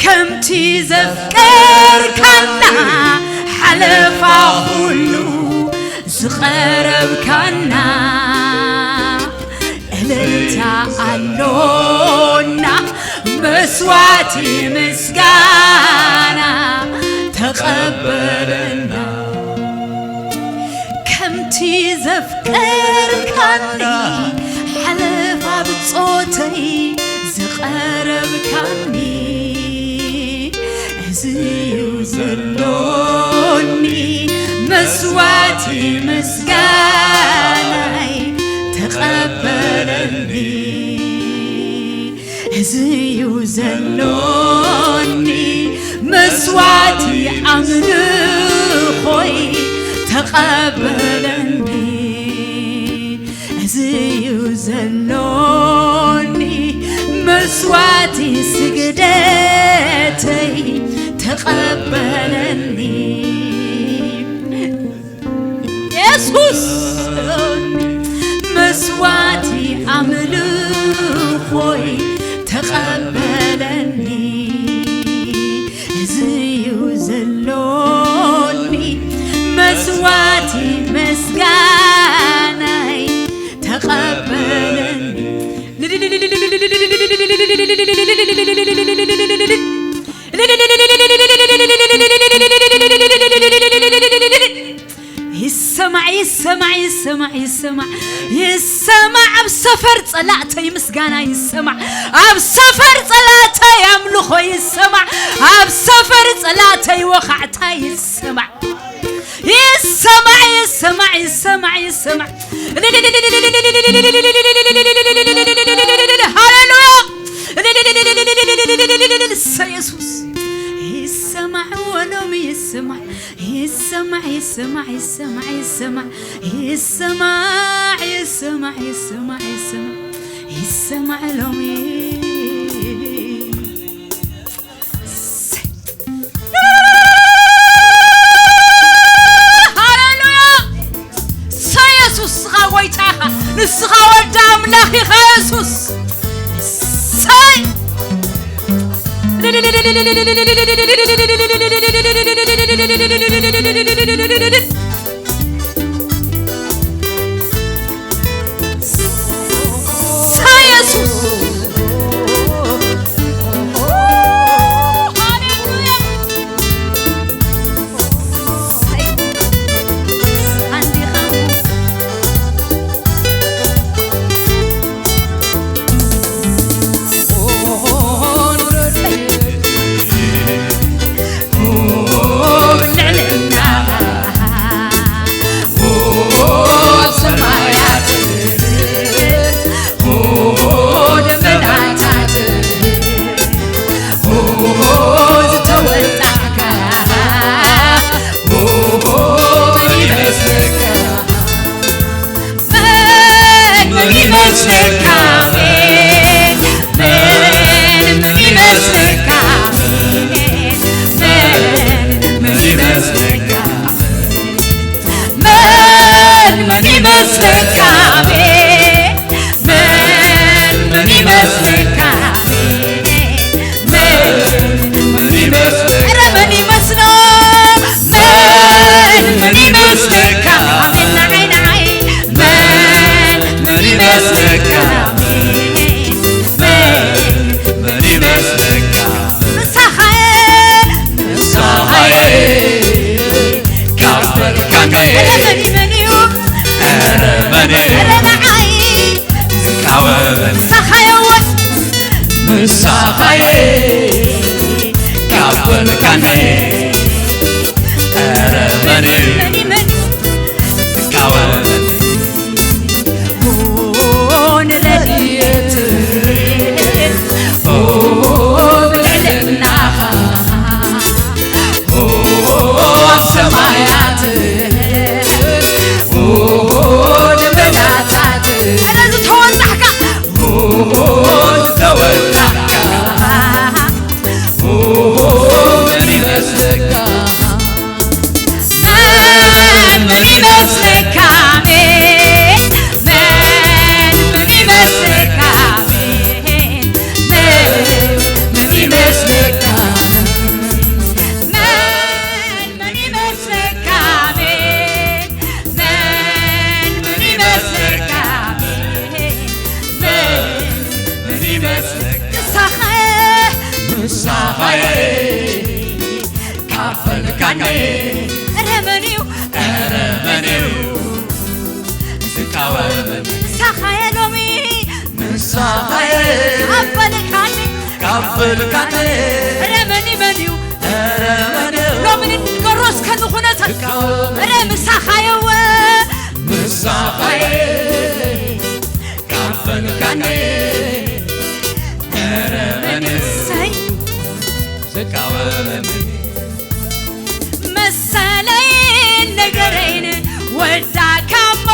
ከምቲ ዘፍቀርካና ሓለፋ ኩሉ ዝቐረብካና እልልታ ኣሎና መስዋዕቲ ምስጋና ተቐበለና። ከምቲ ዘፍቀርካኒ ሓለፋ ብጾተይ ዝቐረብካኒ እዚ እዩ ዘሎኒ መስዋዕቲ ምስጋናይ ተቐበለኒ። እዚ እዩ ዘሎኒ መስዋዕቲ ኣምልኾይ ተቐበለኒ። እዚ እዩ ዘሎኒ መስዋዕቲ ስግደተይ ተቐበለኒ። የሱስ መስዋዕቲ ኣምልኾይ ተቐበለኒ። እዚ እዩ ዘሎኒ መስዋዕቲ ምስጋናይ ተቐበለኒ። ይሰማዕ፣ ይሰማዕ፣ ይሰማዕ፣ ይሰማዕ፣ ይሰማዕ። ኣብ ሰፈር ጸላእተይ ምስጋና ይሰማዕ። ኣብ ሰፈር ጸላእተይ ኣምልኾ ይሰማዕ። ኣብ ሰፈር ጸላእተይ ወኻዕታ ይሰማዕ። ይሰማዕ፣ ይሰማዕ፣ ይሰማዕ፣ ይሰማዕ። ሃሌሉያ። እሰይ የሱስ። ይሰማዕ ወሎም ይሰማዕ። ይሰማዕ፣ ይሰማዕ፣ ይሰማዕ፣ ይሰማዕ። ይሰማዕ፣ ይሰማዕ፣ ይሰማዕ፣ ይሰማዕ። ይሰማዕ ሎሚ። እሰይ። ሃሌሉያ። እሰይ የሱስ፣ ንስኻ ጎይታ ኢኻ። ንስኻ ወዲ ኣምላኽ ኢኻ የሱስ። እሰይ። እሰይ የሱስ። ሃሌሉያ። ንስኻየ ካብ በልካኒ፣ እረ መን እዩ? እረ መን እዩ ዝቃወመኒ? ንስኻየ ሎሚ፣ ንስኻየ ካብ በልካኒ፣ ካብ በልካኒ፣ እረ መን እዩ? መን እዩ? እረ መን እዩ? ሎሚ ንገሮ እስከ ንኹነታት፣ ዝቃወመኒ? እረ ምሳኻየ እወ፣ ምሳኻየ ካብ በልካኒ፣ እረ መን እዩ እሰይ። ዝቃወመኒ? መሰለይን ነገረይን ወዳካ እሞ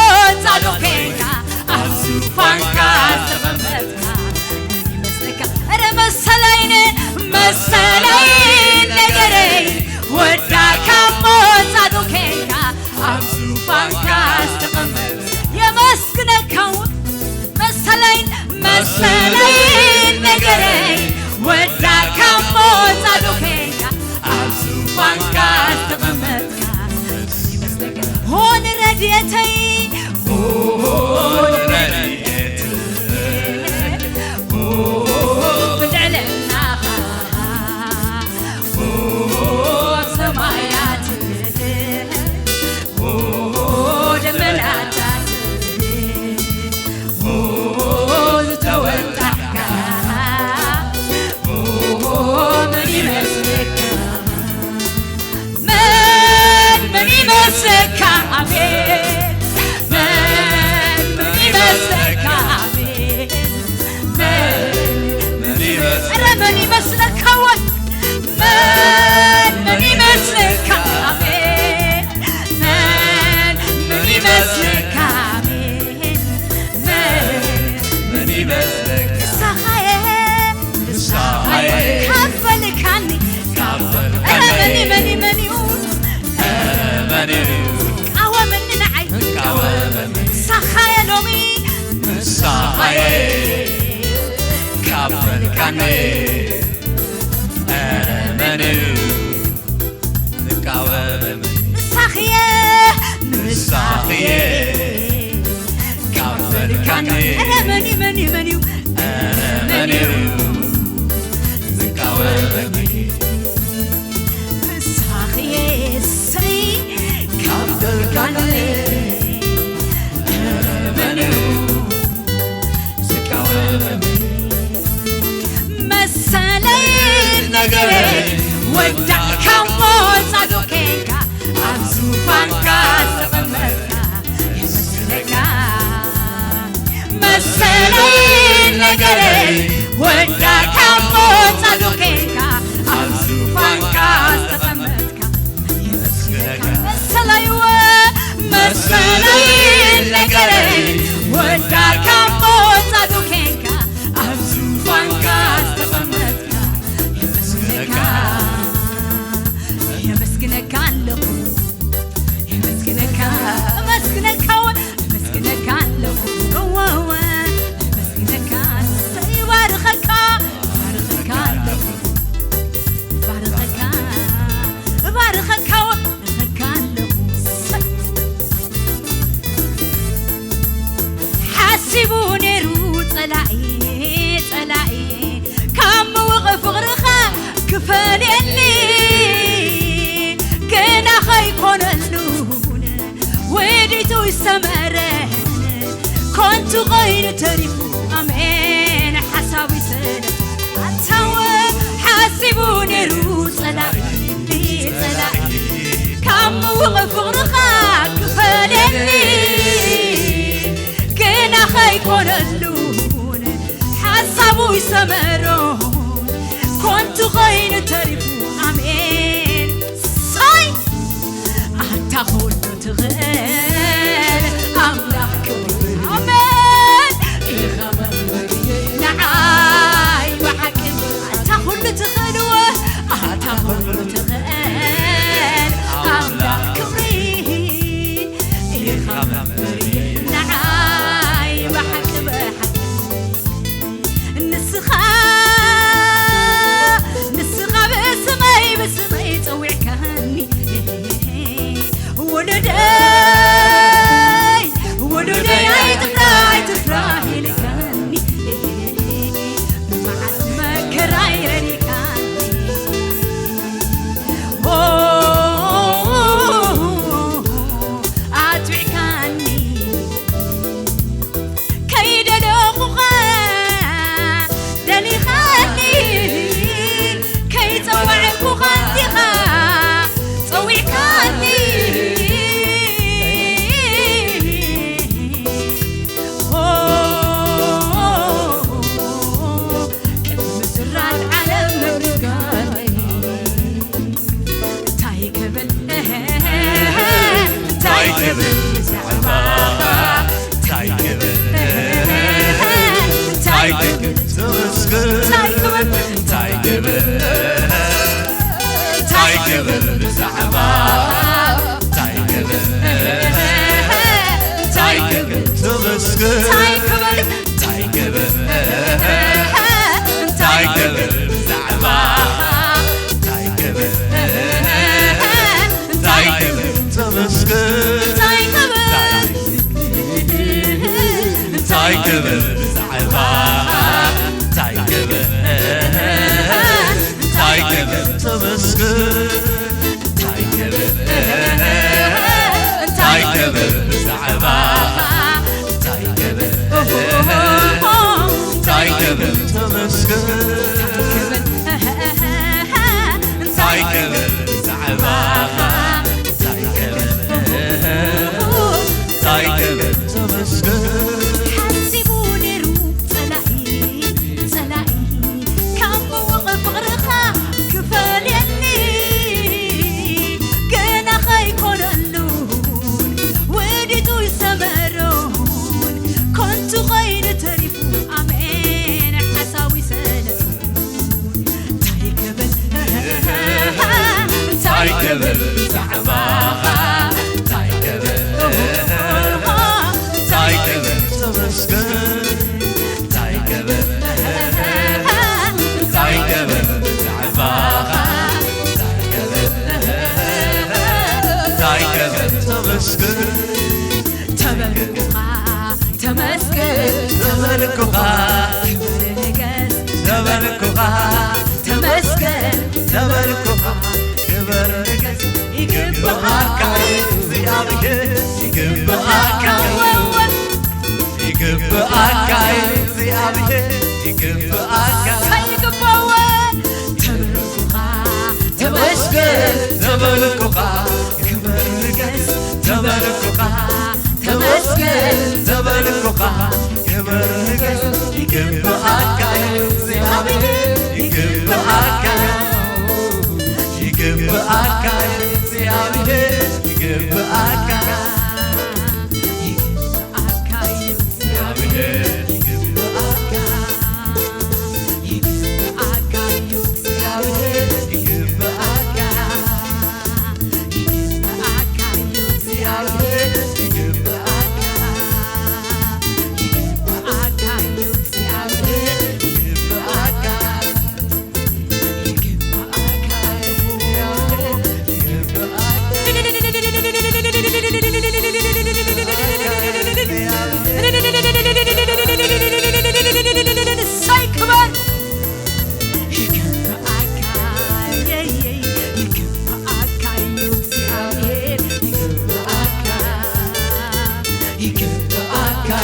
ጻድቕ ኬንካ ኣብ ዙፋንካ ዝተቐመጥካ ይመስለካ። እረ መሰለይን፣ መሰለይን ነገረይን ወዳካ እሞ ጻድቕ ኬንካ ኣብ ዙፋንካ ዝተቐመጥካ የመስግነካ እውን መሰለይን፣ መሰለይን ነገረይ ወዳካ እሞ ጻድቕ ኬንካ ኣብ ዙፋንካ ዝተቐመጥካ ይመስለካ። ሆን ረድኤተይ፣ ሆን ረድኤተይ፣ ብልዕልናኻ፣ ሆን ሰማያት፣ ሆን ደመናታት፣ ኦ ዝተወጣሕካ፣ ኦ መን ይመስለካ? መን፣ መን ይመስለካ? ኣቤት መን፣ መን ይመስለካ? ኣቤት መን፣ መን ይመስለካ? ኧረ መን ይመስለካ ወይ? መን፣ መን ይመስለካ? ኣቤት መን፣ መን ይመስለካ? ኣቤት መን፣ መን ይመስለካ? ንስኻየ፣ ንስኻየ ካብ በልካኒ፣ ካብ በልካኒ። ኧረ መን እዩ፣ መን እዩ፣ መን እዩ? ኧረ መን እዩ? ዝቃወመኒ ንዓይ። ዝቃወመኒ። ንስኻየ ሎሚ። ንስኻየ ካብ በልካኒ። ኧረ መን እዩ? ዝቃወመኒ። ንሳኽየ፣ ንሳኽየ ካብ በልካኒ። ኧረ መን እዩ፣ መን እዩ፣ መን እዩ? ኧረ መን እዩ ዝቃወመኒ? ንሳኽየ እሰይ ካብ በልካኒ። ኧረ መን እዩ ዝቃወመኒ? መሰለይ ነገረይ ወዳእካ እሞ ጻድቕ ኬንካ ኣብ ዙፋንካ ዝተቐመጥካ የመስግነካ። መሰለይ ነገረይ ወዳእካ እሞ ጻድቕ ኬንካ ኣብ ዙፋንካ ዝተቐመጥካ መሰለይወ መሰለይ ነገረይ ወዳእካ እሞ ጻድቕ ኬንካ ኣብ ዙፋንካ ዝተቐመጥካ የመስግነካ፣ የመስግነካ ኣለኹ፣ የመስግነካ፣ እመስግነካ ወ-፣ እመስግነካ ኣለኹ፣ እወ፣ እወ፣ እመስግነካ፣ እሰይ፣ ይባርኸካ፣ ይባርኸካ ኣለኹ። እባርኸካ፣ እባርኸካ፣ እባርኸካ ኣለኹ። ሓሲቡ ነይሩ ጸላኢ፣ ጸላኢ ካብ ምውቕ ፍቕርኻ ክፈልየኒ፣ ግና ኸይኮነሉን ውዲቱ ይሰመረ ኮንቱ ኾይኑ ተሪፉ። ኣሜን። ሓሳቡ ይሰለ ኣታወ ሓሲቡ ነይሩ ጸላኢ፣ ጸላኢ ካብ ምውቕ ፍቕርኻ ክፈልየኒ፣ ግና ኸይኮነሉን ሓሳቡ ይሰመሮን ኮንቱ ኾይኑ ተሪፉ። ኣሜን። ሳይ ኣታ ኹሉ ትኽእል ኣምላኽ ክብሪ። ኣሜን። ኢኻ መምህር ንዓይ ብሓቂ ኣታ ኹሉ ትኽእል ወ-፣ ኣታ ኹሉ ትኽእል ኣምላኽ ክብሪ። ኢኻ መምህር ንዓይ ብሓቂ ብሓቂ ንስኻ፣ ንስኻ ብስመይ፣ ብስመይ ጸዊዕካኒ፣ ወለደ ተመስገን ተበልኩኻ፣ ክብር ንገስ ይግብኣካ፣ እግዚኣብሔር ይግብኣካ፣ ይግብኣካ፣ እግዚኣብሔር ይግብኣካ። ይግባወ ተበልኩኻ፣ ተመስገን ተበልኩኻ፣ ክብር ንገስ ተበልኩኻ፣ ተመስገን ተበልኩኻ፣ ክብር ንገስ ይግብኣካ፣ እግዚኣብሔር ይግብኣካ፣ ይግብኣካ፣ እግዚኣብሔር ይግብኣካ፣ ይግብኣካ፣ እግዚኣብሔር ይግብኣካ፣ ይግብኣካ፣ ይግብኣካ፣ ይግብኣካ፣ ይግብኣካ፣ ይግብኣካ፣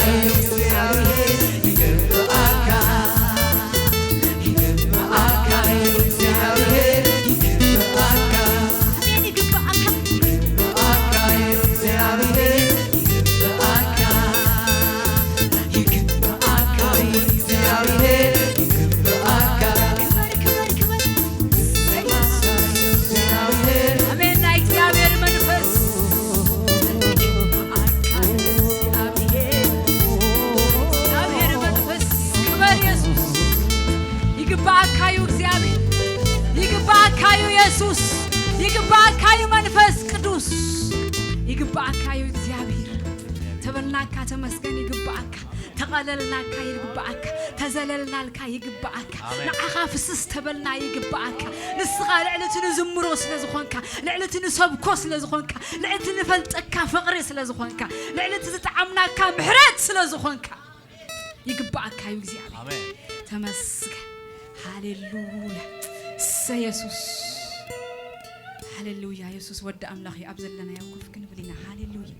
ይግብኣካ። ኣሜን። ናይ እግዚኣብሔር መንፈስ ይግብኣካ እዩ። እግዚኣብሔር መንፈስ ክበር የሱስ። ይግብኣካ እዩ እግዚኣብሔር። ይግብኣካ እዩ የሱስ። ይግብኣካ እዩ መንፈስ ቅዱስ። ይግብኣካ እዩ እግዚኣብሔር። ተበልናካ ተመስገን ይግብኣካ። ተቐለልናካ ይግብኣካ። ተዘለልናልካ ይግብኣካ። ኣሜን። ንዓኻ ፍስስ ተበልና ይግብኣካ። ንስኻ ልዕሊ እቲ ንዝምሮ ስለ ዝኾንካ፣ ልዕሊ እቲ ንሰብኮ ስለ ዝኾንካ፣ ልዕሊ እቲ ንፈልጠካ ፍቕሪ ስለ ዝኾንካ፣ ልዕሊ እቲ ዝጠዓምናካ ምሕረት ስለ ዝኾንካ ይግብኣካ እዩ እግዚኣብሔር። ኣሜን። ተመስገን። ሃሌሉያ። እሰ የሱስ። ሃሌሉያ። የሱስ ወዲ ኣምላኽ እዩ። ኣብ ዘለናዮ ኮፍ ክንብል ኢና። ሃሌሉያ።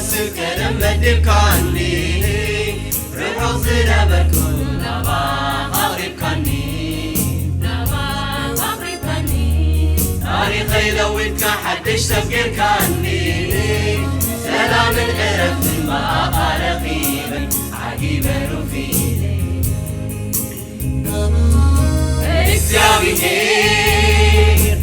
ስል ቀደም በዲልካኒ፣ ርሑቕ ዝነበርኩ ናባኻ ኣቕሪብካኒ፣ ናባኻ ኣቕሪብካኒ። ታሪኸይ ለዊጥካ ሓድሽ ሰብ ጌርካኒ፣ ሰላምን ዕረፍትን ብኣኻ ረኺበ፣ ዓጊበ ሩፊለይ። እግዚኣብሔር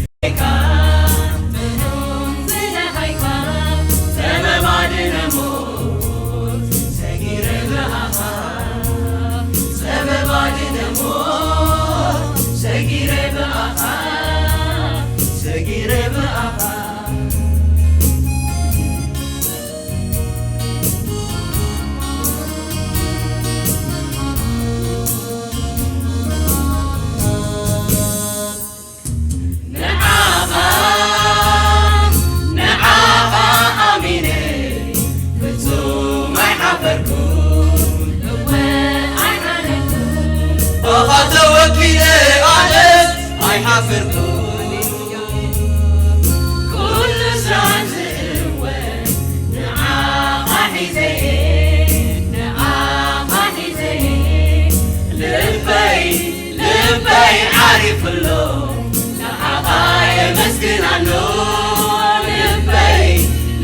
ንዓኻ፣ ንዓኻ ኣሚነ ፍጹም ኣይሓፈርኩን። እወ ኣይሓለልኩን። ብኻ ተወኪለ ኣነ ኣይሓፈርኩን። ኩሉ ስራን ዝእወ ንዓኻ ሒዘ፣ ንዓኻ ሒዘ ልበይ ልበይ ዓሪፉ ኣሎ፣ ንዓኻ የመስግን ኣሎ። ልበይ፣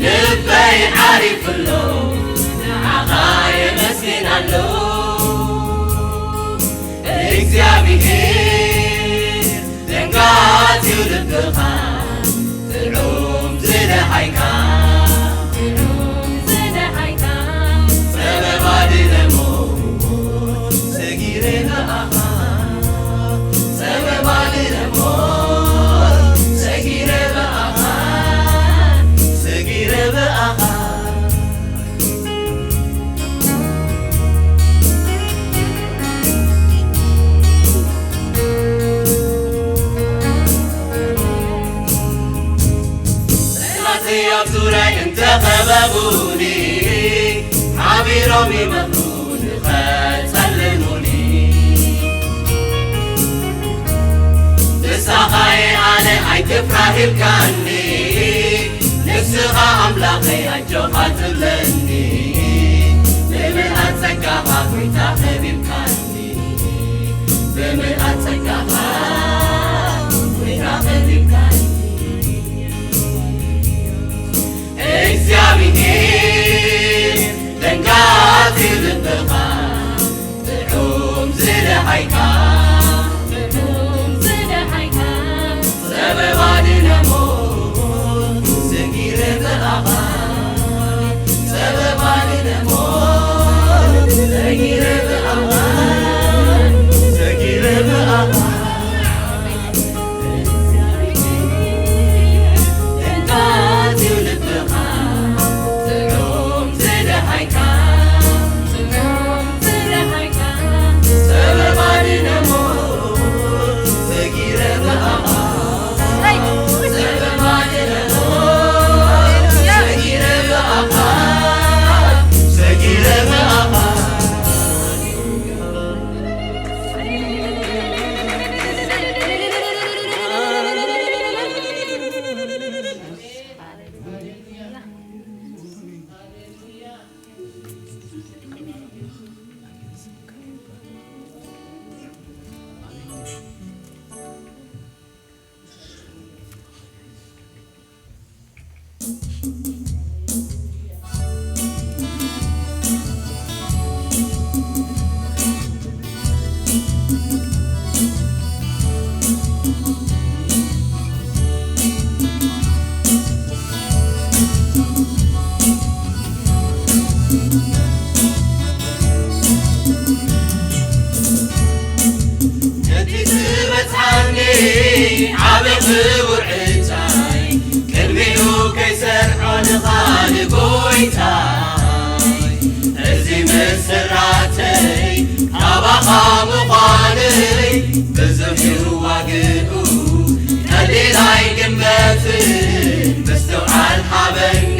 ልበይ ዓሪፉ ኣሎ፣ ንዓኻ የመስግን ኣሎ። እግዚኣብሔር ደንጋጽ እዩ ልብኻ፣ ጥዑም ዝደሃይካ፣ ጥዑም ዝደሃይካ። ሰበባ ድለሞ ሰጊረ ብኣኻ፣ ሰበባ ድለሞ ሰጊረ ብኣኻ፣ ሰጊረ ብኣኻ። ጠላተይ ኣብ ዙርያይ እንተኸበቡኒ፣ ሓቢሮም ይመኽሩ ንኸጸልሙኒ። ንስኻ ኣነ ኣይትፍራህ ኢልካኒ፣ ንስኻ ኣምላኸይ ኣጆኻ ትብለኒ። ብምልኣት ጸጋኻ ጎይታ ከቢብካኒ፣ ብምልኣት ጸጋኻ ጎይታ ከቢብካኒ። እግዚኣብሔር ደንጋጺ ልብኻ፣ ጥዑም ዝደሃይካ፣ ጥዑም ዝደሃይካ። ሰበባ ድለሞ ሰጊረ ብኣኻ፣ ሰበባ ድለሞ ሰጊረ ብኣኻ፣ ሰጊረ ብኣኻ። ነቲ ዝበጽሓኒ ዓቢ ክቡር ዕጫይ፣ ቅድሚኡ ከይሰርዖ ንኻልእ ጎይታይ፣ እዚ ምስራተይ ካባኻ ምዃነይ ብዙሕ እዩ ዋግኡ፣ ቀሊል ኣይግመትን፣ ምስትውዓል ሃበኒ፣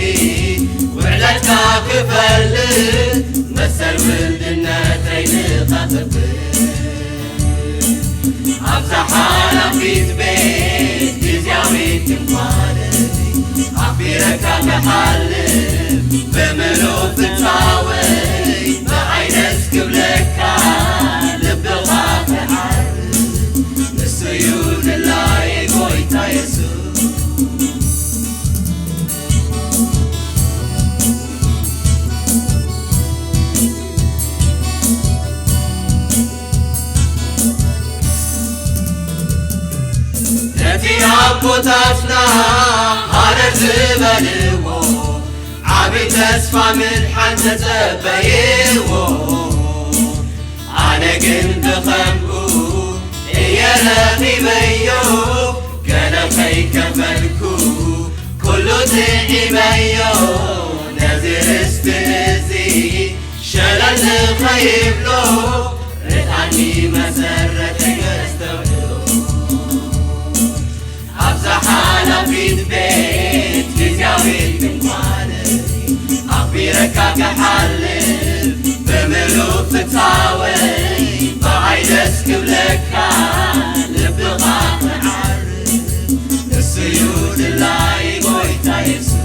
ውዕለትካ ክፈልጥ፣ መሰል ውልድነተይ ንኸኽብር። ኣብዛ ሓላፊት ቤት ግዝያዊት ድንኳነይ ኣኽቢረካ ክሓልፍ ብምሉእ ፍታወይ ብዓይነስ ክብለካ ልብኻ ትሓርስ፣ ንሱ እዩ ድላየ ጎይታ የሱስ። ነቲ ኣቦታትና ሃረር ዝበልዎ ዓቢ ተስፋ ምድሓን ተጸበይዎ። ኣነ ግን ብኸምኡ እየ ረኺበዮ፣ ገለ ከይከፈልኩ ኩሉ ጥዒመዮ። ነዚ ርስቲ እዚ ሸለል ንኸይብሎ ርድኣኒ መሰረተይ ከስተውዕሎ። ኣብዛ ሓላፊት ቤት ግዝያዊት ድንኳን ኣኽቢረካ ክሓልፍ ብምሉእ ፍታወይ ብዓይ ደስ ክብለካ ልብኻ ክዓርፍ ንሱ እዩ ድላይ ጎይታ የሱስ።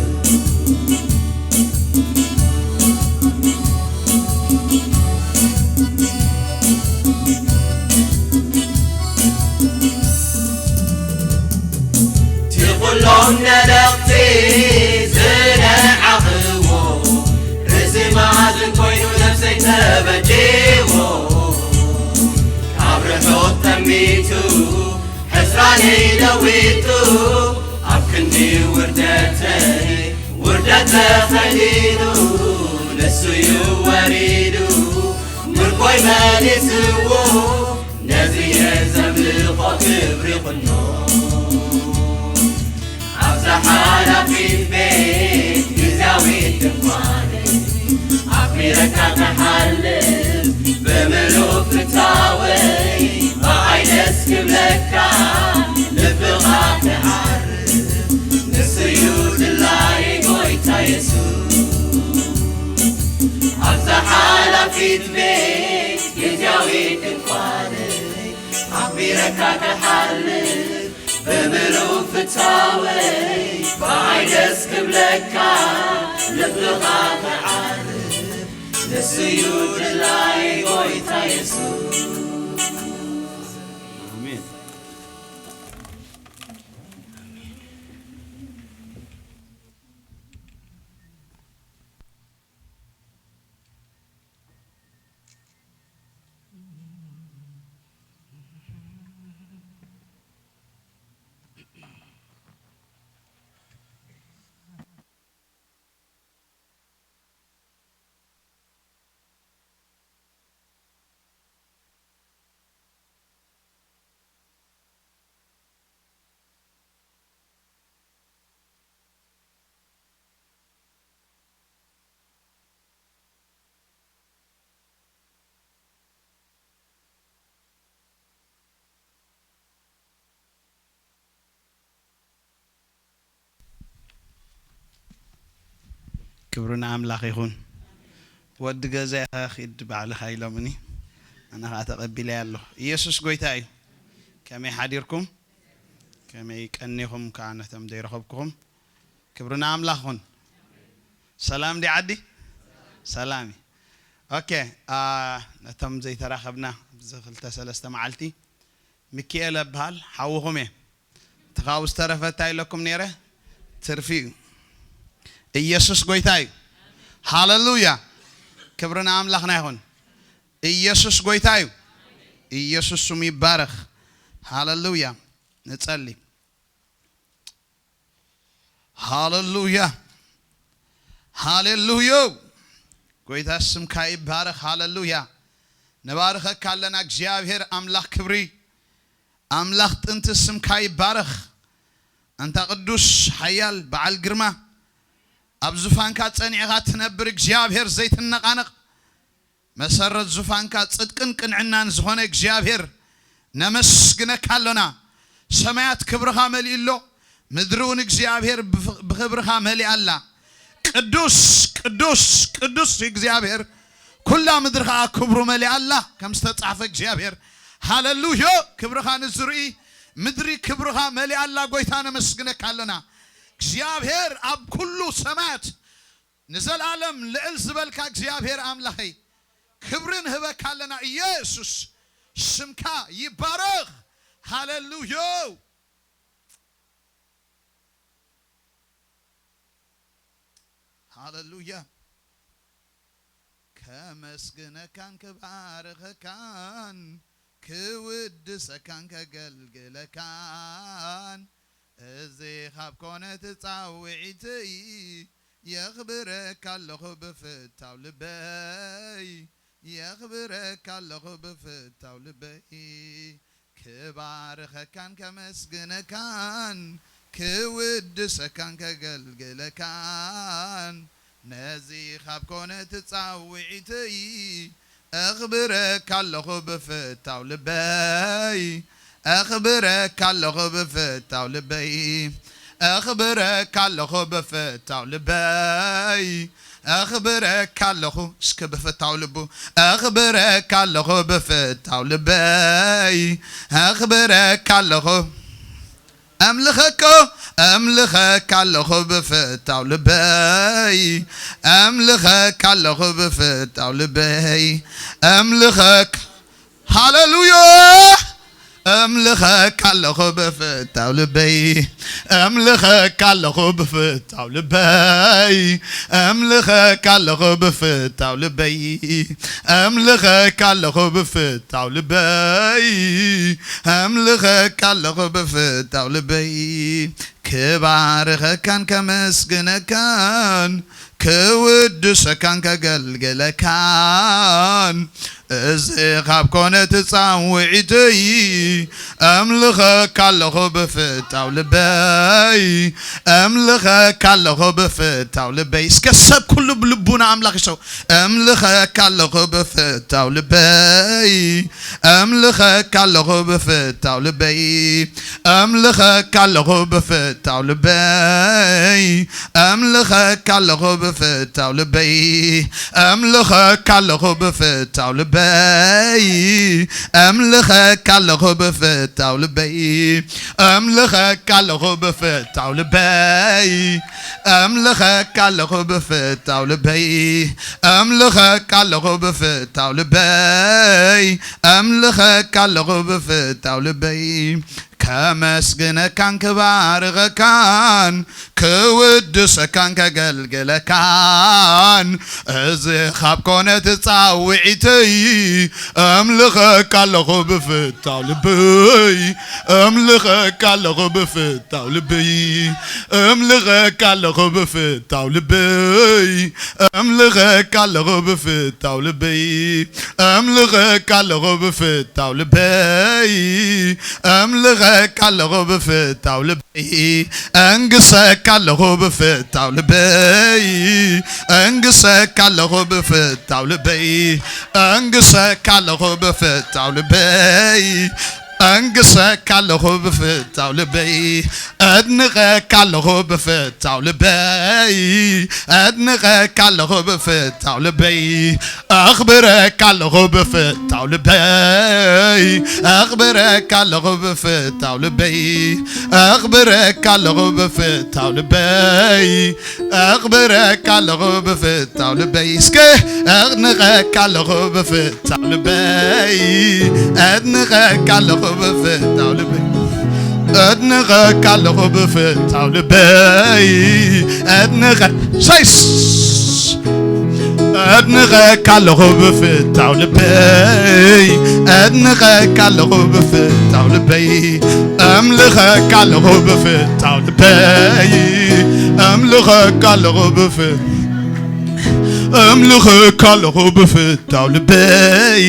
እቲ ኩሎም ነደቕቲ ዝነዓኽዎ ርእሲ መኣዝን ኮይኑ ነፍሰይ ተበጅዎ ካብ ርሑቕ ጠሚቱ ሕስራነይ ለዊጡ ኣብ ክንዲ ውርደተይ ውርደት ተኸዲኑ ንሱ እዩ ወሪዱ ምርኮይ መሊስዎ ነዚ የዘምልኾ ክብሪ ኩኖ ኣብዛ ሓላፊት ቤት ግዝያዊት ድንኳን ኣኽቢረካ ክሓልፍ ብምሉእ ፍታወይ ብዓይ ደስ ክብለካ ልብኻ ክዓርፍ ንሱ እዩ ድላይ ጎይታ የሱስ ኣብዛ ሓላፊት ቤት ግዝያዊት ድንኳን ኣኽቢረካ ክሓልፍ ብምሉእ ፍታወይ ብዓይ ደስ ክብለካ ልብኻ ክዓርፍ ንሱ እዩ ድላይ ጎይታ የሱስ ኣሜን። ክብሪ ንኣምላኽ ይኹን። ወዲ ገዛ ኢኻ ኺድ ባዕልኻ ኢሎምኒ፣ ኣነ ኸዓ ተቐቢለያ ኣለኹ። ኢየሱስ ጎይታ እዩ። ከመይ ሓዲርኩም? ከመይ ቀኒኹም ከኣ ነቶም ዘይረኸብኩኹም? ክብሪ ንኣምላኽ ይኹን። ሰላም ዲ ዓዲ? ሰላም እዩ። ኦኬ፣ አ፣ ነቶም ዘይተራኸብና ኣብዚ ክልተ ሰለስተ መዓልቲ፣ ሚኪኤል እበሃል፣ ሓውኹም እየ። እቲ ካብኡ ዝተረፈ እንታይ ኢለኩም ነይረ? ትርፊ እዩ። ኢየሱስ ጎይታ እዩ። ሃሌሉያ! ክብሪ ንኣምላኽና ይኹን። ኢየሱስ ጎይታ እዩ። ኢየሱስ ስሙ ይባረኽ። ሃሌሉያ! ንጸሊ። ሃሌሉያ! ሃሌሉያ! ጎይታ ስምካ ይባረኽ። ሃሌሉያ! ንባርኸካ ኣለና እግዚኣብሔር ኣምላኽ ክብሪ ኣምላኽ ጥንቲ ስምካ ይባረኽ። ኣንታ ቅዱስ ሓያል በዓል ግርማ፣ ኣብ ዙፋንካ ጸኒዕኻ ትነብር እግዚኣብሔር ዘይትነቓነቕ፣ መሰረት ዙፋንካ ጽድቅን ቅንዕናን ዝኾነ እግዚኣብሔር፣ ነመስግነካ ኣሎና። ሰማያት ክብርኻ መሊኡ ኣሎ፣ ምድሪ እውን እግዚኣብሔር ብፍ-፣ ብኽብርኻ መሊኣ ኣላ። ቅዱስ፣ ቅዱስ፣ ቅዱስ እግዚኣብሔር፣ ኩላ ምድሪ ኸዓ ክብሩ መሊኣ ኣላ፣ ከም ዝተጻሕፈ እግዚኣብሔር። ሃሌሉዮ! ክብርኻ ንዝርኢ ምድሪ ክብርኻ መሊኣ ኣላ። ጎይታ ነመስግነካ ኣለና። እግዚኣብሔር ኣብ ኩሉ ሰማያት ንዘለኣለም ልዕል ዝበልካ እግዚኣብሔር ኣምላኸይ ክብሪ ንህበካ ኣለና። ኢየሱስ ስምካ ይባረኽ። ሃሌሉያ። ሃሌሉያ። ከመስግነካን ክባርኸካን ክውድሰካን ከገልግለካን እዚ ካብ ኮነ ትጻውዒተይ የኽብረካ ኣለኹ ብፍታው ልበይ፣ የኽብረካ ኣለኹ ብፍታው ልበይ። ክባርኸካን ከመስግነካን ክውድሰካን ከገልግለካን ነዚ ካብ ኮነ ትጻውዒተይ እኽብረካ ኣለኹ ብፍታው ልበይ፣ እኽብረካ ኣለኹ ብፍታው ልበይ፣ እኽብረካ ኣለኹ ብፍታው ልበይ፣ እኽብረካ ኣለኹ። እስከ ብፍታው ልቡ እኽብረካ ኣለኹ ብፍታው ልበይ፣ እኽብረካ ኣለኹ። ኣምልኸኮ ኣምልኸካ ኣለኹ ብፍታው ልበይ፣ ኣምልኸካ ኣለኹ ብፍታው ልበይ፣ ኣምልኸካ። ሃሌሉያ። ኣምልኸካ ኣለኹ ብፍታው ልበይ፣ ኣምልኸካ ኣለኹ ብፍታው ልበይ፣ ኣምልኸካ ኣለኹ ብፍታው ልበይ፣ ኣምልኸካ ኣለኹ ብፍታው ልበይ፣ ኣምልኸካ ኣለኹ ብፍታው ልበይ። ክባርኸካን ከመስግነካን ክውድሰካን ከገልግለካን እዚ ካብ ኮነ ትጻውዒተይ ኣምልኸካ ኣለኹ ብፍታው ልበይ፣ ኣምልኸካ ኣለኹ ብፍታው ልበይ። እስከ ሰብ ኩሉ ብልቡ ንኣምላኽ ይሰው። ኣምልኸካ ኣለኹ ብፍታው ልበይ፣ ኣምልኸካ ኣለኹ ብፍታው ልበይ፣ ኣምልኸካ ኣለኹ ብፍታው ልበይ፣ ኣምልኸካ ኣለኹ ብፍታው ልበይ፣ ኣምልኸካ ኣለኹ ብፍታው ልበይ፣ ኣምልኸካ ኣለኹ ብፍታው ልበይ፣ ኣምልኸካ ኣለኹ ብፍታው ልበይ፣ ኣምልኸካ ኣለኹ ብፍታው ልበይ፣ ኣምልኸካ ኣለኹ ብፍታው ልበይ፣ ኣምልኸካ ኣለኹ ብፍታው ልበይ። ከመስግነካን ክባርኸካን ክውድሰካን ከገልግለካን እዚ ካብ ኮነ ትጻውዒተይ ኣምልኸካ ኣለኹ ብፍታው ልበይ፣ ኣምልኸካ ኣለኹ ብፍታው ልበይ፣ ኣምልኸካ ኣለኹ ብፍታው ልበይ፣ ኣምልኸካ ኣለኹ ብፍታው ልበይ፣ ኣምልኸካ ኣለኹ ብፍታው ልበይ፣ ኣምልኸካ ኣለኹ ብፍታው ልበይ፣ ኣንግሰካ ኣለኹ ብፍታው ልበይ፣ ኣንግሰካ ኣለኹ ብፍታው ልበይ፣ ኣንግሰካ ኣለኹ ብፍታው ልበይ፣ ኣንግሰካ ኣለኹ ብፍታው ልበይ፣ ኣድንቐካ ኣለኹ ብፍታው ልበይ፣ ኣድንቐካ ኣለኹ ብፍታው ልበይ፣ ኣኽብረካ ኣለኹ ብፍታው ልበይ፣ ኣኽብረካ ኣለኹ ብፍታው ልበይ፣ ኣኽብረካ ኣለኹ ብፍታው ልበይ፣ ኣኽብረካ ኣለኹ ብፍታው ልበይ። እስከ ኣድንቐካ ኣለኹ ብፍታው ልበይ፣ ኣድንቐካ ኣለኹ ብፍታው ልበይ፣ ኣድንቐካ ኣለኹ ብፍታው ልበይ፣ ኣድንቐ-፣ ሳይስ፣ ኣድንቐካ ኣለኹ ብፍታው ልበይ፣ ኣድንቐካ ኣለኹ ብፍታው ልበይ፣ ኣምልኸካ ኣለኹ ብፍታው ልበይ፣ ኣምልኸካ ኣለኹ ብፍ-፣ ኣምልኸካ ኣለኹ ብፍታው ልበይ፣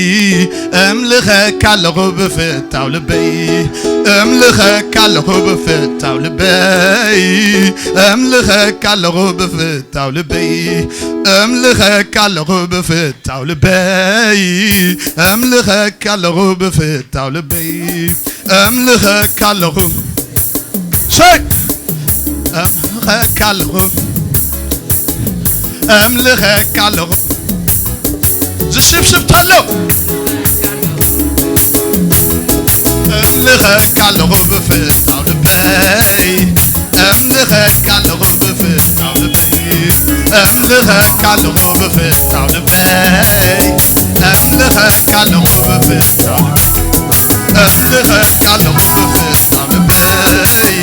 ኣምልኸካ ኣለኹ ብፍታው ልበይ፣ ኣምልኸካ ኣለኹ ብፍታው ልበይ፣ ኣምልኸካ ኣለኹ ብፍታው ልበይ፣ ኣምልኸካ ኣለኹ ብፍታው ልበይ፣ ኣምልኸካ ኣለኹ ብፍታው ልበይ፣ ኣምልኸካ ኣለኹ። ሰይ! ኣምልኸካ ኣለኹ፣ ኣምልኸካ ኣለኹ። ዝስብስብ ተሎ ኣምልኸካ ኣለኹ ብፍታው ልበይ፣ ኣምልኸካ ኣለኹ ብፍታው ልበይ፣ እምልኸካ ኣለኹ ብፍታው ልበይ፣ እምልኸካ ኣለኹ ብፍታው ልበይ፣ እምልኸካ ኣለኹ ብፍታው ልበይ፣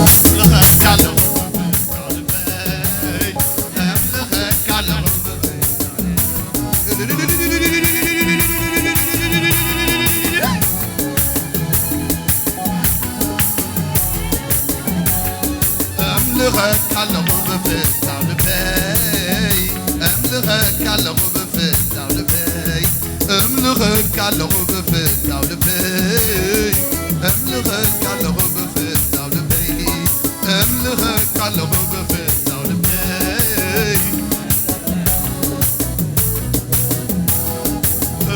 እምልኸካ ኣለኹ ብፍታው ልበይ፣ እምልኸካ ኣለኹ ብፍታው ልበይ። እምልኸካ ኣለኹ ብፍታው ልበይ፣ እምልኸካ ኣለኹ ብፍታው ልበይ፣ እምልኸካ ኣለኹ ብፍታው ልበይ፣ እምልኸካ ኣለኹ ብፍታው ልበይ፣ እምልኸካ ኣለኹ ብፍታው ልበይ።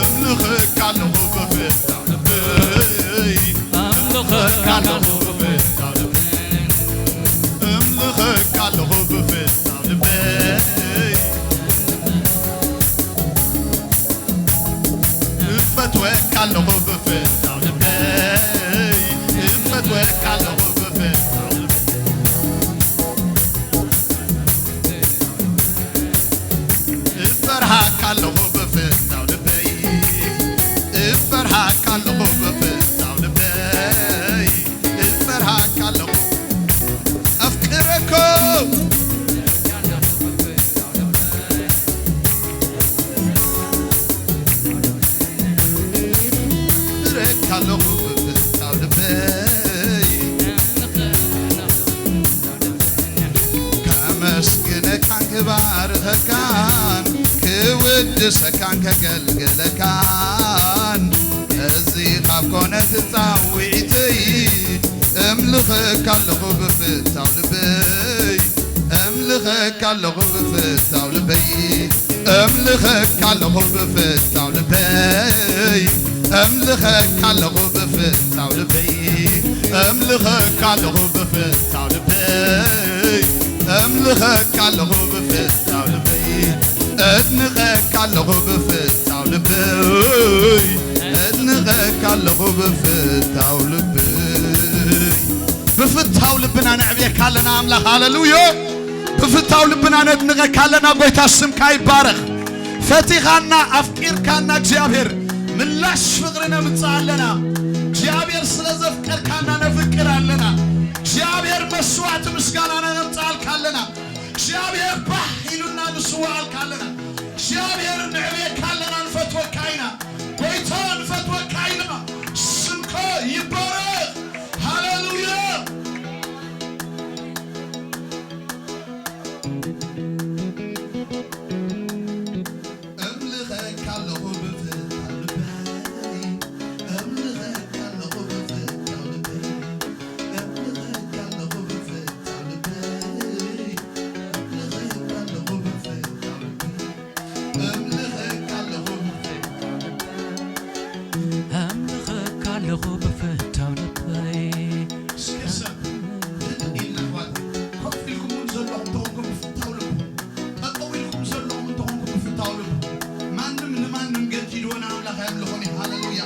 እምልኸካ ኣለኹ ብፍታው ልበይ። እምልኸካ ኣለኹ ብፍታው ልበይ። እምልኸካ ኣለኹ ብፍታው ልበይ። እፈትወካ ኣለኹ ብፍታው ልበይ። እፈትወካ ኣለኹ ብፍታው ልበይ። እፈርሃካ ኣለኹ ብፍታው ልበይ፣ እፈርሃካ ኣለኹ ብፍታው ልበይ፣ እፈርሃካ ኣለኹ ኣፍቅረኮ። እረካ ኣለኹ ብፍታው ልበይ፣ ከመስግነካን ክባርኸካን ክውድሰካን ከገልግለካን፣ እዚ ካብ ኮነ ትጻዊዕተይ እምልኸካ ኣለኹ ብፍታው ልበይ፣ እምልኸካ ኣለኹ ብፍታው ልበይ። እምልኸካ ኣለኹ ብፍታው ልበይ፣ እምልኸካ ኣለኹ ብፍታው ልበይ፣ እምልኸካ ኣለኹ ብፍታው ልበይ፣ እምልኸካ ኣለኹ ብፍታው ልበይ፣ እድንቐካ ኣለኹ ብፍታው ልበይ፣ እድንቐካ ኣለኹ ብፍታው ልበይ። ብፍታው ልብና ነዕብየካ ኣለና ኣምላኽ። ሃሌሉያ። ብፍታው ልብና ነድንቐካ ኣለና። ጎይታ ስምካ ይባረኽ። ፈቲኻና፣ ኣፍቂርካና እግዚኣብሔር፣ ምላሽ ፍቕሪ ነምጽእ ኣለና። እግዚኣብሔር ስለ ዘፍቀርካና ነፍቅር ኣለና። እግዚኣብሔር መስዋዕቲ ምስጋናና ነምጽኣልካ ኣለና። እግዚኣብሔር ባህ ኢሉና ንስውኣልካ ኣለና። እግዚኣብሔር ንዕብየካ ኣለና፣ ንፈትወካ ኢና። ጎይታ ንፈትወካ ኢና። ስምካ ይባረኽ። ሃሌሉያ። እምልኸካ ኣለኹ ብፍታው ልበይ፣ እምልኸካ ኣለኹ ብፍታው ልበይ፣ እምልኸካ ኣለኹ ብፍታው ልበይ፣ እምልኸካ ኣለኹ ብፍታው ልበይ፣ እምልኸካ ኣለኹ ብፍታው ልበይ። ኣምልኸካ ኣለኹ ብፍታው ልበይ። እስኪ ሰብ ህድእ ኢልና ኣሕዋት፣ ኮፍ ኢልኩም እውን ዘለኹም ተኾንኩም ብፍታው ልብኹም፣ ጠጠው ኢልኩም ዘለኹም እንተኾንኩም ብፍታው ልብኹም። ማንም ንማንም ገዲድዎ ንኣምላኽ ኣየምልኾን እዩ። ሃሌሉያ።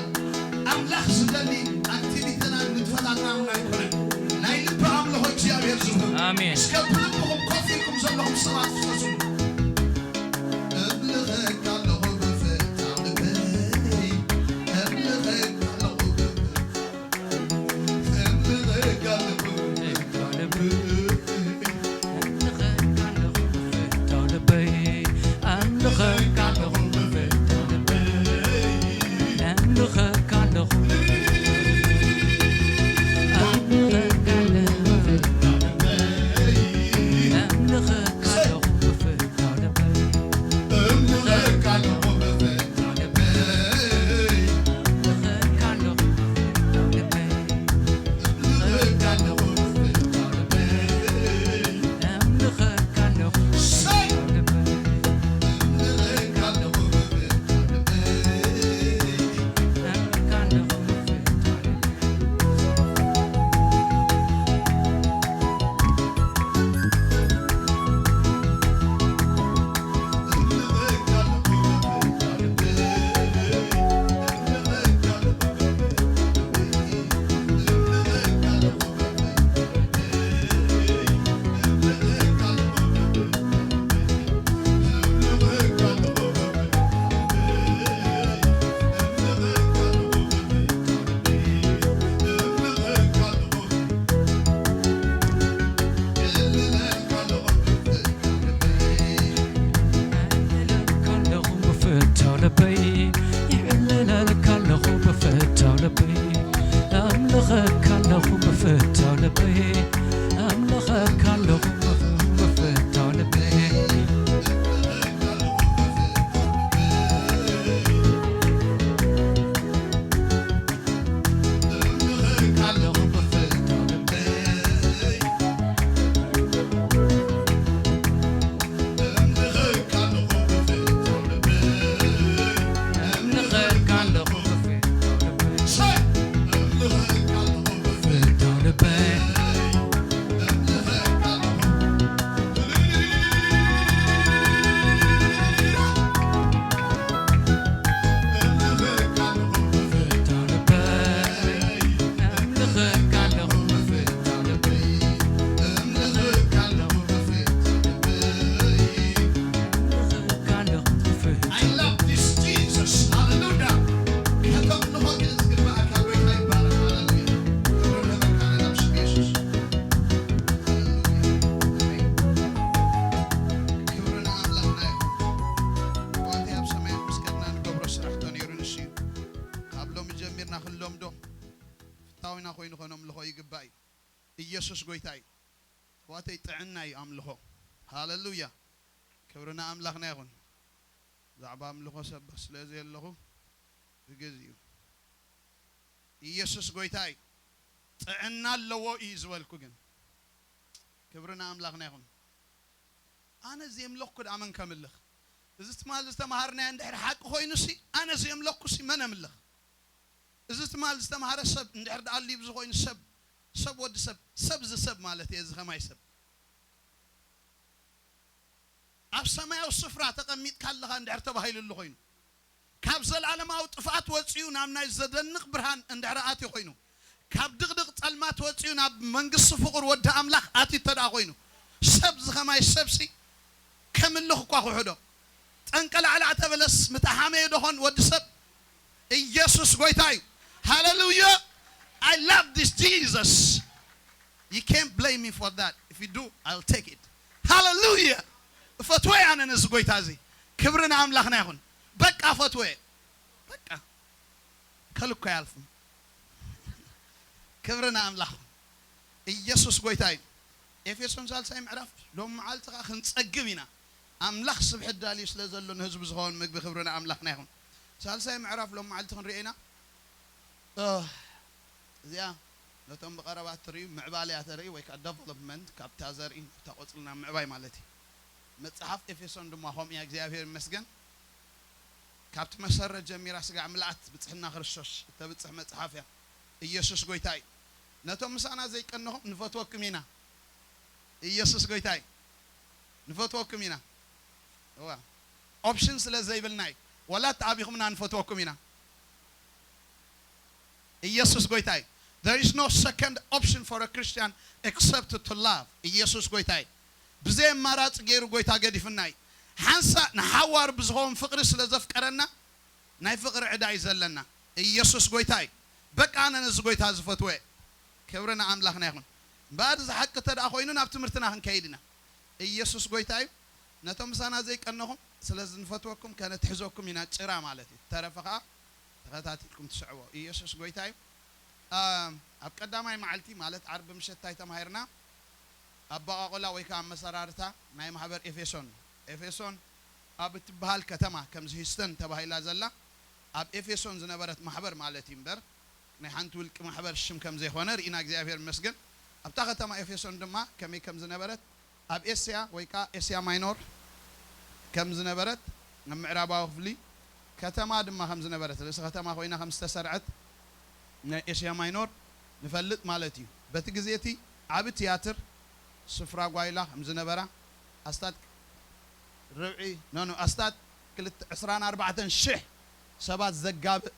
ኣምላኽ ዝደሊ ኣክቲቪቲና ንጥፈታትና እውን ኣይኮነን። ናይ ልቢ ኣምልኾ እግዚኣብሔር ዝህብ። ኣሜን። እስከ ብልብኹም ኮፍ ኢልኩም ዘለኹም ሰባት ፍሰሱ። እምልኸካ ኣለኹ ብፍታው ልበይ፣ እምልኸካ ኣለኹ ብፍታው፣ እምልኸካ ኣለኹ ብፍታው ልበይ፣ እምልኸካ ኣለኹ ብፍታው ልበይ፣ እምልኸካ ኣለኹ ብፍታው ልበይ፣ እምልኸካ ኣለኹ፣ እምልኸካ ኣለኹ ብፍታው፣ እምልኸካ ኣለኹ ብፍታው ኣምልኸካ ኣለኹ ብፍታው ልበይ። I love this Jesus. Hallelujah. ከተምልኾ ግን ዝግባኣካ ጎይታ ይባረክ። ሃሌሉያ። ክብሪ ንህበካ ንነብስኻ የሱስ። ሃሌሉያ። ኣሜን። ክብሪ ንኣምላኽና ይኹን። ኣሕዋተይ ኣብ ሰማያት ምስ ከድና ንገብሮ ስራሕ እቶ ነይሩ ንሱ እዩ። ካብ ሎሚ ጀሚርና ክንለምዶ ፍታዊና ኮይኑ ከነምልኾ ይግባእ እዩ። ኢየሱስ ጎይታ እዩ። ኣሕዋተይ ጥዕና እዩ ኣምልኾ። ሃሌሉያ። ክብሪ ንኣምላኽና ይኹን። ብዛዕባ ኣምልኾ ሰብኽ ስለ ዘየለኹ ብግዜኡ ኢየሱስ ጎይታ እዩ። ጥዕና ኣለዎ እዩ ዝበልኩ ግን። ክብሪ ንኣምላኽና ይኹን። ኣነ ዘየምለኽኩ ደኣ መን ከምልኽ? እዚ ትማል ዝተምሃርናዮ እንድሕር ሓቂ ኮይኑሲ፣ ኣነ ዘየምለኽኩሲ መን ኣምልኽ? እዚ ትማል ዝተምሃረ ሰብ እንድሕር ደኣ ኣልዩ ብዝኾይኑ ሰብ፣ ሰብ ወዲ ሰብ፣ ሰብ እዚ ሰብ ማለት እየ፣ እዚ ከማይ ሰብ። ኣብ ሰማያዊ ስፍራ ተቐሚጥካ ኣለኻ እንድሕር ተባሂሉሉ ኮይኑ፣ ካብ ዘለኣለማዊ ጥፍኣት ወጺኡ ናብ ናይ ዘደንቕ ብርሃን እንድሕር ኣትዩ ኮይኑ፣ ካብ ድቕድቕ ጸልማት ወጺኡ ናብ መንግስቲ ፍቑር ወዲ ኣምላኽ ኣትዩ እንተ ደኣ ኮይኑ፣ ሰብ ዝኸማይ ሰብሲ ከምልኽ እኳ ክውሕዶ። ጠንቀላዕላዕ ተበለስ ምተሓመየ ደኾን ወዲ ሰብ? ኢየሱስ ጎይታ እዩ። ሃሌሉያ። I love this Jesus. You can't blame me for that. If you do, I'll take it. ሃሌሉያ። እፈትወ ኣነ ነዚ ጎይታ እዚ። ክብሪ ንኣምላኽና ይኹን። በቃ እፈትወ። በቃ። ከልኮ ኣያልፍም። ክብሪ ንኣምላኽ። ኢየሱስ ጎይታ እዩ። ኤፌሶን ሳልሳይ ምዕራፍ፣ ሎም መዓልቲ ኸኣ ክንጸግብ ኢና። ኣምላኽ ስብሒ ዳልዩ ስለ ዘሎ ንህዝቡ ዝኸውን ምግቢ። ክብሪ ንኣምላኽና ይኹን። ሳልሳይ ምዕራፍ ሎም መዓልቲ ክንሪኦ ኢና። እ፣ እዚኣ ነቶም ብቐረባ እትርእዩ ምዕባለ እያ ተርኢ፣ ወይ ከኣ ዴቨሎፕመንት፣ ካብታ ዘርኢ ናብታ ቆጽሊ ናብ ምዕባይ ማለት እዩ። መጽሓፍ ኤፌሶን ድማ ከምኡ እያ፣ እግዚኣብሔር ይመስገን። ካብቲ መሰረት ጀሚራ ስጋዕ ምልኣት ብጽሕና ክርስቶስ እተብጽሕ መጽሓፍ እያ። ኢየሱስ ጎይታ እዩ። ነቶም ምሳና ዘይቀነኹም ንፈትወኩም ኢና። ኢየሱስ ጎይታ እዩ። ንፈትወኩም ኢና። እዋ። ኦፕሽን ስለ ዘይብልና እዩ። ወላ ተኣቢኹምና ንፈትወኩም ኢና። ኢየሱስ ጎይታ እዩ። There is no second option for a Christian except to love. ኢየሱስ ጎይታ እዩ። ብዘይ ኣማራጺ ገይሩ ጎይታ ገዲፉና እዩ። ሓንሳእ ንሓዋሩ ብዝኸውን ፍቕሪ ስለ ዘፍቀረና፣ ናይ ፍቕሪ ዕዳ እዩ ዘለና። ኢየሱስ ጎይታ እዩ። በቃ ኣነ ነዚ ጎይታ ዝፈትወ። ክብሪ ንኣምላኽና ይኹን። እምበኣር እዚ ሓቂ እንተ ደኣ ኮይኑ ናብ ትምህርትና ክንከይድ ኢና። ኢየሱስ ጎይታ እዩ። ነቶም ምሳና ዘይቀነኹም፣ ስለዚ ንፈትወኩም፣ ከነትሕዘኩም ኢና፣ ጭራ ማለት እዩ። ተረፈ ኸኣ ተኸታቲልኩም ትስዕቦ። ኢየሱስ ጎይታ እዩ። ኣም፣ ኣብ ቀዳማይ መዓልቲ፣ ማለት ዓርቢ ምሸት እንታይ ተማሂርና? ኣበቓቑላ ወይ ከኣ ኣመሰራርታ ናይ ማሕበር ኤፌሶን። ኤፌሶን ኣብ እትበሃል ከተማ፣ ከምዚ ሂስተን ተባሂላ ዘላ፣ ኣብ ኤፌሶን ዝነበረት ማሕበር ማለት እዩ እምበር፣ ናይ ሓንቲ ውልቂ ማሕበር ሽም ከም ዘይኮነ ርኢና፣ እግዚኣብሔር ይመስገን። ኣብታ ከተማ ኤፌሶን ድማ ከመይ ከም ዝነበረት፣ ኣብ ኤስያ ወይ ከኣ ኤስያ ማይኖር ከም ዝነበረት፣ ኣብ ምዕራባዊ ክፍሊ ከተማ ድማ ከም ዝነበረት፣ ርእሲ ከተማ ኮይና ከም ዝተሰርዐት ናይ ኤስያ ማይኖር ንፈልጥ ማለት እዩ። በቲ ግዜ እቲ ዓቢ ትያትር፣ ስፍራ ጓይላ ከም ዝነበራ፣ ኣስታት ርብዒ፣ ኖ፣ ኖ፣ ኣስታት ክልተ፣ ዕስራን ኣርባዕተን ሽሕ ሰባት ዘጋብእ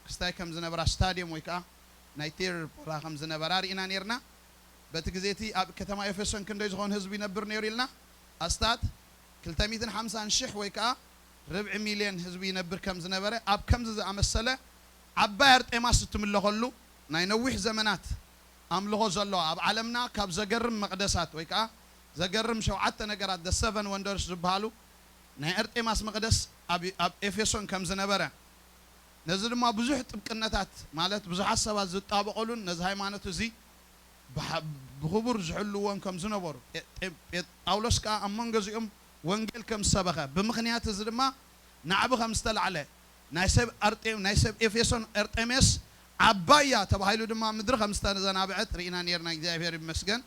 ክስታይ ከም ዝነበራ፣ ስታድዮም ወይ ከኣ ናይ ቴር ቦታ ከም ዝነበራ ርኢና ኔርና። በቲ ግዜ እቲ ኣብ ከተማ ኤፌሶን ክንደይ ዝኾን ህዝቢ ይነብር ነይሩ ኢልና? ኣስታት ክልተ ሚእትን ሓምሳን ሽሕ ወይ ከኣ ርብዒ ሚልዮን ህዝቢ ይነብር ከም ዝነበረ፣ ኣብ ከምዚ ዝኣመሰለ ዓባይ ኣርጤማስ እትምለኸሉ ናይ ነዊሕ ዘመናት ኣምልኾ ዘለዋ፣ ኣብ ዓለምና ካብ ዘገርም መቕደሳት ወይ ከኣ ዘገርም ሸውዓተ ነገራት፣ the seven wonders ዝበሃሉ፣ ናይ ኣርጤማስ መቕደስ ኣብ፣ ኣብ ኤፌሶን ከም ዝነበረ፣ ነዚ ድማ ብዙሕ ጥብቅነታት፣ ማለት ብዙሓት ሰባት ዝጣበቐሉን ነዚ ሃይማኖት እዚ ብሓ-፣ ብኽቡር ዝሕልውዎን ከም ዝነበሩ፣ ጴ-፣ ጴ-፣ ጴ-፣ ጳውሎስ ከኣ ኣብ መንጎ እዚኦም ወንጌል ከም ዝሰበኸ፣ ብምኽንያት እዚ ድማ ናዕቢ ከም ዝተላዕለ፣ ናይ ሰብ ኣርጤ-፣ ናይ ሰብ ኤፌሶን ኣርጤሜስ ዓባይ እያ ተባሂሉ ድማ ምድሪ ከም ዝተዘናብዐት ርኢና ነርና። እግዚኣብሔር ይመስገን።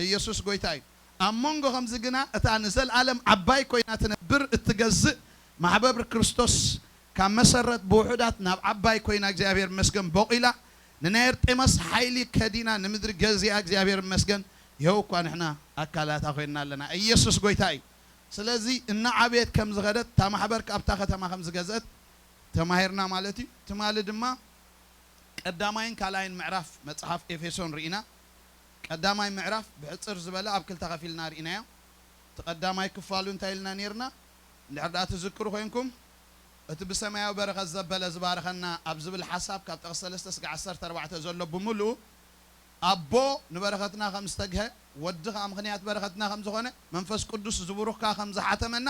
ኢየሱስ ጐይታ እዩ። ኣብ መንጎ ከምዚ ግና እታ ንዘለኣለም ዓባይ ኮይና ትነብር እትገዝእ ማሕበር ክርስቶስ ካብ መሰረት ብውሑዳት ናብ ዓባይ ኮይና እግዚኣብሔር ይመስገን ቦቒላ ንናይ ኣርጤማስ ሓይሊ ከዲና ንምድሪ ገዚኣ እግዚኣብሔር ይመስገን ይኸው እኳ ንሕና ኣካላታ ኮይንና ኣለና። ኢየሱስ ጐይታ እዩ። ስለዚ እናዓበየት ከም ዝኸደት እታ ማሕበር ካብታ ከተማ ከም ዝገዝአት ተማሂርና ማለት እዩ። ትማሊ ድማ ቀዳማይን ካልኣይን ምዕራፍ መጽሓፍ ኤፌሶን ርኢና። ቀዳማይ ምዕራፍ ብሕጽር ዝበለ ኣብ ክልተ ከፊልና ርኢናዮ። እቲ ቀዳማይ ክፋሉ እንታይ ኢልና ነይርና? እንድሕር ደኣ ትዝክሩ ኮይንኩም፣ እቲ ብሰማያዊ በረኸት ዘበለ ዝባርኸና ኣብ ዝብል ሓሳብ ካብ ጥቕሲ ሰለስተ ስጋዕ ዓሰርተ ኣርባዕተ ዘሎ ብምሉኡ ኣቦ ንበረኸትና ከም ዝተግሀ፣ ወዲ ኸኣ ምኽንያት በረኸትና ከም ዝኾነ፣ መንፈስ ቅዱስ ዝቡሩኽ ከኣ ከም ዝሓተመና፣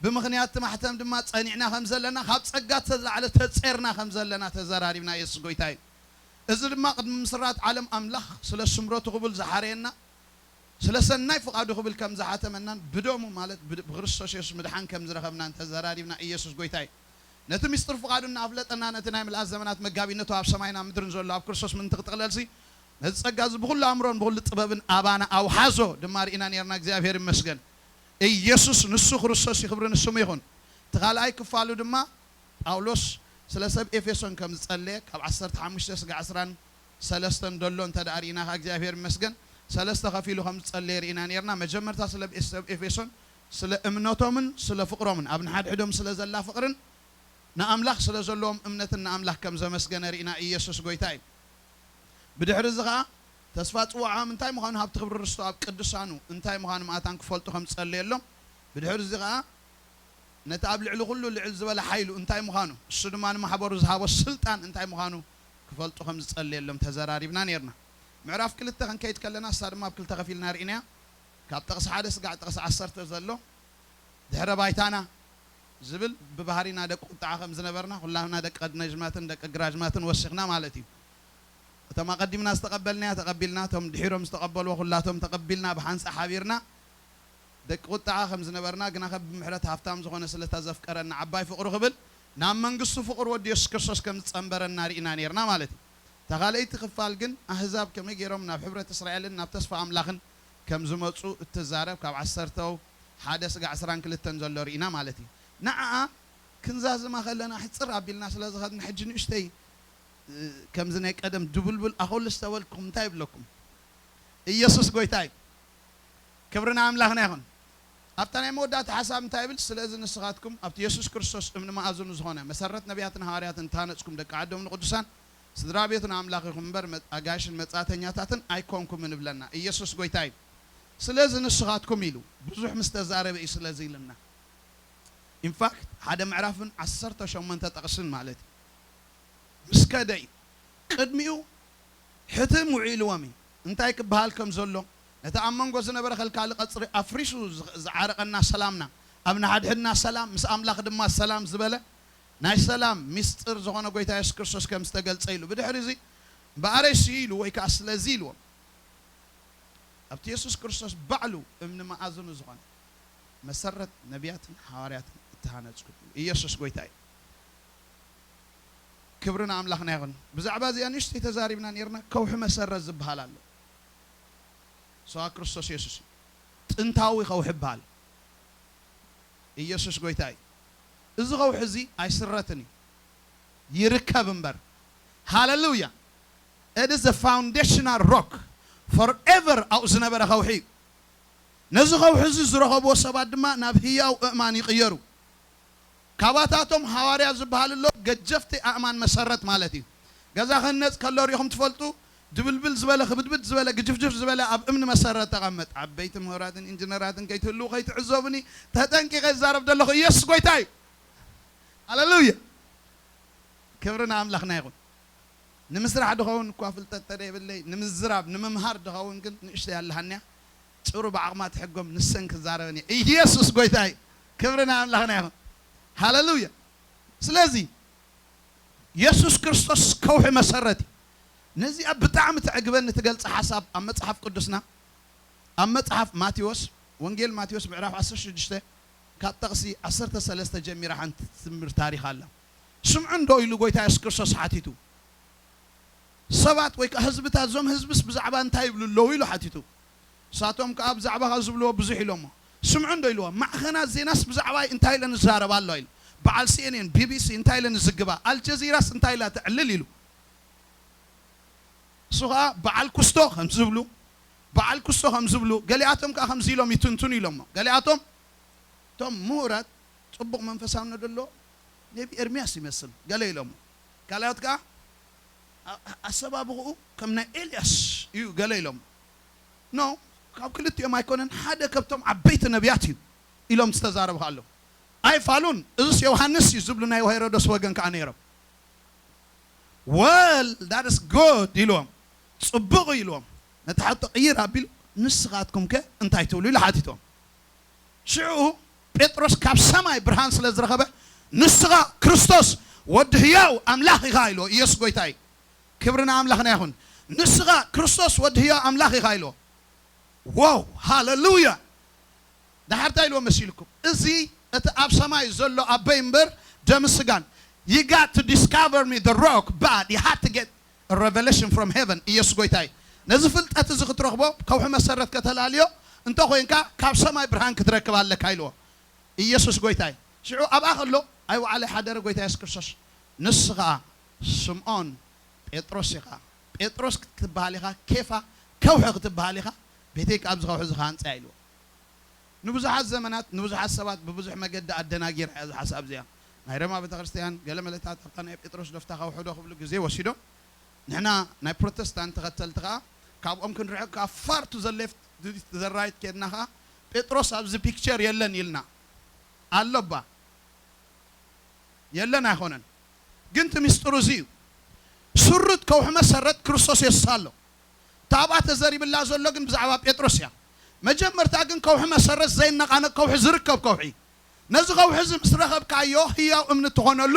ብምኽንያት እቲ ማሕተም ድማ ጸኒዕና ከም ዘለና፣ ካብ ጸጋ ዝተላዕለ ተጼርና ከም ዘለና ተዘራሪብና። የሱስ ጐይታ እዩ። እዚ ድማ ቅድሚ ምስራት ዓለም ኣምላኽ ስለ ስምረቱ ክብል ዝሓረየና፣ ስለ ሰናይ ፍቓዱ ክብል ከም ዝሓተመናን ብደሙ ማለት ብድ-፣ ብክርስቶስ የሱስ ምድሓን ከም ዝረኸብናን ተዘራሪብና። ኢየሱስ ጐይታ እዩ። ነቲ ምስጢር ፍቓዱ እናኣፍለጠና ነቲ ናይ ምልኣት ዘመናት መጋቢነቱ ኣብ ሰማይን ኣብ ምድርን ዘሎ ኣብ ክርስቶስ ምእንቲ ክጥቕለልሲ ነዚ ጸጋ እዚ ብኹሉ ኣእምሮን ብኹሉ ጥበብን ኣባና ኣውሓዞ ድማ ርኢና ነርና። እግዚኣብሔር ይመስገን። ኢየሱስ ንሱ ክርስቶስ እዩ፣ ክብሪ ንስሙ ይኹን። እቲ ካልኣይ ክፋሉ ድማ ጳውሎስ ስለ ሰብ ኤፌሶን ከም ዝጸለየ ካብ ዓሰርተ ሓሙሽተ ስጋዕ ዕስራን ሰለስተን ደሎ እንተ ደኣ ርኢና ከኣ እግዚኣብሔር ይመስገን ሰለስተ ከፊሉ ከም ዝጸለየ ርኢና ነርና። መጀመርታ ስለ ሰብ ኤፌሶን ስለ እምነቶምን ስለ ፍቕሮምን ኣብ ንሓድሕዶም ስለ ዘላ ፍቕርን ንኣምላኽ ስለ ዘለዎም እምነትን ንኣምላኽ ከም ዘመስገነ ርኢና። ኢየሱስ ጐይታ እዩ። ብድሕሪ እዚ ኸኣ ተስፋ ጽዋዖም እንታይ ምዃኑ ሃብቲ ክብሪ ርስቱ ኣብ ቅዱሳኑ እንታይ ምዃኑ መኣታን ክፈልጡ ከም ዝጸለየሎም ብድሕሪ እዚ ኸኣ ነቲ ኣብ ልዕሊ ኩሉ ልዕል ዝበለ ሓይሉ እንታይ ምዃኑ እሱ ድማ ንማሕበሩ ዝሃቦ ስልጣን እንታይ ምዃኑ ክፈልጡ ከም ዝጸለየሎም ተዘራሪብና ነርና። ምዕራፍ ክልተ ክንከይድ ከለና እሳ ድማ ኣብ ክልተ ከፊልና ርኢናያ። ካብ ጥቕሲ ሓደ ስጋዕ ጥቕሲ ዓሰርተ ዘሎ ድሕረ ባይታና ዝብል ብባህሪና ደቂ ቁጥዓ ከም ዝነበርና ኩላትና ደቂ ቀድነጅማትን ደቂ ግራጅማትን ወሲኽና ማለት እዩ። እቶም ኣቐዲምና ዝተቐበልናያ ተቐቢልና፣ እቶም ድሒሮም ዝተቐበልዎ ኩላቶም ተቐቢልና ብሓንሳእ ሓቢርና ደቂ ቁጥዓ ከም ዝነበርና ግና ከ ብምሕረት ሃፍታም ዝኾነ ስለታ ዘፍቀረና ዓባይ ፍቕሩ ክብል ናብ መንግስቱ ፍቕሩ ወዲ የሱስ ክርስቶስ ከም ዝጸንበረና ርኢና ነርና ማለት እዩ። እታ ካልኣይቲ ክፋል ግን ኣህዛብ ከመይ ገይሮም ናብ ሕብረት እስራኤልን ናብ ተስፋ ኣምላኽን ከም ዝመጹ እትዛረብ ካብ ዓሰርተው ሓደ ስጋዕ ዕስራን ክልተን ዘሎ ርኢና ማለት እዩ። ንዓኣ ክንዛዝማ ከለና ሕጽር ኣቢልና ስለ ዝኸድና ሕጂ ንእሽተይ ከምዚ ናይ ቀደም ድቡልቡል ኣኹል ዝተበልኩም እንታይ ይብለኩም? ኢየሱስ ጐይታ እዩ። ክብሪ ንኣምላኽና ይኹን። ኣብታ ናይ መወዳእታ ሓሳብ እንታይ ይብል? ስለዚ ንስኻትኩም ኣብቲ የሱስ ክርስቶስ እምኒ መኣዝኑ ዝኾነ መሰረት ነቢያትን ሃዋርያትን እተሃነጽኩም ደቂ ዓዶም ንቅዱሳን ስድራ ቤቱ ንኣምላኽ ኢኹም እምበር መ-፣ ኣጋይሽን መጻእተኛታትን ኣይኮንኩምን እብለና። ኢየሱስ ጐይታ እዩ። ስለዚ ንስኻትኩም ኢሉ ብዙሕ ምስ ተዛረበ እዩ ስለዚ ኢልና። ኢንፋክት ሓደ ምዕራፍን ዓሰርተ ሸሞንተ ጥቕስን ማለት እዩ። ምስ ከደ እዩ። ቅድሚኡ ሕትም ውዒልዎም እዩ። እንታይ ክበሃል ከም ዘሎ፣ ነቲ ኣብ መንጎ ዝነበረ ከልካሊ ቀጽሪ ኣፍሪሱ ዝ-፣ ዝዓረቐና ሰላምና፣ ኣብ ንሓድሕድና ሰላም፣ ምስ ኣምላኽ ድማ ሰላም ዝበለ፣ ናይ ሰላም ሚስጥር ዝኾነ ጐይታ የሱስ ክርስቶስ ከም ዝተገልጸ ኢሉ። ብድሕሪ እዚ፣ እምበኣረይሲ ኢሉ ወይ ከኣ ስለዚ ኢልዎም። ኣብቲ የሱስ ክርስቶስ ባዕሉ እምኒ መኣዝኑ ዝኾነ መሰረት ነቢያትን ሃዋርያትን እተሃነጽኩ። ኢየሱስ ጐይታ እዩ። ክብሪ ንኣምላኽና ይኹን። ብዛዕባ እዚኣ ንእሽተይ ተዛሪብና ነይርና። ከውሒ መሰረት ዝበሃል ኣሎ። ሰዋ ክርስቶስ የሱስ እዩ። ጥንታዊ ከውሒ ይበሃል። ኢየሱስ ጐይታ እዩ። እዚ ከውሒ እዚ ኣይስረትን እዩ። ይርከብ እምበር። ሃሌሉያ። It is a foundational rock. Forever ኣብኡ ዝነበረ ከውሒ እዩ። ነዚ ከውሒ እዚ ዝረኸብዎ ሰባት ድማ ናብ ህያው እእማን ይቕየሩ። ካባታቶም ሃዋርያ ዝበሃል ኣሎ፣ ገጀፍቲ ኣእማን መሰረት ማለት እዩ። ገዛ ክህነጽ ከሎ ርኢኹም ትፈልጡ፣ ድብልብል ዝበለ፣ ክብድብድ ዝበለ፣ ግጅፍጅፍ ዝበለ ኣብ እምኒ መሰረት ተቐመጥ። ዓበይቲ ምሁራትን ኢንጂነራትን ከይትህልዉ ከይትዕዘቡኒ፣ ተጠንቂቐ ይዛረብ ዘለኹ። ኢየሱስ ጐይታ እዩ። ሃሌሉያ። ክብሪ ንኣምላኽና ይኹን። ንምስራሕ ድኸውን እኳ ፍልጠት ተደይብለይ፣ ንምዝራብ፣ ንምምሃር ድኸውን ግን ንእሽተይ ኣለሃንያ። ጭሩ ብዓቕማ ትሕጎም ንሰን ክዛረበን እየ። ኢየሱስ ጐይታ እዩ። ክብሪ ንኣምላኽና ይኹን። ሃሌሉያ። ስለዚ የሱስ ክርስቶስ ከውሒ መሰረት እዩ። ነዚኣ ብጣዕሚ ተዕግበኒ ትገልጽ ሓሳብ ኣብ መጽሓፍ ቅዱስና፣ ኣብ መጽሓፍ ማቴዎስ፣ ወንጌል ማቴዎስ ምዕራፍ ዓሰርተ ሽዱሽተ ካብ ጠቕሲ ዓሰርተ ሰለስተ ጀሚራ ሓንቲ ትምህር ታሪኽ ኣላ። ስምዑ እንዶ ኢሉ ጎይታ የሱስ ክርስቶስ ሓቲቱ። ሰባት ወይ ከኣ ህዝብታት፣ እዞም ህዝብስ ብዛዕባ እንታይ ይብሉ ኣለዉ ኢሉ ሓቲቱ። ንሳቶም ከኣ ብዛዕባኻ ዝብልዎ ብዙሕ ኢሎሞ። ስምዑ እንዶ ኢልዎ፣ ማዕኸናት ዜናስ ብዛዕባይ እንታይ ኢለን ይዛረባ ኣለዋ ኢሉ። በዓል ሲኤንኤን፣ ቢቢሲ እንታይ ኢለን ይዝግባ፣ ኣልጀዚራስ እንታይ ኢላ ተዕልል ኢሉ። እሱ ኸኣ በዓል ኩስቶ ከም ዝብሉ፣ በዓል ኩስቶ ከም ዝብሉ፣ ገሊኣቶም ከኣ ከምዚ ኢሎም ይትንትኑ ኢሎሞ። ገሊኣቶም እቶም ምሁራት ጽቡቕ መንፈሳውነት ዘለዎ ነቢ ኤርምያስ ይመስል ገለ ኢሎሞ። ካልኦት ከኣ ኣ-፣ ኣሰባብኽኡ ከም ናይ ኤልያስ እዩ ገለ ኢሎሞ። ኖ፣ ካብ ክልቲኦም ኣይኮነን፣ ሓደ ከብቶም ዓበይቲ ነቢያት እዩ ኢሎም ዝተዛረቡ ከኣ ኣለዉ። ኣይፋሉን፣ እዝስ ዮሃንስ እዩ ዝብሉ ናይ ሄሮዶስ ወገን ከኣ ነይሮም። Well, that is good ኢልዎም፣ ጽቡቕ ኢልዎም። ነቲ ሓቶ ቅይር ኣቢሉ፣ ንስኻትኩም ከ እንታይ ትብሉ ኢሉ ሓቲቶም። ሽዑ ጴጥሮስ ካብ ሰማይ ብርሃን ስለ ዝረኸበ፣ ንስኻ ክርስቶስ ወዲ ህያው ኣምላኽ ኢኻ ኢልዎ። ኢየሱስ ጎይታ እዩ። ክብሪ ንኣምላኽና ይኹን። ንስኻ ክርስቶስ ወዲ ህያው ኣምላኽ ኢኻ ኢልዎ። ዋው፣ ሃለሉያ። ደሓር እንታይ ኢልዎ መሲልኩም? እዚ እቲ ኣብ ሰማይ ዘሎ ኣቦይ እምበር ደም ስጋን። You got to discover me, the rock, but you had to get a revelation from heaven. ኢየሱስ ጎይታ እዩ። ነዚ ፍልጠት እዚ ክትረኽቦ፣ ከውሒ መሰረት ከተላልዮ እንተ ኾይንካ፣ ካብ ሰማይ ብርሃን ክትረክብ ኣለካ ኢልዎ። ኢየሱስ ጎይታ እዩ። ሽዑ ኣብኣ ከሎ፣ ኣይወዓለ ሓደረ ጎይታ የሱስ ክርስቶስ። ንስኻ ስምዖን ጴጥሮስ ኢኻ። ጴጥሮስ ክትበሃል ኢኻ፣ ኬፋ፣ ከውሒ ክትበሃል ኢኻ። ቤተይ ከኣ ኣብዚ ከውሒ እዚ ክሃንጻ ኢልዎ። ንብዙሓት ዘመናት፣ ንብዙሓት ሰባት ብብዙሕ መገዲ ኣደናጊራ እያ እዛ ሓሳብ እዚኣ። ናይ ሮማ ቤተክርስትያን ገለ መለታት ኣብታ ናይ ጴጥሮስ ዶ ኣብታ ከውሒ ዶ ክብሉ ግዜ ወሲዶም። ንሕና ናይ ፕሮቴስታንት ተኸተልቲ ከኣ ካብኦም ክንርሕቅ ከኣ far to the left, to the right ኬድና ከኣ ጴጥሮስ ኣብዚ ፒክቸር የለን ኢልና። ኣሎ እባ። የለን ኣይኾነን። ግን እቲ ምስጢሩ እዚ እዩ። ስሩት ከውሒ መሰረት ክርስቶስ የሱስ ኣሎ። እታ ኣብኣ ተዘሪብላ ዘሎ ግን ብዛዕባ ጴጥሮስ እያ። መጀመርታ ግን ከውሒ መሰረት ዘይነቓነቕ ከውሒ ዝርከብ ከውሒ። ነዚ ከውሒ እዚ ምስ ረኸብካዮ ህያው እምኒ ትኾነሉ።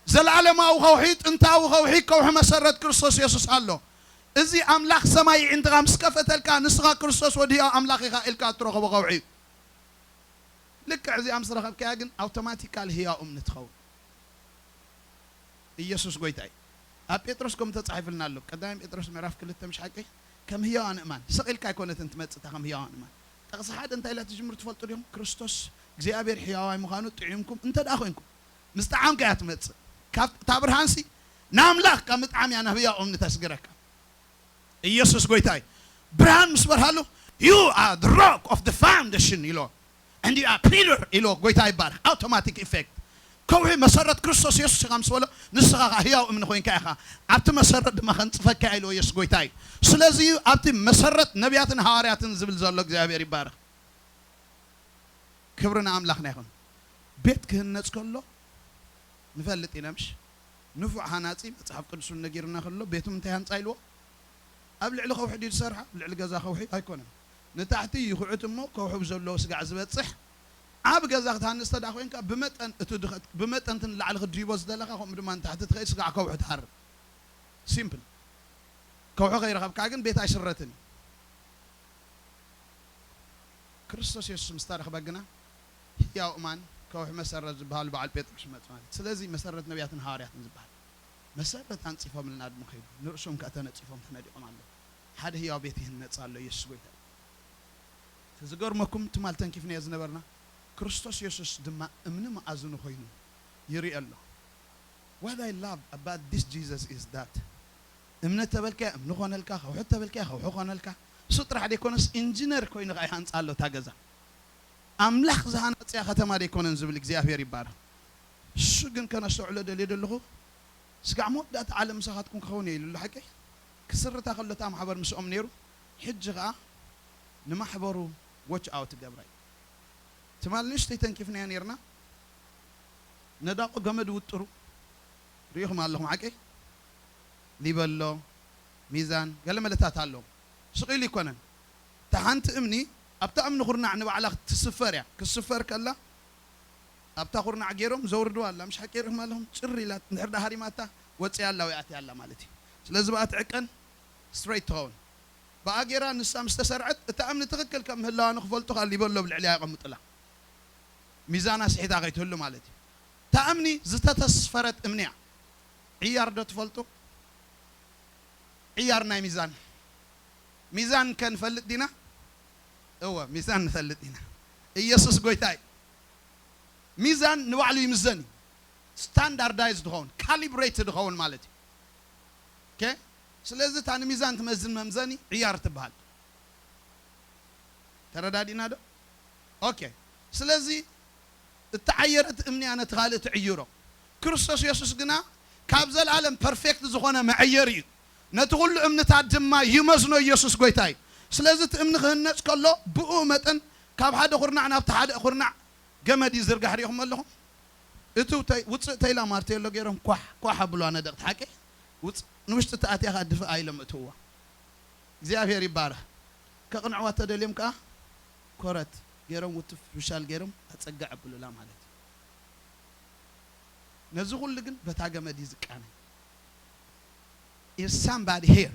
ዘለዓለማዊ ከውሒ፣ ጥንታዊ ከውሒ፣ ከውሒ መሰረት ክርስቶስ የሱስ ኣሎ። እዚ ኣምላኽ ሰማይ ኣዒንትኻ ምስ ከፈተልካ ንስኻ ክርስቶስ ወዲ ህያው ኣምላኽ ኢኻ ኢልካ እትረኽቦ ከውሒ እዩ። ልክዕ እዚኣ ምስ ረኸብካያ ግን ኣውቶማቲካል ህያው እምኒ ትኸውን። ኢየሱስ ጎይታ እዩ። ኣብ ጴጥሮስ ከም ተጻሒፉልና ኣሎ። ቀዳማይ ጴጥሮስ ምዕራፍ ክልተ ምሽ ሓቂ? ከም ህያዋን እማን። ስቕ ኢልካ ኣይኮነትን ትመጽእ እታ ከም ህያዋን እማን። ጥቕሲ ሓደ እንታይ ኢላ ትጅምር ትፈልጡ ዲኹም? ክርስቶስ እግዚኣብሔር ህያዋይ ምዃኑ ጥዒምኩም እንተ ደኣ ኮይንኩም። ምስ ጠዓምካ እያ ትመጽእ። ካብ እታ ብርሃንሲ ንኣምላኽ ካብ ምጥዓም እያ ናብ ህያው እምኒ ተስግረካ። ኢየሱስ ጎይታ እዩ። ብርሃን ምስ በርሃሉ፣ "You are the rock of the foundation" ኢሎ። "And you are Peter" ኢሎ። ጎይታ ይባረክ። ኣውቶማቲክ ኢፌክት። ከውሒ መሰረት ክርስቶስ የሱስ ኢኻ ምስ በሎ፣ ንስኻ ኸኣ ህያው እምኒ ኮይንካ ኢኻ። ኣብቲ መሰረት ድማ ከንጽፈካ ኢልዎ የሱስ ጎይታ እዩ። ስለዚ እዩ ኣብቲ መሰረት ነቢያትን ሃዋርያትን ዝብል ዘሎ። እግዚኣብሔር ይባረክ። ክብሪ ንኣምላኽና ይኹን። ቤት ክህነጽ ከሎ ንፈልጥ ኢና ምሽ? ንፉዕ ሃናጺ መጽሓፍ ቅዱስ እውን ነጊርና ከሎ ቤቱ እንታይ ሃንጻ ኢልዎ? ኣብ ልዕሊ ከውሒ ድዩ ዝሰርሓ? ኣብ ልዕሊ ገዛ ከውሒ ኣይኮነን። ንታሕቲ ይኹዕት እሞ ከውሒ ብዘለዎ ስጋዕ ዝበጽሕ ዓቢ ገዛ ክትሃንጽ ተዳ ኮይንካ ብመጠን እቲ ድኸት-፣ ብመጠን እቲ ንላዕሊ ክትድይቦ ዝደለኻ ከምኡ ድማ ንታሕቲ ትኸይድ ስጋዕ ከውሒ ትሃርም። ሲምፕል። ከውሒ ከይረኸብካ ግን ቤት ኣይስረትን እዩ። ክርስቶስ የሱስ ምስ ተረኽበ ግና ህያው እማን ከውሒ መሰረት ዝበሃሉ በዓል ጴጥሮስ ይመጽእ ማለት እዩ። ስለዚ መሰረት ነቢያትን ሃዋርያትን ዝበሃል መሰረት ኣንጺፎምልና ድማ ከይዱ ንርእሶም ከኣ ተነጺፎም ተነዲቖም ኣለዉ። ሓደ ህያው ቤት ይህነጽ ኣሎ። የሱስ ጎይታ እዩ። እቲ ዝገርመኩም ትማል ተንኪፍናዮ ዝነበርና ክርስቶስ የሱስ ድማ እምኒ መኣዝኑ ኮይኑ ይርኢ ኣሎ። What I love about this Jesus is that እምነት ተበልካዮ እምኒ ኮነልካ፣ ከውሒ ተበልካዮ ከውሒ ኮነልካ። እሱ ጥራሕ ደይኮነስ ኢንጂነር ኮይኑ ከኣ ይሃንጻ ኣሎ እታ ገዛ። ኣምላኽ ዝሃነጽያ ከተማ ደይኮነን ዝብል እግዚኣብሔር ይባረኽ። እሱ ግን ከነስተውዕሎ ደልየ ዘለኹ ስጋዕ መወዳእታ ዓለም ምሳኻትኩም ክኸውን እየ ኢሉ ኣሎ። ሓቀይ ክስርታ ከሎ እታ ማሕበር ምስኦም ነይሩ። ሕጂ ኸኣ ንማሕበሩ ዎች ኣውት ገብራ እዩ። ትማል ንእሽተይ ተንኪፍናዮ ነይርና። ነዳቑ ገመድ ውጥሩ ርኢኹም ኣለኹም። ሓቀይ ሊበሎ፣ ሚዛን፣ ገለ መለታት ኣለዎም። ስቕ ኢሉ ይኮነን። እታ ሓንቲ እምኒ ኣብታ እምኒ ኩርናዕ ንባዕላ ክትስፈር እያ። ክትስፈር ከላ ኣብታ ኩርናዕ ገይሮም ዘውርድዋ ኣላ። ምሽ ሓቂ ርኢኹም ኣለኹም? ጭር ኢላ እንድሕር ደኣ ሃሪማታ ወፂኣ ኣላ ወይ ኣትያ ኣላ ማለት እዩ። ስለዚ ብኣ ትዕቀን፣ ስትሬት ትኸውን። ብኣ ጌራ ንሳ ምስ ተሰርዐት፣ እታ እምኒ ትኽክል ከም ምህላዋ ንኽፈልጡ ካል ይበሎ ኣብ ልዕሊኣ የቐምጥላ። ሚዛና ስሒታ ከይትህሉ ማለት እዩ። እታ እምኒ ዝተተስፈረት እምኒ እያ። ዕያር ዶ ትፈልጡ? ዕያር ናይ ሚዛን። ሚዛን ከ ንፈልጥ ዲና? እወ፣ ሚዛን ንፈልጥ ኢና። ኢየሱስ ጎይታ እዩ። ሚዛን ንባዕሉ ይምዘን እዩ። ስታንዳርዳይዝ ድኸውን፣ ካሊብሬት ድኸውን ማለት እዩ። ኦኬ? ስለዚ እታ ንሚዛን ትመዝን መምዘኒ ዕያር ትበሃል። ተረዳዲና ዶ? ኦኬ። ስለዚ እተዓየረት እምኒ እያ ነቲ ካልእ ትዕይሮ። ክርስቶስ የሱስ ግና ካብ ዘለኣለም ፐርፌክት ዝኾነ መዐየሪ እዩ። ነቲ ኩሉ እምንታት ድማ ይመዝኖ ኢየሱስ ጎይታ እዩ። ስለዚ እቲ እምኒ ክህነጽ ከሎ ብኡ መጠን ካብ ሓደ ኩርናዕ ናብቲ ሓደ ኩርናዕ ገመድ ይዝርጋሕ ሪኢኹም ኣለኹም። እቲ ውፅእ ተይላ ማርቴሎ ገይሮም ኳሕ ኳሕ ኣብሉዋ ነደቕቲ ሓቂ ውፅ ንውሽጢ ተኣትያ ከዓ ድፍእ ኣይሎም እትዋ እግዚኣብሔር ይባረኽ። ከቕንዕዋ ተደልዮም ከዓ ኮረት ገይሮም ውትፍ ፊሻል ገይሮም ኣጸግዕ ኣብሉላ ማለት እዩ። ነዚ ኩሉ ግን በታ ገመድ እዩ ዝቃነ። Is somebody here?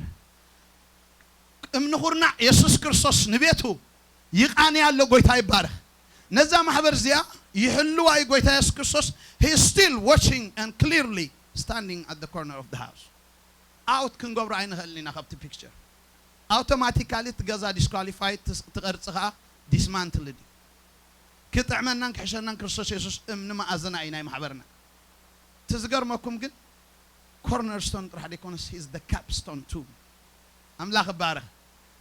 እምኒ ኩርናዕ የሱስ ክርስቶስ ንቤቱ ይቃንያ ኣሎ። ጎይታ ይባረኽ። ነዛ ማሕበር እዚኣ ይሕልዋ እዩ ጎይታ የሱስ ክርስቶስ። He is still watching and clearly standing at the corner of the house. ኣውት ክንገብሮ ኣይንኽእልን ኢና ካብቲ ፒክቸር። ኣውቶማቲካሊ እቲ ገዛ ዲስኳሊፋይድ፣ ትቕርፂ ከዓ ዲስማንትልድ እዩ። ክጥዕመናን ክሕሸናን ክርስቶስ የሱስ እምኒ መኣዝና እዩ ናይ ማሕበርና። እቲ ዝገርመኩም ግን ኮርነርስቶን ጥራሕ ደይኮነስ ሂዝ ደ ካፕስቶን ቱ። ኣምላኽ ይባረኽ።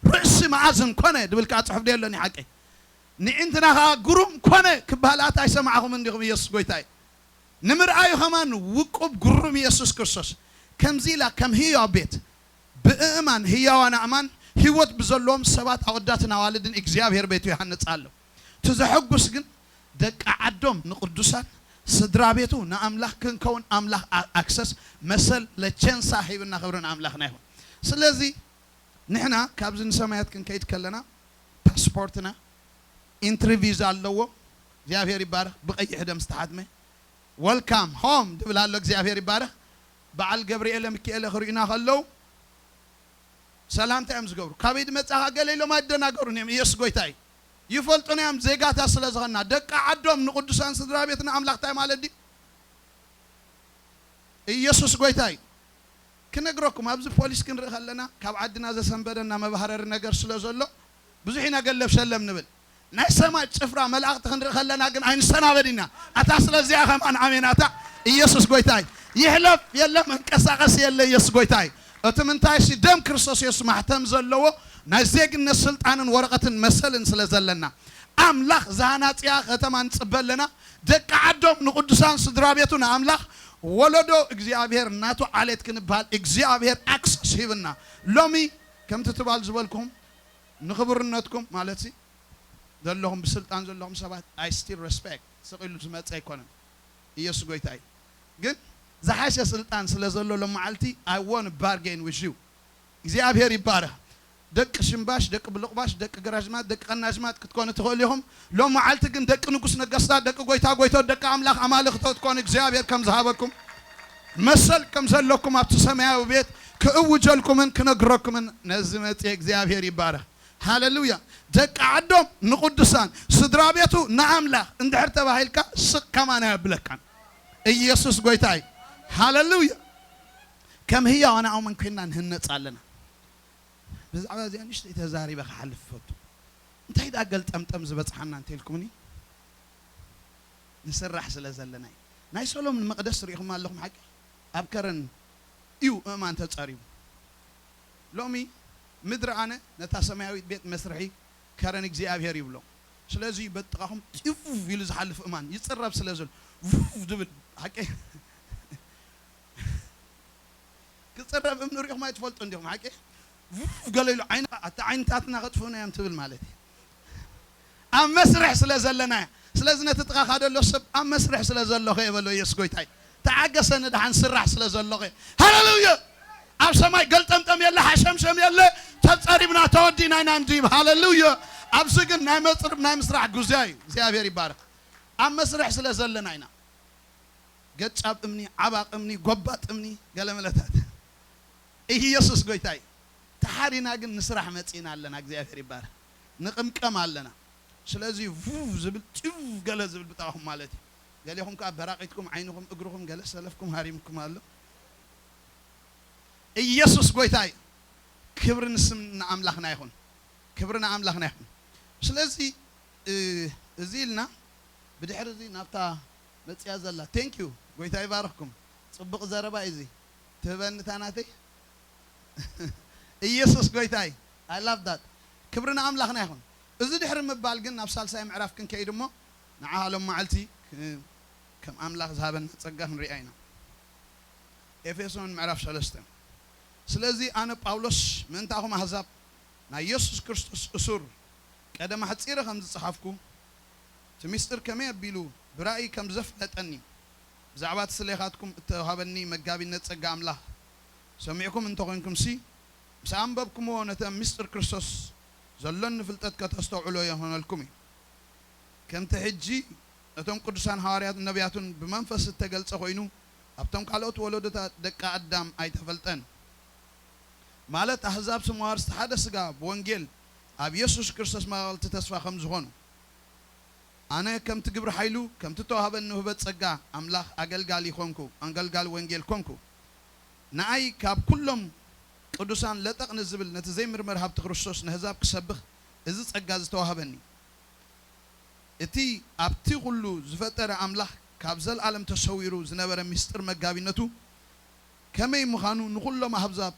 ርእሲ መኣዝን ኮነ ድብል ከዓ ፅሑፍ ደየሎን እዩ ሓቀይ። ንዒንትና ከዓ ግሩም ኮነ ክበሃል ኣታ ኣይሰማዕኹም እንዲኹም ኢየሱስ ጎይታ እዩ። ንምርኣዩ ከማን ውቁብ ግሩም ኢየሱስ ክርስቶስ ከምዚ ኢላ ከም ህያው ቤት ብእእማን ህያዋን ኣእማን ህይወት ብዘለዎም ሰባት ኣወዳትን ኣዋልድን እግዚኣብሔር ቤቱ ይሃንጽ ኣሎ። እቲ ዘሐጉስ ግን ደቂ ዓዶም ንቅዱሳን ስድራ ቤቱ ንኣምላኽ ክንከውን ኣምላኽ ኣ- ኣክሰስ መሰል ለቸንሳ ሂብና ክብሪ ንኣምላኽና ይኹን። ስለዚ ንሕና ካብዚ ንሰማያት ክንከይድ ከለና ፓስፖርትና ኢንትሪ ቪዛ ኣለዎ። እግዚኣብሔር ይባረኽ። ብቐይሕ ደም ዝተሓትመ ወልካም ሆም ድብል ኣሎ። እግዚኣብሔር ይባረኽ። በዓል ገብርኤለ ሚካኤለ ክርእዩና ከለዉ ሰላምታ እዮም ዝገብሩ። ካበይ ድመጻኻ ገለ ኢሎም ኣይደናገሩን እዮም። ኢየሱስ ጎይታ እዩ። ይፈልጡና እዮም ዜጋታት ስለ ዝኾንና። ደቂ ዓዶም ንቅዱሳን ስድራ ቤትና ኣምላኽ እንታይ ማለት ድዩ? ኢየሱስ ጎይታ እዩ። ክነግረኩም ኣብዚ ፖሊስ ክንርኢ ከለና ካብ ዓድና ዘሰንበደና መባህረሪ ነገር ስለ ዘሎ ብዙሕ ኢና ገለብ ሸለም ንብል። ናይ ሰማይ ጭፍራ መላእኽቲ ክንርኢ ከለና ግን ኣይንሰናበድ ኢና። ኣታ ስለዚኣ ከማን ኣሜን። ኣታ ኢየሱስ ጎይታ እዩ። ይሕለፍ የለ መንቀሳቐሲ የለ። ኢየሱስ ጎይታ እዩ። እቲ ምንታይ ሲ ደም ክርስቶስ የሱስ ማሕተም ዘለዎ ናይ ዜግነት ስልጣንን ወረቐትን መሰልን ስለ ዘለና ኣምላኽ ዝሃናጽያ ከተማ ንጽበ ኣለና። ደቂ ዓዶም ንቅዱሳን ስድራ ቤቱ ንኣምላኽ ወለዶ እግዚኣብሔር ናቱ ዓሌት ክንበሃል እግዚኣብሔር ኣክሰስ ሂብና። ሎሚ ከምቲ ትባል ዝበልኩም ንኽቡርነትኩም ማለት ሲ ዘለኹም ብስልጣን ዘለኹም ሰባት I still respect ስቕ ኢሉ ዝመፀ ኣይኮነን። ኢየሱስ ጎይታ እዩ። ግን ዝሓሸ ስልጣን ስለ ዘሎ ሎም መዓልቲ I want bargain with you እግዚኣብሔር ይባረኽ። ደቂ ሽምባሽ፣ ደቂ ብልቕባሽ፣ ደቂ ገራዥማት፣ ደቂ ቀናዥማት ክትኮኑ ትኽእሉ ኢኹም። ሎም መዓልቲ ግን ደቂ ንጉስ ነገስታት፣ ደቂ ጎይታ ጎይቶት፣ ደቂ ኣምላኽ ኣማልኽቶ ትኮኑ እግዚኣብሔር ከም ዝሃበኩም መሰል ከም ዘለኩም ኣብቲ ሰማያዊ ቤት ክእውጀልኩምን ክነግረኩምን ነዚ መጽየ እግዚኣብሔር ይባረኽ። ሃሌሉያ። ደቂ ዓዶም ንቅዱሳን ስድራ ቤቱ ንኣምላኽ እንድሕር ተባሂልካ ስቕ ከማን ኣየብለካን። ኢየሱስ ጎይታ እዩ። ሃሌሉያ። ከም ህያዋን ኣእማን ኮይንና ንህነጽ ኣለና። ብዛዕባ እዚኣ ንእሽተይ ተዛሪበ ክሓልፍ ፈቱ። እንታይ ደኣ ገልጠምጠም ዝበጽሓና እንተኢልኩምኒ ንስራሕ ስለ ዘለና እዩ። ናይ ሰሎምን መቕደስ ርኢኹም ኣለኹም ሓቂ ኣብ ከረን እዩ እእማን ተጸሪቡ። ሎሚ ምድሪ ኣነ ነታ ሰማያዊት ቤት መስርሒ ከረን እግዚኣብሔር ይብሎ። ስለዚ በጥቓኹም ጢፍ ኢሉ ዝሓልፍ እማን ይጽረብ ስለ ዘሎ ቭቭ ድብል ሓቂ ክጽረብ እምኒ ርኢኹም ኣይትፈልጡ እንዲኹም ሓቂ ቭቭ ገለ ኢሉ ዓይንኻ ኣታ ዓይንታትና ከጥፍኡና እዮም ትብል ማለት እዩ። ኣብ መስርሕ ስለ ዘለና እያ። ስለዚ ነቲ ጥቓኻ ደሎ ሰብ ኣብ መስርሕ ስለ ዘለኹ እየ በሎ ኢየሱስ ጎይታ እዩ። ተዓገሰኒ ደሓን ስራሕ ስለ ዘለኹ እየ። ሃሌሉያ። ኣብ ሰማይ ገልጠምጠም የለ ሓሸምሸም የለ። ተጸሪብና ተወዲና ኢና እንዲብ ሃሌሉያ። ኣብዚ ግን ናይ መጽርብ ናይ ምስራሕ ግዜ እዩ። እግዚኣብሔር ይባረኽ። ኣብ መስርሕ ስለ ዘለና ኢና። ገጫብ እምኒ ዓባቕ እምኒ ጎባጥ እምኒ ገለ መለታት ኢየሱስ ጎይታ እዩ። ተሓሪና ግን ንስራሕ መጺና ኣለና። እግዚኣብሔር ይባረክ። ንቕምቀም ኣለና። ስለዚ ቡፍ ዝብል ጭው ገለ ዝብል ብጣኹም ማለት እዩ። ገሌኹም ከኣ በራቒትኩም ዓይንኹም እግርኹም ገለ ሰለፍኩም ሃሪምኩም ኣሎ። ኢየሱስ ጎይታ እዩ። ክብሪ ንስም ንኣምላኽና ይኹን። ክብሪ ንኣምላኽና ይኹን። ስለዚ እዚ ኢልና ብድሕሪ እዚ ናብታ መጽያ ዘላ። Thank you። ጎይታ ይባርኽኩም። ጽቡቕ ዘረባ እዩ እዚ። ትህበኒ እታ ናተይ። ኢየሱስ ጎይታ እዩ። I love that። ክብሪ ንኣምላኽና ይኹን። እዚ ድሕሪ ምባል ግን ናብ ሳልሳይ ምዕራፍ ክንከይድ እሞ ንዓኻ ሎም መዓልቲ ከም ኣምላኽ ዝሃበና ጸጋ ክንሪኣ ኢና። ኤፌሶን ምዕራፍ ሰለስተ። ስለዚ ኣነ ጳውሎስ ምእንታኹም ኣህዛብ ናይ የሱስ ክርስቶስ እሱር ቀደም ኣሕጺረ ከም ዝጸሓፍኩ እቲ ምስጢር ከመይ ኣቢሉ ብራእይ ከም ዘፍለጠኒ ብዛዕባ እቲ ስሌኻትኩም እተዋህበኒ መጋቢነት ጸጋ ኣምላኽ ሰሚዕኩም እንተኾይንኩምሲ ምስ ኣንበብኩምዎ ነቲ ኣብ ምስጢር ክርስቶስ ዘሎኒ ፍልጠት ከተስተውዕሎ የኾነልኩም እዩ። ከምቲ ሕጂ ነቶም ቅዱሳን ሃዋርያትን ነቢያቱን ብመንፈስ እተገልጸ ኮይኑ ኣብቶም ካልኦት ወለዶታት ደቂ ኣዳም ኣይተፈልጠን። ማለት ኣህዛብ ስም ዋርስቲ ሓደ ስጋ ብወንጌል ኣብ የሱስ ክርስቶስ መቓልቲ ተስፋ ከም ዝኾኑ ኣነ ከምቲ ግብሪ ሓይሉ ከምቲ ተዋህበኒ ውህበት ጸጋ ኣምላኽ ኣገልጋሊ ኮንኩ ኣገልጋሊ ወንጌል ኮንኩ። ንኣይ ካብ ኩሎም ቅዱሳን ለጠቕ ንዝብል ነቲ ዘይምርመር ሃብቲ ክርስቶስ ነህዛብ ክሰብኽ እዚ ጸጋ ዝተዋህበኒ። እቲ ኣብቲ ኩሉ ዝፈጠረ ኣምላኽ ካብ ዘልኣለም ተሰዊሩ ዝነበረ ምስጢር መጋቢነቱ ከመይ ምዃኑ ንኹሎም ኣህዛብ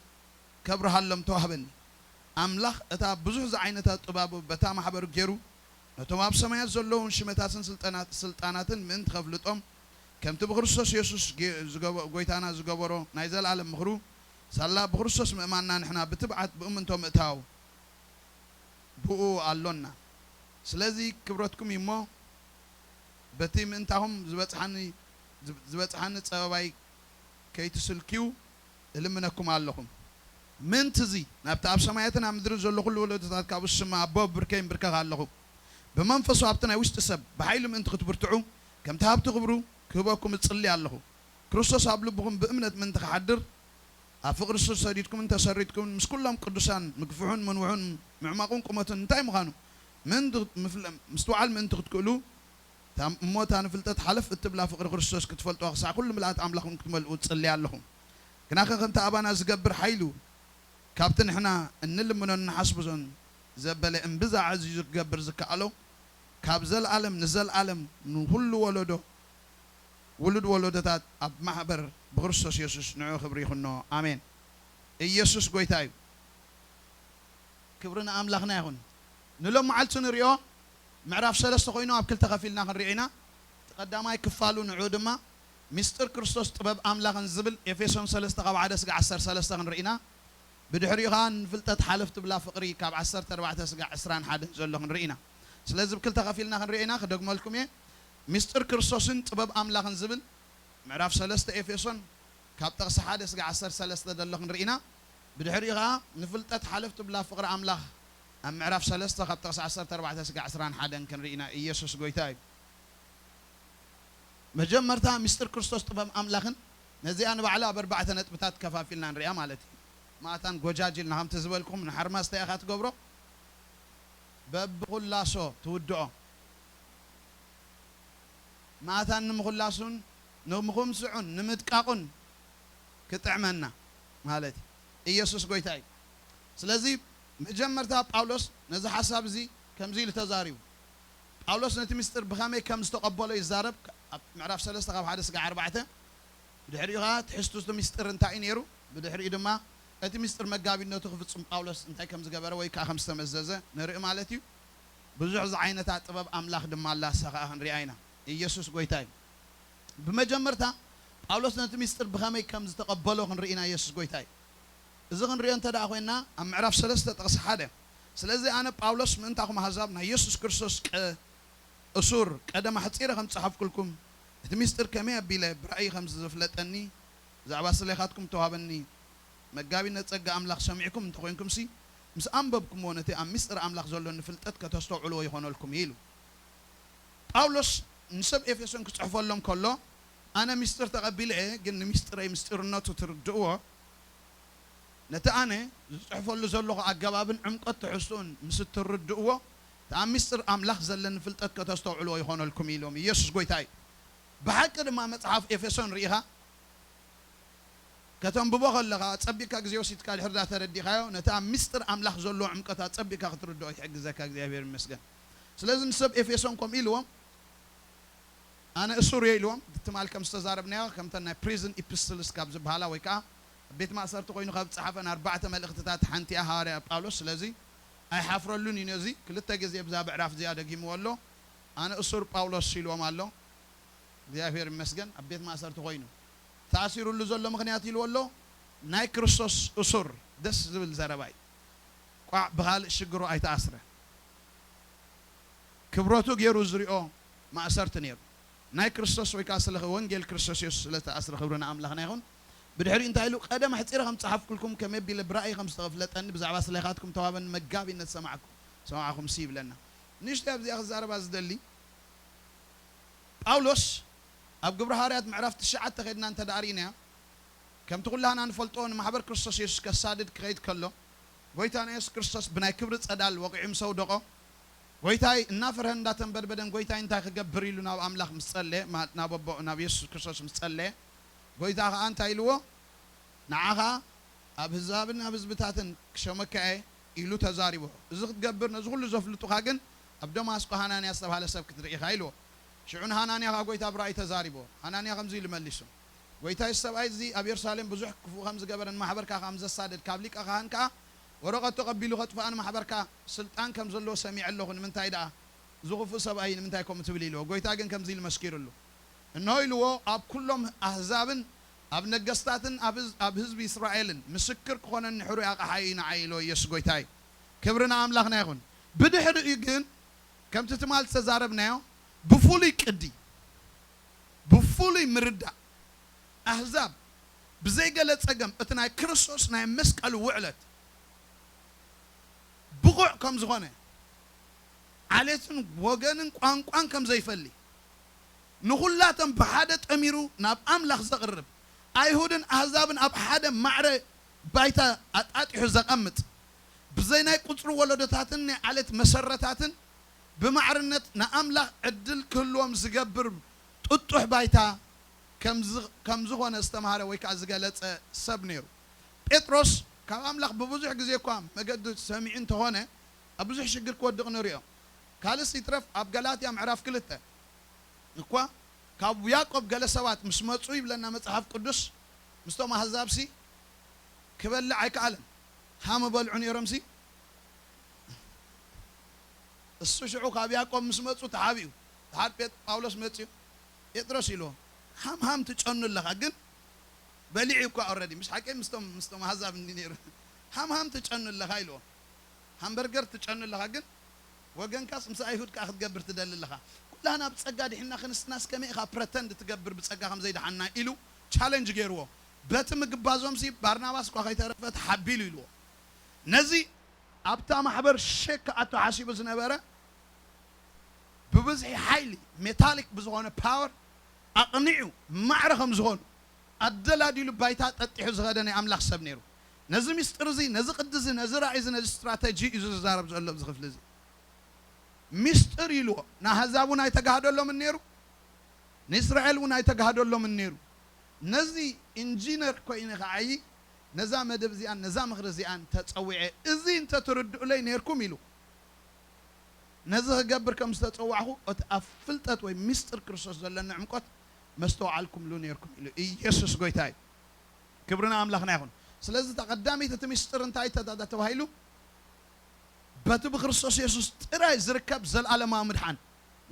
ከብርሃሎም ተዋህበኒ። ኣምላኽ እታ ብዙሕ ዝዓይነታ ጥባቡ በታ ማሕበሩ ገይሩ ነቶም ኣብ ሰማያት ዘለዉን ሽመታትን ስልጣናት ስልጣናትን ምእንቲ ከፍልጦም ከምቲ ብክርስቶስ የሱስ ጎይታና ዝገበሮ ናይ ዘልኣለም ምኽሩ ሳላ ብክርስቶስ ምእማንና ንሕና ብትብዓት ብእምንቶ ምእታው ብኡ ኣሎና። ስለዚ ክብረትኩም እዩ እሞ በቲ ምእንታኹም ዝበጽሓኒ ዝበጽሓኒ ጸበባይ ከይትስልክዩ እልምነኩም ኣለኹ። ምእንቲ እዚ ናብቲ ኣብ ሰማያትን ኣብ ምድርን ዘሎ ኩሉ ወለዶታት ካብኡ ዝስማዕ ኣቦ ብብርከይ ይንብርከኽ ኣለኹ። ብመንፈሱ ኣብቲ ናይ ውሽጢ ሰብ ብሓይሊ ምእንቲ ክትብርትዑ ከምቲ ሃብቲ ክብሩ ክህበኩም እጽሊ ኣለኹ። ክርስቶስ ኣብ ልብኹም ብእምነት ምእንቲ ክሓድር ኣብ ፍቕሪ ስር ሰዲድኩምን ተሰሪትኩምን ምስ ኩሎም ቅዱሳን ምግፍሑን መንውሑን ምዕማቑን ቁመቱን እንታይ ምዃኑ ምእንቲ ምፍለ- ምስትውዓል ምእንቲ ክትክእሉ እታ እሞ እታ ንፍልጠት ሓለፍ እትብላ ፍቕሪ ክርስቶስ ክትፈልጥዋ ክሳዕ ኩሉ ምልኣት ኣምላኽኩም ክትመልኡ እጽሊ ኣለኹ። ግናኸ ከምቲ ኣባና ዝገብር ሓይሉ ካብቲ ንሕና እንልምኖን ንሓስቦን ዘበለ እምብዛ ኣዕዚዙ ክገብር ዝከኣሎ ካብ ዘልኣለም ንዘልኣለም ንኹሉ ወለዶ ውሉድ ወለዶታት ኣብ ማሕበር ብክርስቶስ የሱስ ንዑ ክብሪ ይኹኖ። ኣሜን። ኢየሱስ ጎይታ እዩ። ክብሪ ንኣምላኽና ይኹን። ንሎም መዓልቲ ንሪኦ ምዕራፍ ሰለስተ ኮይኑ ኣብ ክልተ ከፊልና ክንሪኦ ኢና። እቲ ቀዳማይ ክፋሉ ንዑ ድማ ምስጢር ክርስቶስ ጥበብ ኣምላኽን ዝብል ኤፌሶን ሰለስተ ካብ ሓደ ስጋዕ ዓሰርተ ሰለስተ ክንርኢ ኢና። ብድሕሪኡ ኸኣ ንፍልጠት ሓለፍ ትብላ ፍቕሪ ካብ ዓሰርተ ኣርባዕተ ስጋዕ ዕስራን ሓደን ዘሎ ክንርኢ ኢና። ስለዚ ብክልተ ከፊልና ክንሪኦ ኢና። ክደግመልኩም እየ። ምስጢር ክርስቶስን ጥበብ ኣምላኽን ዝብል ምዕራፍ ሰለስተ ኤፌሶን ካብ ጥቕሲ ሓደ ስጋዕ ዓሰርተ ሰለስተ ዘሎ ክንርኢ ኢና። ብድሕሪኡ ኸኣ ንፍልጠት ሓለፍ ትብላ ፍቕሪ ኣምላኽ ኣብ ምዕራፍ ሰለስተ ካብ ጥቕሲ ዓሰርተ ኣርባዕተ ስጋዕ ዕስራን ሓደን ክንርኢ ኢና። ኢየሱስ ጎይታ እዩ። መጀመርታ ምስጢር ክርስቶስ ጥበብ ኣምላኽን ነዚኣ ንባዕላ ኣብ ኣርባዕተ ነጥብታት ከፋፊልና ንሪኣ ማለት እዩ። ማእታን ጎጃጅልና ከምቲ ዝበልኩም ንሓርማዝ እንታይ ኢኻ ትገብሮ? በብኹላሶ ትውድኦ። ማእታን ንምኹላሱን ንምኹምስዑን ንምድቃቑን ክጥዕመና ማለት እዩ። ኢየሱስ ጎይታ እዩ። ስለዚ መጀመርታ ጳውሎስ ነዚ ሓሳብ እዚ ከምዚ ኢሉ ተዛሪቡ። ጳውሎስ ነቲ ምስጢር ብኸመይ ከም ዝተቐበሎ ይዛረብ። ኣብ ምዕራፍ ሰለስተ ካብ ሓደ ስጋዕ ኣርባዕተ። ብድሕሪኡ ኸዓ ትሕዝቱ እቲ ምስጢር እንታይ እዩ ነይሩ፣ ብድሕሪኡ ድማ እቲ ምስጢር መጋቢነቱ ክፍጽም ጳውሎስ እንታይ ከም ዝገበረ ወይ ከዓ ከም ዝተመዘዘ ንርኢ ማለት እዩ። ብዙሕ ዝዓይነታ ጥበብ ኣምላኽ ድማ ኣላ፣ እሳ ኸዓ ክንሪኣ ኢና። ኢየሱስ ጎይታ እዩ። ብመጀመርታ ጳውሎስ ነቲ ምስጢር ብኸመይ ከም ዝተቐበሎ ክንርኢ ኢና። ኢየሱስ ጎይታ እዩ። እዚ ክንሪኦ እንተ ደኣ ኮይንና ኣብ ምዕራፍ ሰለስተ ጥቕሲ ሓደ፣ ስለዚ ኣነ ጳውሎስ ምእንታኹም ኣህዛብ ናይ የሱስ ክርስቶስ ቀ- እሱር ቀደም ኣሕጺረ ከም ዝጸሓፍኩልኩም እቲ ምስጢር ከመይ ኣቢለ ብራእይ ከም ዘፍለጠኒ ብዛዕባ ስሌኻትኩም እተዋህበኒ መጋቢነት ጸጋ ኣምላኽ ሰሚዕኩም እንተ ኾይንኩምሲ ምስ ኣንበብኩምዎ ነቲ ኣብ ምስጢር ኣምላኽ ዘሎኒ ፍልጠት ከተስተውዕልዎ ይኾነልኩም እዩ ኢሉ። ጳውሎስ ንሰብ ኤፌሶን ክጽሕፈሎም ከሎ ኣነ ምስጢር ተቐቢለ እየ፣ ግን ንምስጢረይ ምስጢርነቱ ትርድእዎ ነቲ ኣነ ዝጽሕፈሉ ዘለኹ ኣገባብን ዕምቆት ትሕዝትኡን ምስ እትርድእዎ፣ እቲ ኣብ ምስጢር ኣምላኽ ዘለኒ ፍልጠት ከተስተውዕልዎ ይኾነልኩም ኢሎም። ኢየሱስ ጐይታ እዩ። ብሓቂ ድማ መጽሓፍ ኤፌሶን ርኢኻ ከተንብቦ ከለኻ፣ ጸቢቕካ ግዜ ወሲድካ ድሕሪ ዳ ተረዲእካዮ፣ ነቲ ኣብ ምስጢር ኣምላኽ ዘሎ ዕምቆት ኣጸቢቕካ ክትርድኦ ይሕግዘካ። እግዚኣብሔር ይመስገን። ስለዚ ንሰብ ኤፌሶን ከምኡ ኢልዎም፣ ኣነ እሱር እየ ኢልዎም። ትማል ከም ዝተዛረብናዮ፣ ከምተን ናይ ፕሪዝን ኢፕስትልስ ካብ ዝበሃላ፣ ወይ ከዓ ኣብ ቤት ማእሰርቲ ኮይኑ ካብ ዝጸሓፈን ኣርባዕተ መልእኽትታት ሓንቲ እያ ሃዋርያ ጳውሎስ። ስለዚ ኣይሓፍረሉን እዩ። ነዚ ክልተ ግዜ ብዛ ምዕራፍ እዚኣ ደጊምዎ ኣሎ። ኣነ እሱር ጳውሎስ ኢልዎም ኣሎ። እግዚኣብሔር ይመስገን። ኣብ ቤት ማእሰርቲ ኮይኑ ተኣሲሩሉ ዘሎ ምኽንያት ኢልዎ ኣሎ፣ ናይ ክርስቶስ እሱር። ደስ ዝብል ዘረባ እዩ። ቋዕ ብኻልእ ሽግሩ ኣይተኣስረ። ክብረቱ ገይሩ ዝሪኦ ማእሰርቲ ነይሩ። ናይ ክርስቶስ ወይ ከዓ ስለ ወንጌል ክርስቶስ የሱስ ስለ ተኣስረ ክብሪ ንኣምላኽና ይኹን። ብድሕሪኡ እንታይ ኢሉ? ቀደም ኣሕጺረ ከም ጸሓፍኩልኩም ከመይ ኣቢለ ብራእይ ከም ዝተፍለጠኒ ብዛዕባ ስለኻትኩም ተዋበኒ መጋቢነት ሰማዕኩ-፣ ሰማዕኹምሲ ይብለና። ንእሽተይ ኣብዚኣ ክዛረባ ዝደሊ ጳውሎስ ኣብ ግብሪ ሃዋርያት ምዕራፍ ትሽዓተ ከድና እንተ ደኣ ርኢናዮ፣ ከምቲ ኩላህና ንፈልጦ ንማሕበር ክርስቶስ የሱስ ከሳድድ ክኸይድ ከሎ፣ ጎይታና የሱስ ክርስቶስ ብናይ ክብሪ ጸዳል ወቒዑ ምስ ኣውደቖ፣ ጎይታይ እናፈርሀን እንዳተንበድበደን፣ ጎይታይ እንታይ ክገብር ኢሉ ናብ ኣምላኽ ምስ ጸለየ፣ ማ-፣ ናብ ኣቦ-፣ ናብ የሱስ ክርስቶስ ምስ ጸለየ፣ ጎይታ ኸኣ እንታይ ኢልዎ? ንዓኻ ኣብ ህዛብን ኣብ ህዝብታትን ክሸመካ እየ ኢሉ ተዛሪቦ። እዚ ክትገብር ነዚ ኩሉ ዘፍልጡኻ ግን ኣብ ደማስቆ ሃናንያ ዝተባህለ ሰብ ክትርኢ ኢኻ ኢልዎ። ሽዑ ንሃናንያ ኸኣ ጎይታ ብራእይ ተዛሪብዎ። ሃናንያ ከምዚ ኢሉ መሊሱ፣ ጎይታይ፣ እዚ ሰብኣይ እዚ ኣብ የሩሳሌም ብዙሕ ክፉእ ከም ዝገበረ፣ ንማሕበርካ ከም ዘሳደድ፣ ካብ ሊቀ ካህን ከኣ ወረቐት ተቐቢሉ ከጥፍኣ ንማሕበርካ ስልጣን ከም ዘለዎ ሰሚዐ ኣለኹ። ንምንታይ ደኣ እዚ ክፉእ ሰብኣይ ንምንታይ ከምኡ ትብል? ኢልዎ። ጎይታ ግን ከምዚ ኢሉ መስኪሩሉ። እንሆ ኢልዎ፣ ኣብ ኩሎም ኣህዛብን ኣብ ነገስታትን ኣብ ህዝ-፣ ኣብ ህዝቢ እስራኤልን ምስክር ክኾነኒ ሕሩይ ኣቕሓ እዩ ንዓይ ኢልዎ። ኢየሱስ ጎይታ እዩ። ክብሪ ንኣምላኽና ይኹን። ብድሕሪኡ ግን ከምቲ ትማል ዝተዛረብናዮ ብፍሉይ ቅዲ፣ ብፍሉይ ምርዳእ ኣህዛብ ብዘይገለ ጸገም እቲ ናይ ክርስቶስ ናይ መስቀል ውዕለት ብቑዕ ከም ዝኾነ፣ ዓሌትን ወገንን ቋንቋን ከም ዘይፈሊ፣ ንኹላቶም ብሓደ ጠሚሩ ናብ ኣምላኽ ዘቕርብ፣ ኣይሁድን ኣህዛብን ኣብ ሓደ ማዕረ ባይታ ኣጣጢሑ ዘቐምጥ፣ ብዘይ ናይ ቁጽሪ ወለዶታትን ናይ ዓሌት መሰረታትን ብማዕርነት ንኣምላኽ ዕድል ክህልዎም ዝገብር ጥጡሕ ባይታ ከም ዝ-፣ ከም ዝኾነ ዝተማህረ ወይ ከኣ ዝገለጸ ሰብ ነይሩ። ጴጥሮስ ካብ ኣምላኽ ብብዙሕ ግዜ እኳ መገዲ ሰሚዑ እንተኾነ፣ ኣብ ብዙሕ ሽግር ክወድቕ ንሪኦ። ካልእስ ይትረፍ ኣብ ገላትያ ምዕራፍ ክልተ እኳ ካብ ያዕቆብ ገለ ሰባት ምስ መጹ ይብለና መጽሓፍ ቅዱስ፣ ምስቶም ኣህዛብሲ ክበልዕ ኣይከኣለን። ሃም በልዑ ነይሮምሲ። እሱ ሽዑ ካብ ያዕቆብ ምስ መጹ ተሓቢኡ። ድሓር ጴጥ-፣ ጳውሎስ መጺኡ፣ ጴጥሮስ ኢልዎ፣ ሃም ሃም ትጨኑ ኣለኻ፣ ግን በሊዑ እኳ ኦልረዲ። ምስ ሓቂ ምስቶም፣ ምስቶም ኣህዛብ እንዲ ነይሩ። ሃም ሃም ትጨኑ ኣለኻ ኢልዎ። ሃምበርገር ትጨኑ ኣለኻ፣ ግን ወገንካስ ምስ ኣይሁድ ከኣ ክትገብር ትደሊ ኣለኻ። ኩላህና ብጸጋ ድሒንና ክንስትናስ ከመይ ኢኻ ፕረተንድ ትገብር ብጸጋ ከም ዘይደሓንና ኢሉ ቻለንጅ ገይርዎ። በቲ ምግባዞምሲ ባርናባስ እኳ ከይተረፈ ተሓቢሉ ኢልዎ። ነዚ ኣብታ ማሕበር ሼክ ክኣቱ ሓሲቡ ዝነበረ ብብዝሒ ሓይሊ ሜታሊክ ብዝኾነ ፓወር ኣቕኒዑ ማዕረ ከም ዝኾኑ ኣደላዲሉ ባይታ ጠጢሑ ዝኸደ ናይ ኣምላኽ ሰብ ነይሩ። ነዚ ምስጢር እዚ፣ ነዚ ቅዲ እዚ፣ ነዚ ራእይ እዚ፣ ነዚ ስትራተጂ እዩ ዝዛረብ ዘሎ ኣብዚ ክፍሊ እዚ። ምስጢር ኢልዎ። ንኣህዛብ እውን ኣይተጋህደሎምን ነይሩ፣ ንእስራኤል እውን ኣይተጋህደሎምን ነይሩ። ነዚ ኢንጂነር ኮይነ ክዓዪ፣ ነዛ መደብ እዚኣን ነዛ ምኽሪ እዚኣን ተጸዊዐ፣ እዚ እንተትርድኡለይ ነይርኩም ኢሉ። ነዚ ክገብር ከም ዝተጸዋዕኹ፣ እቲ ኣብ ፍልጠት ወይ ምስጢር ክርስቶስ ዘለኒ ዕምቆት መስተውዓልኩምሉ ነይርኩም ኢሉ። ኢየሱስ ጎይታ እዩ። ክብሪ ንኣምላኽና ይኹን። ስለዚ እታ ቀዳመይቲ እቲ ምስጢር እንታይ ተዳ-፣ ተባሂሉ? በቲ ብክርስቶስ የሱስ ጥራይ ዝርከብ ዘለኣለማዊ ምድሓን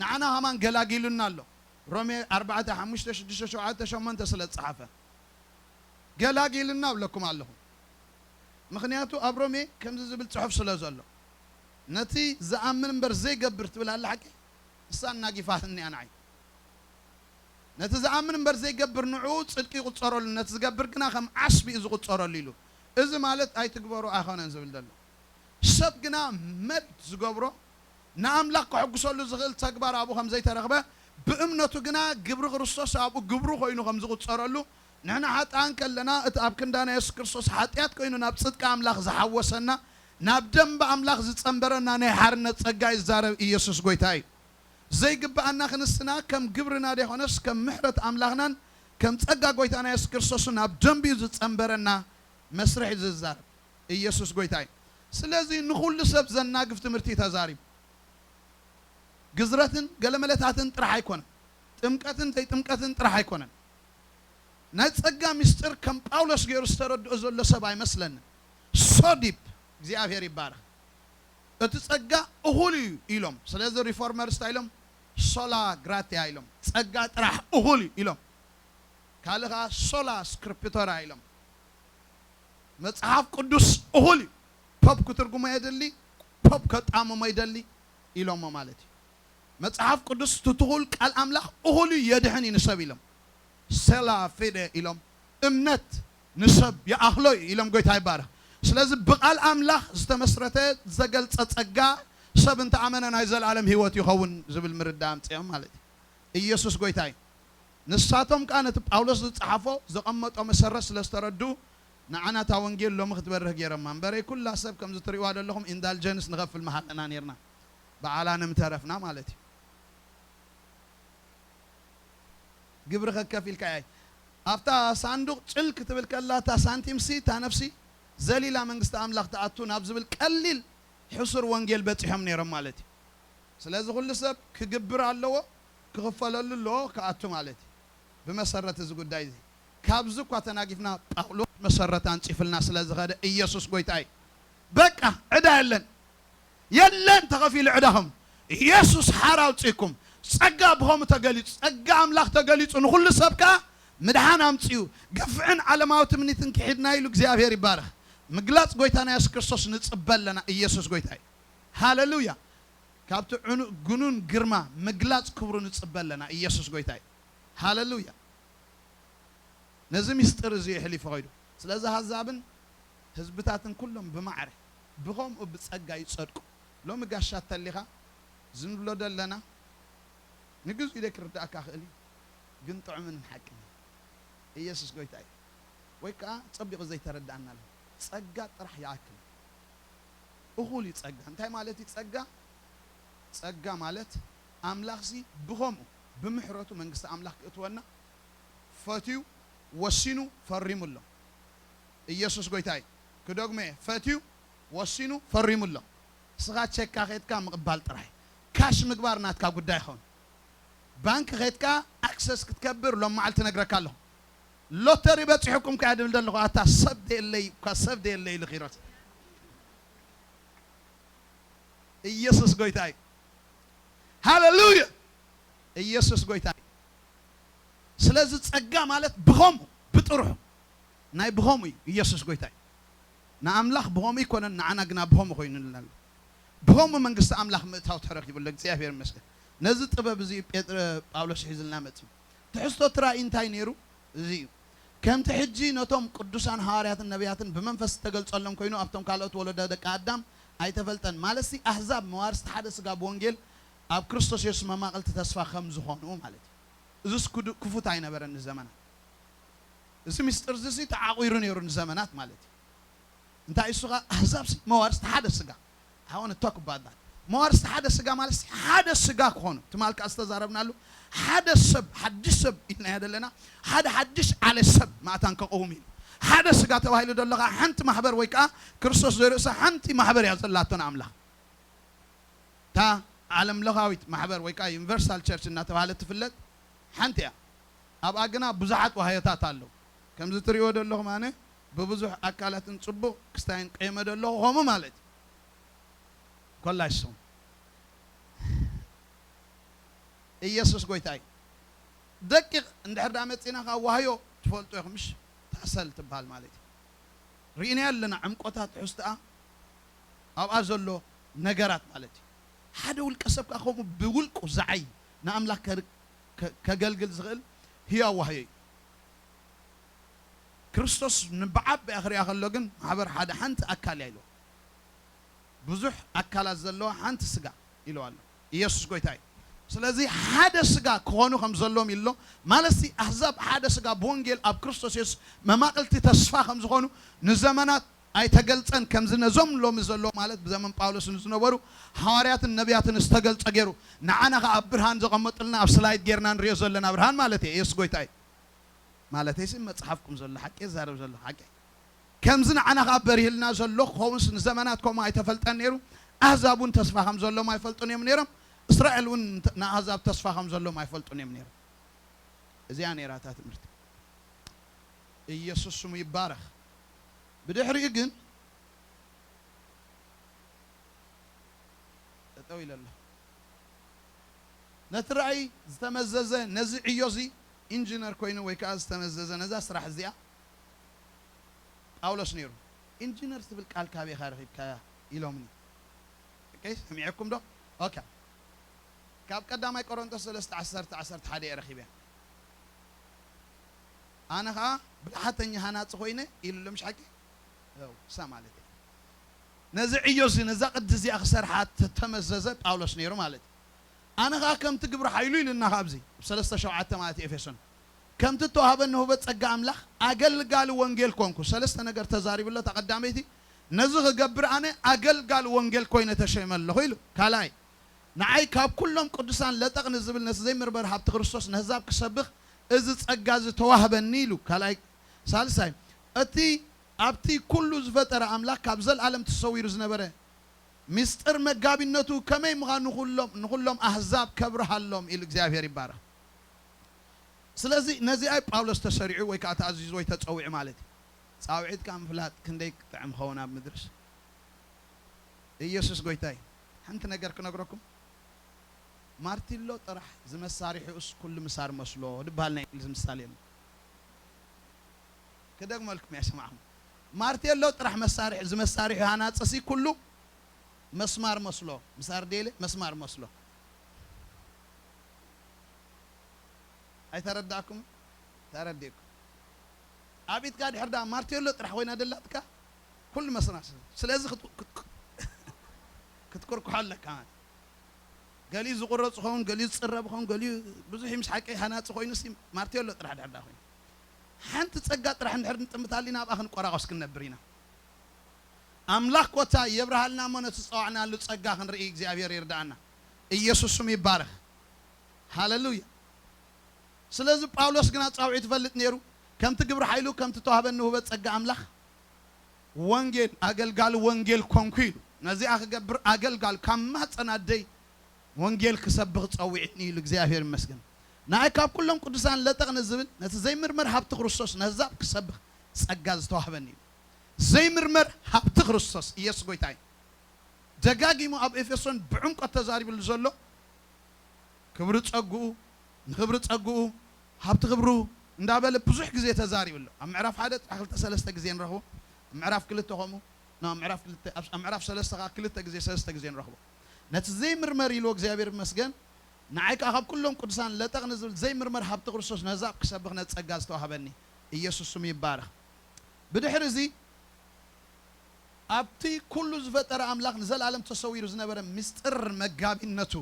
ንዓና ከማን ገላጊሉና ኣሎ። ሮሜ ኣርባዕተ፣ ሓሙሽተ፣ ሽዱሽተ፣ ሸውዓተ፣ ሸሞንተ ስለ ዝጸሓፈ ገላጊልና እብለኩም ኣለኹ። ምኽንያቱ ኣብ ሮሜ ከምዚ ዝብል ጽሑፍ ስለ ዘሎ፣ ነቲ ዝኣምን እምበር ዘይገብር ትብል ኣላ ሓቂ፣ እሳ ኣናጊፋትኒ እያ ንዓይ። ነቲ ዝኣምን እምበር ዘይገብር ንዕኡ ጽድቂ ይቑጸረሉ፣ ነቲ ዝገብር ግና ከም ዓስቢ እዩ ዝቑጸረሉ ኢሉ። እዚ ማለት ኣይትግበሩ ኣይኮነን ዝብል ዘሎ። ሰብ ግና መድ ዝገብሮ ንኣምላኽ ከሐጉሰሉ ዝኽእል ተግባር ኣብኡ ከም ዘይተረኽበ፣ ብእምነቱ ግና ግብሪ ክርስቶስ ኣብኡ ግብሩ ኮይኑ ከም ዝቑጸረሉ ንሕና ሓጥኣን ከለና፣ እቲ ኣብ ክንዳና የሱስ ክርስቶስ ሓጢኣት ኮይኑ ናብ ጽድቂ ኣምላኽ ዝሓወሰና፣ ናብ ደንበ ኣምላኽ ዝጸንበረና ናይ ሓርነት ጸጋ ይዛረብ ኢየሱስ ጐይታ እዩ። ዘይግብኣና ክንስና ከም ግብርና ደይኮነስ ከም ምሕረት ኣምላኽናን ከም ጸጋ ጐይታና የሱስ ክርስቶስን ናብ ደንቢኡ ዝጸንበረና መስርሕ እዩ ዝዛረብ። ኢየሱስ ጐይታ እዩ። ስለዚ ንኹሉ ሰብ ዘናግፍ ትምህርቲ እዩ ተዛሪቡ። ግዝረትን ገለመለታትን ጥራሕ ኣይኮነን። ጥምቀትን ዘይጥምቀትን ጥራሕ ኣይኮነን። ናይ ጸጋ ምስጢር ከም ጳውሎስ ገይሩ ዝተረድኦ ዘሎ ሰብ ኣይመስለንን። ሶ ዲፕ። እግዚኣብሔር ይባረኽ። እቲ ጸጋ እኹል እዩ ኢሎም። ስለዚ ሪፎርመርስ እንታይ ኢሎም? ሶላ ግራቲያ ኢሎም። ጸጋ ጥራሕ እኹል እዩ ኢሎም። ካልእ ኸዓ ሶላ ስክሪፕቶራ ኢሎም። መጽሓፍ ቅዱስ እኹል እዩ። ፖፕ ክትርጉሞ የድሊ፣ ፖፕ ከጣምሞ ይደሊ ኢሎሞ ማለት እዩ። መጽሓፍ ቅዱስ እቲ ትኹል ቃል ኣምላኽ እኹል እዩ፣ የድሕን እዩ ንሰብ ኢሎም። ሶላ ፊደ ኢሎም፣ እምነት ንሰብ ይኣኽሎ እዩ ኢሎም። ጐይታ ይባረኽ። ስለዚ ብቓል ኣምላኽ ዝተመስረተ ዘገልጸ ጸጋ ሰብ እንተኣመነ ናይ ዘለኣለም ህይወት ይኸውን ዝብል ምርዳእ ኣምጺኦም ማለት እዩ። ኢየሱስ ጐይታ እዩ። ንሳቶም ከኣ ነቲ ጳውሎስ ዝጸሓፎ ዘቐመጦ መሰረት ስለ ዝተረድኡ ንዓና እታ ወንጌል ሎሚ ክትበርህ ገይሮማ። እምበረይ ኩላ ሰብ ከምዚ ትርእይዋ ዘለኹም ኢንዳልጀንስ ንኸፍል ምሃለና ነይርና። በዓላ ንምተረፍና ማለት እዩ። ግብሪ ከከፊልካ እያ። ኣብታ ሳንዱቕ ጭል ክትብል ከላ እታ ሳንቲምሲ እታ ነፍሲ ዘሊላ መንግስቲ ኣምላኽ ትኣቱ ናብ ዝብል ቀሊል ሕሱር ወንጌል በጺሖም ነይሮም ማለት እዩ። ስለዚ ኩሉ ሰብ ክግብር ኣለዎ፣ ክኽፈለሉ ኣለዎ፣ ክኣቱ ማለት እዩ። ብመሰረት እዚ ጉዳይ እዚ ካብዚ እኳ ተናጊፍና ጳውሎስ መሰረት ኣንጺፍልና ስለ ዝኸደ ኢየሱስ ጐይታ እዩ። በቃ ዕዳ የለን። የለን ተኸፊሉ ዕዳኹም። ኢየሱስ ሓራ ኣውጺእኩም። ጸጋ ብኸምኡ ተገሊጹ፣ ጸጋ ኣምላኽ ተገሊጹ ንኹሉ ሰብ ከኣ ምድሓን ኣምጺኡ። ግፍዕን ዓለማዊ ትምኒትን ክሒድና ኢሉ እግዚኣብሔር ይባረኽ። ምግላጽ ጐይታና የሱስ ክርስቶስ ንጽበ ኣለና። ኢየሱስ ጐይታ እዩ። ሃሌሉያ። ካብቲ ዕኑእ ግኑን ግርማ ምግላጽ ክብሩ ንጽበ ኣለና። ኢየሱስ ጐይታ እዩ። ሃሌሉያ። ነዚ ምስጢር እዚ የሕሊፉ ኸይዱ። ስለዚ ኣህዛብን ህዝብታትን ኩሎም ብማዕረ ብኸምኡ ብጸጋ ይጸድቁ። ሎሚ ጋሻ ተሊኻ ዝንብሎ ደለና ንግዜኡ ኢለ ክርዳእካ ክእል እዩ፣ ግን ጥዑምን ሓቅን እዩ። ኢየሱስ ጐይታ እዩ። ወይ ከኣ ጸቢቑ ዘይተረዳእና ኣሎ። ጸጋ ጥራሕ ይኣክል። እኹል እዩ ጸጋ። እንታይ ማለት እዩ ጸጋ? ጸጋ ማለት ኣምላኽሲ ብኸምኡ ብምሕረቱ መንግስቲ ኣምላኽ ክእትወና ፈትዩ፣ ወሲኑ፣ ፈሪሙ ኣሎ። ኢየሱስ ጐይታ እዩ። ክደግሞ እየ፣ ፈትዩ፣ ወሲኑ፣ ፈሪሙ ኣሎ። ንስኻ ቸካ ኸድካ ምቕባል ጥራይ። ካሽ ምግባር ናትካ ጉዳይ ይኸውን። ባንክ ኸድካ ኣክሰስ ክትከብር ሎም መዓልቲ ነግረካ ኣለኹ። ሎተሪ በጺሑኩም ከኣ ድብል ዘለኹ፣ ኣታ ሰብ ደየለይ፣ እኳ ሰብ ደየለይ ኢሉ ኺሮስ። ኢየሱስ ጐይታ እዩ። ሃሌሉያ። ኢየሱስ ጐይታ እዩ። ስለዚ ጸጋ ማለት ብኸምኡ ብጥርሑ ናይ ብኸምኡ እዩ። ኢየሱስ ጐይታ እዩ። ንኣምላኽ ብኸምኡ ኣይኮነን፣ ንዓና ግና ብኸምኡ ኮይኑልና ኣሎ። ብኸምኡ መንግስቲ ኣምላኽ ምእታው ተረኺቡ ኣሎ። እግዚኣብሔር ይመስገን። ነዚ ጥበብ እዚ ጴጥረ-፣ ጳውሎስ ሒዙልና መጺኡ። ትሕዝቶ እቲ ራእይ እንታይ ነይሩ? እዚ እዩ። ከምቲ ሕጂ ነቶም ቅዱሳን ሃዋርያትን ነቢያትን ብመንፈስ ዝተገልጸሎም ኮይኑ ኣብቶም ካልኦት ወለዶ ደቂ ኣዳም ኣይተፈልጠን። ማለትሲ ኣህዛብ መዋርስቲ ሓደ ስጋ ብወንጌል ኣብ ክርስቶስ የሱስ መማቕልቲ ተስፋ ከም ዝኾኑ ማለት እዩ። እዚስ ክዱ-፣ ክፉት ኣይነበረን ንዘመናት። እዚ ምስጢር እዚ ተዓቑሩ ነይሩ ንዘመናት ማለት እዩ። እንታይ እሱ ኸኣ ኣህዛብሲ መዋርስቲ ሓደ ስጋ። I want to talk about that። መዋርስቲ ሓደ ስጋ ማለት ሓደ ስጋ ክኾኑ ትማል ከኣ ዝተዛረብናሉ ሓደ ሰብ ሓድሽ ሰብ ኢልናዮ ዘለና ሓደ ሓድሽ ዓለ ሰብ ማእታን ከቐውም ኢሉ ሓደ ስጋ ተባሂሉ ዘሎ ኸኣ ሓንቲ ማሕበር ወይ ከኣ ክርስቶስ ዘይርእሳ ሓንቲ ማሕበር እያ ዘላቶ ንኣምላኽ። እታ ዓለም ለኻዊት ማሕበር ወይ ከኣ ዩኒቨርሳል ቸርች እናተባህለት ትፍለጥ ሓንቲ እያ። ኣብኣ ግና ብዙሓት ዋህዮታት ኣለዉ። ከምዚ ትርእይዎ ዘለኹም ኣነ ብብዙሕ ኣካላትን ጽቡቕ ክስታይን ቀይመ ዘለኹ ከምኡ ማለት እዩ። ኮላሽሶም ኢየሱስ ጐይታ እዩ። ደቂቕ እንድሕር ደኣ መጺእና ካብ ዋህዮ ትፈልጦ ኢኹም ምሽ ታሰል ትበሃል ማለት እዩ። ርኢናዮ ኣለና ዕምቆታ ትሕዝቶኣ ኣብኣ ዘሎ ነገራት ማለት እዩ። ሓደ ውልቀ ሰብ ከኣ ከምኡ ብውልቁ ዝዓዪ ንኣምላኽ ከር-፣ ከ-፣ ከገልግል ዝኽእል ህያው ዋህዮ እዩ። ክርስቶስ ንብዓቢኣ ክሪኣ ከሎ ግን ማሕበር ሓደ ሓንቲ ኣካል እያ ኢልዋ። ብዙሕ ኣካላት ዘለዋ ሓንቲ ስጋ ኢልዋ ኣሎ። ኢየሱስ ጐይታ እዩ። ስለዚ ሓደ ስጋ ክኾኑ ከም ዘለዎም ኢሎ። ማለትሲ ኣህዛብ ሓደ ስጋ ብወንጌል ኣብ ክርስቶስ የሱስ መማቕልቲ ተስፋ ከም ዝኾኑ ንዘመናት ኣይተገልጸን። ከምዚ ነዞም ሎሚ ዘለዉ ማለት ብዘመን ጳውሎስ ንዝነበሩ ሃዋርያትን ነቢያትን ዝተገልጸ ገይሩ ንዓና ከኣ ኣብ ብርሃን ዘቐመጥልና ኣብ ስላይድ ጌርና ንሪኦ ዘለና ብርሃን ማለት እየ። የሱስ ጎይታ እዩ። ማለተይሲ መጽሓፍኩም ዘሎ ሓቂ ይዛረብ ዘሎ ሓቂ። ከምዚ ንዓና ከኣ በሪህልና ዘሎ ክኸውንስ ንዘመናት ከምኡ ኣይተፈልጠን ነይሩ። ኣህዛብ እውን ተስፋ ከም ዘሎም ኣይፈልጡን እዮም ነይሮም። እስራኤል እውን ንኣህዛብ ተስፋ ከም ዘሎም ኣይፈልጡን እዮም ነይሮም። እዚኣ ነይራ እታ ትምህርቲ። ኢየሱስ ስሙ ይባረኽ። ብድሕሪኡ ግን ጠጠው ኢለ ኣሎ። ነቲ ራእይ ዝተመዘዘ ነዚ ዕዮ እዚ ኢንጂነር ኮይኑ ወይ ከዓ ዝተመዘዘ ነዛ ስራሕ እዚኣ ጳውሎስ ነይሩ። ኢንጂነር ትብል ቃል ካበይ ኢኻ ረኺብካያ ኢሎምኒ። ኦኬ፣ ሰሚዐኩም ዶ? ኦኬ። ካብ ቀዳማይ ቆሮንቶስ ሰለስተ ዓሰርተ ዓሰርተ ሓደ እየ ረኺበያ። ኣነ ኸዓ ብልሓተኛ ሃናፂ ኮይነ ኢሉ ኣሎ፣ ምሽ ሓቂ? እው፣ እሳ ማለት እየ። ነዚ ዕዮ እዚ፣ ነዛ ቅዲ እዚኣ ክሰርሓ ተተመዘዘ ጳውሎስ ነይሩ ማለት እዩ። ኣነ ኸዓ ከምቲ ግብሪ ሓይሉ ኢሉና ካብዚ፣ ኣብ ሰለስተ ሸውዓተ ማለት እዩ ኤፌሶን። ከምቲ እተዋህበኒ ውህበት ጸጋ ኣምላኽ ኣገልጋሊ ወንጌል ኮንኩ። ሰለስተ ነገር ተዛሪቡ ኣሎ። እታ ቀዳመይቲ፣ ነዚ ክገብር ኣነ ኣገልጋሊ ወንጌል ኮይነ ተሸይመ ኣለኹ ኢሉ። ካልኣይ፣ ንዓይ ካብ ኩሎም ቅዱሳን ለጠቕ ንዝብል ነቲ ዘይምርመር ሃብቲ ክርስቶስ ነህዛብ ክሰብኽ እዚ ጸጋ እዚ ተዋህበኒ ኢሉ። ካልኣይ፣ ሳልሳይ፣ እቲ ኣብቲ ኩሉ ዝፈጠረ ኣምላኽ ካብ ዘልኣለም ተሰዊሩ ዝነበረ ምስጢር መጋቢነቱ ከመይ ምዃኑ ንኹሎም፣ ንኹሎም ኣህዛብ ከብርሃሎም ኢሉ እግዚኣብሔር ይባረኽ። ስለዚ ነዚኣ እዩ ጳውሎስ ተሰሪዑ ወይ ከዓ ተኣዚዙ ወይ ተጸዊዑ ማለት እዩ። ጻውዒት ከዓ ምፍላጥ ክንደይ ክጥዕም ኸውን ኣብ ምድርስ። ኢየሱስ ጎይታ እዩ። ሓንቲ ነገር ክነግረኩም። ማርቲሎ ጥራሕ ዝመሳርሒኡስ ኩሉ ምሳር መስሎ ድበሃል ናይ እንግሊዝ ምሳሌ ኣሎ። ክደግመልኩም እየ፣ ስማዕኹም። ማርቴሎ ጥራሕ መሳርሒ፣ እዚ መሳርሒ ሃናጺ ሲ ኩሉ መስማር መስሎ፣ ምሳር ደለ መስማር መስሎ። ኣይተረዳእኩም? ተረዲእኩም። ኣብ ኢድካ ድሕር ደኣ ማርቴሎ ጥራሕ ኮይና ደላትካ ኩሉ መስማር። ስለዚ ክት-፣ ክት-፣ ክትኩርኩሖ ኣለካ ማለት። ገሊኡ ዝቁረጽ ይኸውን፣ ገሊኡ ዝጽረብ ይኸውን፣ ገሊኡ ብዙሕ እዩ ምስ ሓቂ ሃናጺ ኮይኑ ሲ ማርቴሎ ጥራሕ ድሕር ደኣ ኮይኑ። ሓንቲ ጸጋ ጥራሕ እንድሕር ንጥምት ኣሊና ኣብኣ ክንቆራቆስ ክንነብር ኢና። ኣምላኽ ኮታ የብርሃልና እሞ ነቲ ዝጸዋዕናሉ ጸጋ ክንርኢ እግዚኣብሔር ይርድኣና። ኢየሱስ ስሙ ይባረኽ። ሃሌሉያ። ስለዚ ጳውሎስ ግና ጻውዒት ይፈልጥ ነይሩ። ከምቲ ግብሪ ሓይሉ፣ ከምቲ ተዋህበኒ ውህበት ጸጋ ኣምላኽ ወንጌል፣ ኣገልጋሊ ወንጌል ኮንኩ ኢሉ። ነዚኣ ክገብር ኣገልጋል ካብ ማህጸን ኣደይ ወንጌል ክሰብኽ ጸዊዕኒ ኢሉ። እግዚኣብሔር ይመስገን። ንኣይ ካብ ኩሎም ቅዱሳን ለጠቕ ንዝብል ነቲ ዘይምርመር ሃብቲ ክርስቶስ ነህዛብ ክሰብኽ ጸጋ ዝተዋህበኒ ኢሉ። ዘይምርመር ሃብቲ ክርስቶስ ኢየሱስ ጎይታ እዩ። ደጋጊሙ ኣብ ኤፌሶን ብዕምቆት ተዛሪብሉ ዘሎ ክብሪ ጸግኡ፣ ንኽብሪ ጸግኡ፣ ሃብቲ ክብሩ እንዳበለ ብዙሕ ግዜ ተዛሪቡ ኣሎ። ኣብ ምዕራፍ ሓደ ጥራሕ ክልተ ሰለስተ ግዜ ንረኽቦ። ኣብ ምዕራፍ ክልተ ከምኡ፣ ና፣ ኣብ ምዕራፍ ክልተ፣ ኣብ፣ ኣብ ምዕራፍ ሰለስተ ከኣ ክልተ ግዜ፣ ሰለስተ ግዜ ንረኽቦ። ነቲ ዘይምርመር ኢልዎ እግዚኣብሔር ይመስገን፣ ንዓይ ከኣ ካብ ኩሎም ቅዱሳን ለጠቕ ንዝብል ዘይምርመር ሃብቲ ክርስቶስ ነዛብ ክሰብኽ ነቲ ጸጋ ዝተዋህበኒ። ኢየሱስ ስሙ ይባረኽ። ብድሕሪ እዚ ኣብቲ ኩሉ ዝፈጠረ ኣምላኽ ንዘለኣለም ተሰዊሩ ዝነበረ ምስጢር መጋቢነቱ፣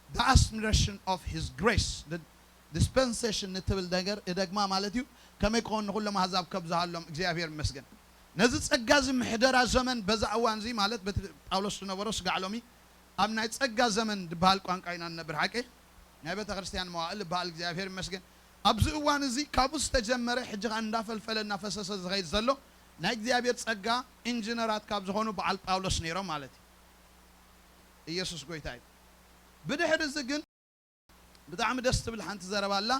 the assumption of his grace፣ the dispensation ንትብል ነገር እደግማ ማለት እዩ። ከመይ ክኾን ንኹሎም ኣህዛብ ከብዝሃሎም እግዚኣብሔር ይመስገን። ነዚ ጸጋ እዚ ምሕደራ ዘመን በዛ እዋን እዚ ማለት በቲ ጳውሎስ ዝነበሮ ስጋዕ ሎሚ ኣብ ናይ ጸጋ ዘመን ዝበሃል ቋንቋ ኢና ንነብር ሓቂ። ናይ ቤተ ክርስቲያን መዋእል ዝበሃል እግዚኣብሔር ይመስገን። ኣብዚ እዋን እዚ ካብኡ ዝተጀመረ ሕጂ ኸኣ እንዳፈልፈለ እናፈሰሰ ዝኸይድ ዘሎ ናይ እግዚኣብሔር ጸጋ ኢንጂነራት ካብ ዝኾኑ በዓል ጳውሎስ ነይሮም ማለት እዩ። ኢየሱስ ጎይታ እዩ። ብድሕሪ እዚ ግን ብጣዕሚ ደስ ትብል ሓንቲ ዘረባ ኣላ።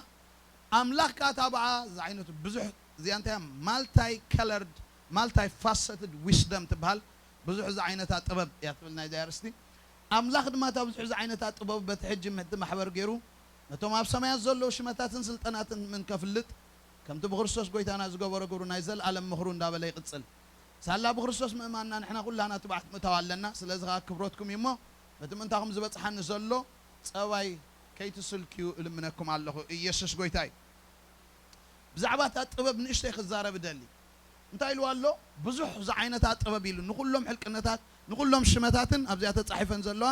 ኣምላኽ ከኣ እታ ብኣ ዝዓይነቱ ብዙሕ እዚኣ እንታይ እያ? ማልታይ ከለርድ፣ ማልታይ ፋሰትድ ዊስደም ትበሃል። ብዙሕ ዝዓይነታ ጥበብ እያ ትብል ናይዛ ኣርእስቲ። ኣምላኽ ድማ እታ ብዙሕ ዝዓይነታ ጥበብ በቲ ሕጂ ምህቲ ማሕበር ገይሩ ነቶም ኣብ ሰማያት ዘለዉ ሽመታትን ስልጠናትን ምን ከፍልጥ ከምቲ ብክርስቶስ ጎይታና ዝገበሮ ግብሩ ናይ ዘለኣለም ምኽሩ እንዳበለ ይቕጽል። ሳላ ብክርስቶስ ምእማንና ንሕና ኩላና ትብዓት ምእታው ኣለና። ስለዚ ኸኣ ክብረትኩም እዩ እሞ በቲ ምእንታኹም ዝበጽሓኒ ዘሎ ጸባይ ከይትስልክዩ እልምነኩም ኣለኹ። ኢየሱስ ጎይታ እዩ። ብዛዕባ እታ ጥበብ ንእሽተይ ክዛረብ እደሊ። እንታይ ኢልዋ ኣሎ? ብዙሕ ዝዓይነታ ጥበብ ኢሉ። ንኹሎም ሕልቅነታት፣ ንኹሎም ሽመታትን ኣብዚኣ ተጻሒፈን ዘለዋ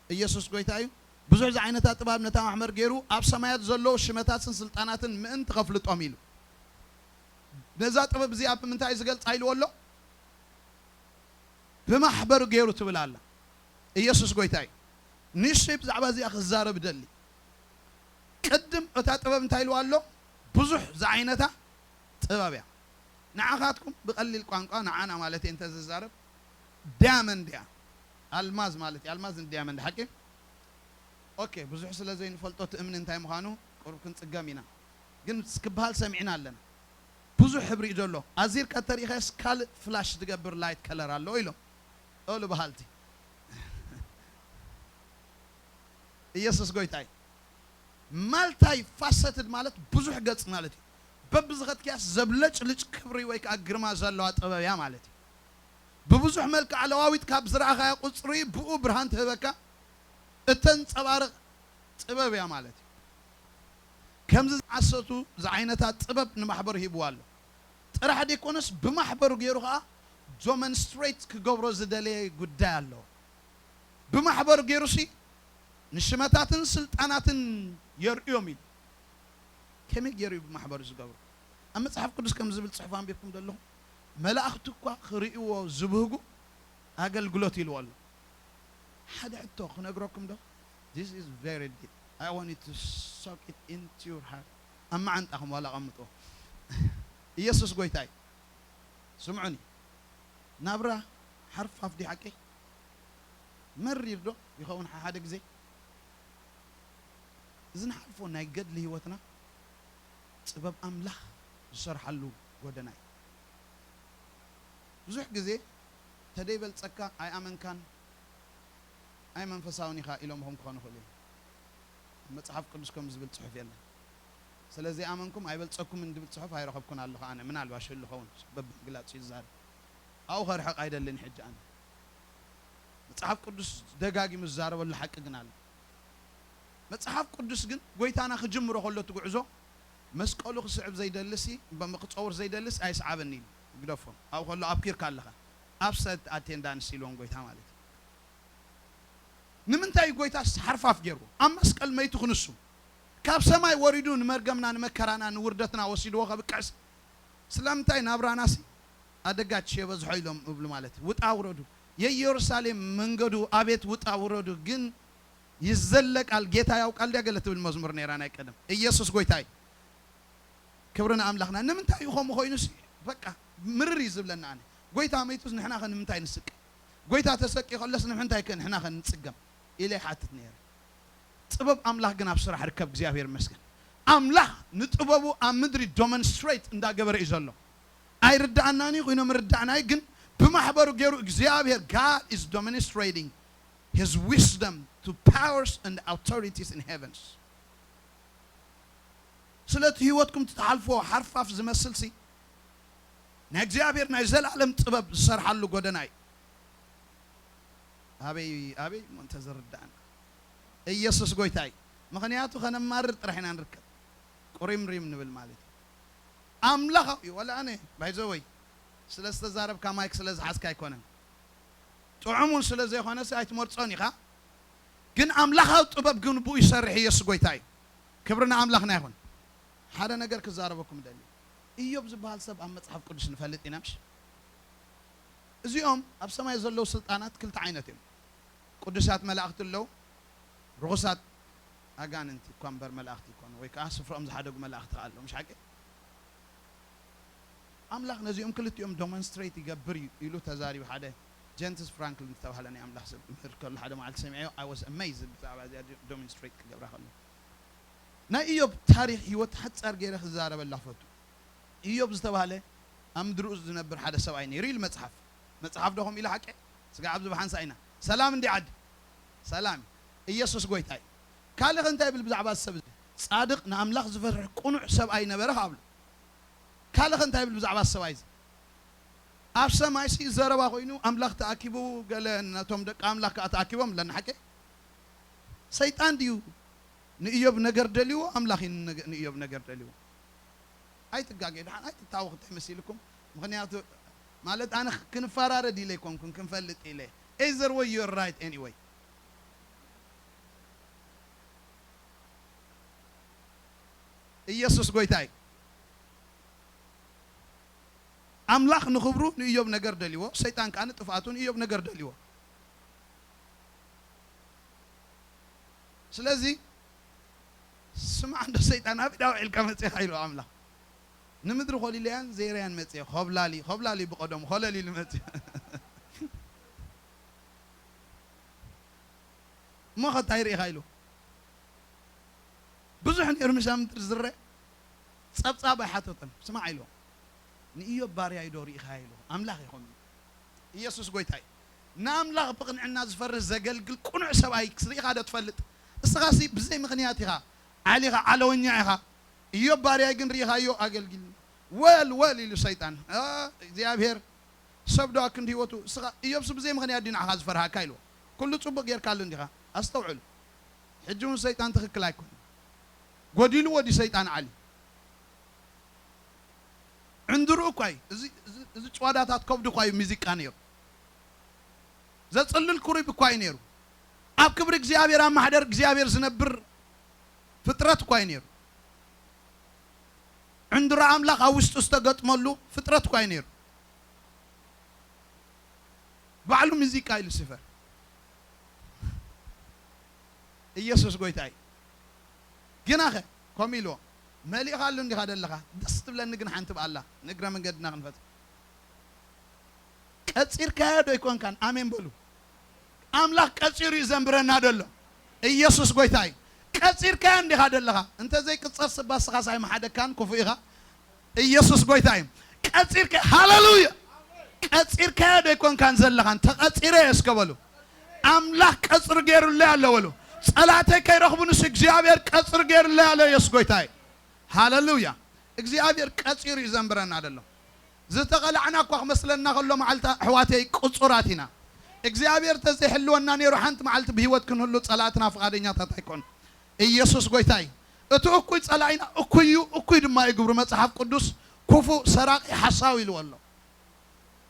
ኢየሱስ ጎይታ እዩ። ብዙሕ ዝዓይነታ ጥበብ ነታ ማሕበር ገይሩ ኣብ ሰማያት ዘለዉ ሽመታትን ስልጣናትን ምእንቲ ከፍልጦም ኢሉ። ነዛ ጥበብ እዚኣ ብምንታይ እዩ ዝገልጻ ኢልዎ ኣሎ? ብማሕበሩ ገይሩ ትብል ኣላ። ኢየሱስ ጎይታ እዩ። ንሱ እዩ ብዛዕባ እዚኣ ክዛረብ ደሊ። ቅድም እታ ጥበብ እንታይ ኢልዋ ኣሎ? ብዙሕ ዝዓይነታ ጥበብ እያ። ንዓኻትኩም ብቐሊል ቋንቋ ንዓና ማለት እየ እንተ ዝዛረብ ዳያመንድ እያ። ኣልማዝ ማለት እዩ። ኣልማዝ ንዳያመንድ ሓቂ። ኦኬ፣ ብዙሕ ስለ ዘይንፈልጦ እቲ እምኒ እንታይ ምዃኑ ቁሩብ ክንጽገም ኢና። ግን ክበሃል ሰሚዕና ኣለና። ብዙሕ ሕብሪ እዩ ዘሎ። ኣዚርካ ተሪኢኻስ ካልእ ፍላሽ ዝገብር ላይት ከለር ኣሎ ኢሎም። ኦሉ በሃልቲ። ኢየሱስ ጎይታ እዩ። ማልታይ ፋሰትድ ማለት ብዙሕ ገጽ ማለት እዩ። በብዝኸድክያስ ዘብለጭልጭ ክብሪ ወይ ከዓ ግርማ ዘለዋ ጥበብ እያ ማለት እዩ። ብብዙሕ መልክዓ ለዋዊጥ ካብ ዝረኣኻያ ቁጽሪ ብኡ ብርሃን ትህበካ፣ እተንጸባርቕ ጥበብ እያ ማለት እዩ። ከምዚ ዝዓሰቱ ዝዓይነታ ጥበብ ንማሕበሩ ሂብዋ ኣሎ። ጥራሕ ደይኮነስ ብማሕበሩ ገይሩ ኸዓ ዶመንስትሬት ክገብሮ ዝደለየ ጉዳይ ኣሎ። ብማሕበሩ ገይሩሲ ንሽመታትን ስልጣናትን የርእዮም ኢሉ። ከመይ ገይሩ እዩ ብማሕበሩ ዝገብሮ? ኣብ መጽሓፍ ቅዱስ ከም ዝብል ጽሑፍ ኣንቢብኩም ዘለኹም፣ መላእኽቲ እኳ ክርእይዎ ዝብህጉ ኣገልግሎት ኢልዎ ኣሎ። ሓደ ሕቶ ክነግረኩም ዶ? This is very deep. I want you to soak it into your heart. ኣብ መዓንጣኹም ዋላ ኣቐምጥዎ። ኢየሱስ ጎይታ እዩ። ስምዑኒ። ናብራ ሓርፋፍ ድዩ ሓቀይ? መሪር ዶ ይኸውን ሓደ ግዜ? እዚ ንሓልፎ ናይ ገድሊ ህይወትና ጥበብ ኣምላኽ ዝሰርሓሉ ጎደና እዩ። ብዙሕ ግዜ ተደይበልጸካ ኣይኣመንካን፣ ኣይ መንፈሳውን ኢኻ ኢሎምኹም ክኾኑ ይኽእሉ እዮም። ኣብ መጽሓፍ ቅዱስ ከም ዝብል ጽሑፍ የለን። ስለ ዘይኣመንኩም ኣይበልጸኩምን ዝብል ጽሑፍ ኣይረኸብኩን ኣለኹ ኣነ። ምናልባሽ ህሉ ኸውን፣ በብምግላጹ ይዛረብ። ኣብኡ ከርሕቕ ኣይደልን ሕጂ ኣነ። መጽሓፍ ቅዱስ ደጋጊሙ ዝዛረበሉ ሓቂ ግን ኣሎ። መጽሓፍ ቅዱስ ግን ጎይታና ክጅምሮ ከሎ እቲ ጉዕዞ መስቀሉ ክስዕብ ዘይደልሲ፣ እምበ-፣ ክጸውር ዘይደልስ ኣይስዓበኒ ኢሉ። ግደፎ። ኣብኡ ከሎ ኣብኪርካ ኣለኻ። ኣብሰት ኣቴንዳንስ ኢልዎም ጎይታ ማለት እዩ። ንምንታይ እዩ ጎይታስ ሓርፋፍ ገይርዎ? ኣብ መስቀል መይቱ ክንሱ። ካብ ሰማይ ወሪዱ ንመርገምና፣ ንመከራና፣ ንውርደትና ወሲድዎ ከብቅዕስ ስለምንታይ ናብራናሲ ኣደጋች የበዝሖ ኢሎም እብሉ ማለት እዩ። ውጣ ውረዱ የኢየሩሳሌም መንገዱ ኣቤት ውጣ ውረዱ ግን ይዘለቃል ጌታ ያውቃል ድያ ገለ ትብል መዝሙር ነይራ ናይ ቀደም። ኢየሱስ ጎይታ እዩ። ክብሪ ንኣምላኽና። ንምንታይ እዩ ከምኡ ኮይኑሲ? በቃ ምርር እዩ ዝብለና ኣነ። ጎይታ መይቱስ ንሕና ከ ንምንታይ ንስቀ? ጎይታ ተሰቂ ከሎስ ንምንታይ ከ ንሕና ከ ንጽገም? ኢለ ይሓትት ነይረ። ጥበብ ኣምላኽ ግን ኣብ ስራሕ ርከብ። እግዚኣብሔር ይመስገን። ኣምላኽ ንጥበቡ ኣብ ምድሪ ዶመንስትሬት እንዳገበረ እዩ ዘሎ። ኣይርዳኣናን እዩ፣ ኮይኖም ርዳእና እዩ፣ ግን ብማሕበሩ ገይሩ እግዚኣብሔር፣ God is demonstrating his wisdom to powers and authorities in heavens። ስለቲ ህይወትኩም ትትሓልፎ ሓርፋፍ ዝመስልሲ ናይ እግዚኣብሔር ናይ ዘላለም ጥበብ ዝሰርሓሉ ጎደና እዩ። ኣበይ ኣበይ እሞ እንተ ዝርዳእና። ኢየሱስ ጎይታ እዩ። ምኽንያቱ ከነማርር ጥራሕ ኢና ንርከብ። ቁሪምሪም ንብል ማለት እዩ። ኣምላኽ እዩ። ወላ ኣነ ባይዘወይ ስለ ዝተዛረብካ ማይክ ስለ ዝሓዝካ ኣይኮነን። ጥዑም እውን ስለ ዘይኮነሲ ኣይትመርጾን ኢኻ። ግን ኣምላኻዊ ጥበብ ግን ብኡ ይሰርሕ ኢየሱስ ጎይታ እዩ። ክብሪ ንኣምላኽና ይኹን። ሓደ ነገር ክዛረበኩም ደሊ። ኢዮብ ዝበሃል ሰብ ኣብ መጽሓፍ ቅዱስ ንፈልጥ ኢና ምሽ? እዚኦም ኣብ ሰማይ ዘለዉ ስልጣናት ክልተ ዓይነት እዮም። ቅዱሳት መላእኽቲ ኣለዉ፣ ርኹሳት ኣጋንንቲ እኳ እምበር መላእኽቲ ይኮኑ፣ ወይ ከዓ ስፍርኦም ዝሓደጉ መላእኽቲ ከኣ ኣለዉ። ምሽ ሓቂ? ኣምላኽ ነዚኦም ክልቲኦም ዶሞንስትሬት ይገብር እዩ ኢሉ ተዛሪቡ ሓደ ጀንትስ ፍራንክሊን ዝተባህለ ናይ ኣምላኽ ሰብ ክምህር ከሎ ሓደ መዓልቲ ሰሚዐዮ። I was amazed ብዛዕባ እዚኣ ዶ-፣ ዶሞንስትሬት ክገብራ ከሎ። ናይ ኢዮብ ታሪኽ ህይወት ሓጻር ገይረ ክዛረበላ ፈቱ። ኢዮብ ዝተባህለ ኣብ ምድርኡ ዝነብር ሓደ ሰብኣይ ነይሩ ኢሉ መጽሓፍ። መጽሓፍ ዶ ከምኡ ኢሉ ሓቂ? ስጋ ኣብዚ ብሓንሳ ኢና። ሰላም እንዲ ዓዲ። ሰላም። ኢየሱስ ጎይታ እዩ። ካልእ ከ እንታይ ይብል ብዛዕባ እዚ ሰብ እዚ? ጻድቕ ንኣምላኽ ዝፈርሕ ቅኑዕ ሰብኣይ ነበረ ከኣ ብሉ። ካልእ ከ እንታይ ይብል ብዛዕባ እዚ ሰብኣይ እዚ? ኣብ ሰማይሲ ዘረባ ኮይኑ ኣምላኽ ተኣኪቡ ገለ ነቶም ደቂ ኣምላኽ ከኣ ተኣኪቦም ኣለና ሓቂ? ሰይጣን ድዩ ንኢዮብ ነገር ደልይዎ? ኣምላኽ እዩ ንነገ-፣ ንኢዮብ ነገር ደልይዎ። ኣይትጋገዩ ደሓን ኣይትታወኹ እንታይ መሲልኩም? ምኽንያቱ ማለት ኣነ ክንፈራረድ ኢለ ኣይኮንኩን ክንፈልጥ ኢለ። Either way you're right anyway። ኢየሱስ ጎይታ እዩ። ኣምላኽ ንኽብሩ ንኢዮብ ነገር ደልዎ፣ ሰይጣን ከኣ ንጥፍኣቱ ንኢዮብ ነገር ደልዎ። ስለዚ ስማዕ እንዶ ሰይጣን፣ ኣብ ኢዳ ውዒልካ መጺኻ ኢሉ ኣምላኽ። ንምድሪ ኮሊለያን ዘይረያን መጽየ፣ ኾብላሊ፣ ኾብላሊ ብቐደሙ ኾለል ኢሉ መጽየ። እሞ ኸ እንታይ ርኢኻ ኢሉ። ብዙሕ ነይሩ ምሻ ምድሪ ዝረ፣ ጸብጻብ ኣይሓተቶን። ስማዕ ኢሉ። ንኢዮብ ባርያይ ዶ ርኢኻ ኢሉ። ኣምላኽ ኢኹም። ኢየሱስ ጎይታ እዩ። ንኣምላኽ ብቕንዕና ዝፈርህ ዘገልግል ቅኑዕ ሰብኣይ ርኢኻ ዶ ትፈልጥ? እስኻሲ ብዘይ ምኽንያት ኢኻ ዓሊኻ፣ ዓለወኛ ኢኻ። ኢዮብ ባርያይ ግን ርኢኻዮ ኣገልጊል። ወል ወል ኢሉ ሰይጣን። እ፣ እግዚኣብሔር ሰብ ዶ ኣክንዲ ህይወቱ? እስኻ ኢዮብስ ብዘይ ምኽንያት ድዩ ንዓኻ ዝፈርሃካ ኢልዎ። ኩሉ ጽቡቕ ጌርካሉ እንዲኻ። ኣስተውዕሉ። ሕጂ እውን ሰይጣን ትኽክል ኣይኮነን። ጎዲልዎ ድዩ ሰይጣን ዓሊ? ዕንድርኡ እኳ እዩ። እዚ፣ እዚ፣ እዚ ጭዋዳታት ከብዱ እኳ እዩ ሙዚቃ ነይሩ። ዘጽልል ክሩብ እኳ እዩ ነይሩ። ኣብ ክብሪ እግዚኣብሔር፣ ኣብ ማሕደር እግዚኣብሔር ዝነብር ፍጥረት እኳ እዩ ነይሩ። ዕንድሮ ኣምላኽ ኣብ ውሽጡ ዝተገጥመሉ ፍጥረት እኳ እዩ ነይሩ። ባዕሉ ሙዚቃ እዩ ሉሲፈር። ኢየሱስ ጎይታ እዩ። ግናኸ ከምኡ ኢልዎ፣ መሊእኻሉ እንዲኻ ደለኻ፣ ደስ ትብለኒ ግን ሓንቲ ብኣላ ንእግረ መንገድና ክንፈጽም። ቀጺርካዮ ዶ ኣይኮንካን? ኣሜን በሉ። ኣምላኽ ቀጺሩ እዩ ዘንብረና ደሎ። ኢየሱስ ጎይታ እዩ። ቀጺርካዮ እንዲኻ ደለኻ። እንተ ዘይቅጸር ስባ ስኻስ ኣይመሓደካን፣ ክፉእ ኢኻ። ኢየሱስ ጎይታ እዩ። ቀጺርካ፣ ሃሌሉያ። ቀጺርካዮ ዶ ኣይኮንካን ዘለኻን? ተቐጺረ እየ እስከ በሉ። ኣምላኽ ቀጽሪ ገይሩለይ ኣሎ በሉ። ጸላእተይ ከይረኽቡንስ እግዚኣብሔር ቀጽሪ ገይሩለይ ኣሎ። ኢየሱስ ጎይታ እዩ። ሃሌሉያ። እግዚኣብሔር ቀጺሩ እዩ ዘንብረና ዘሎ። ዝተቐላዕና እኳ ክመስለና ከሎ መዓልታ ኣሕዋተይ ቅጹራት ኢና። እግዚኣብሔር ተዘይሕልወና ነይሩ ሓንቲ መዓልቲ ብህይወት ክንህሉ ጸላእትና ፍቓደኛታት ኣይኮኑ። ኢየሱስ ጎይታ እዩ። እቲ እኩይ ጸላኢና እኩይ እዩ፣ እኩይ ድማ እዩ ግብሩ። መጽሓፍ ቅዱስ ክፉእ፣ ሰራቒ፣ ሓሳዊ ኢልዎ ኣሎ።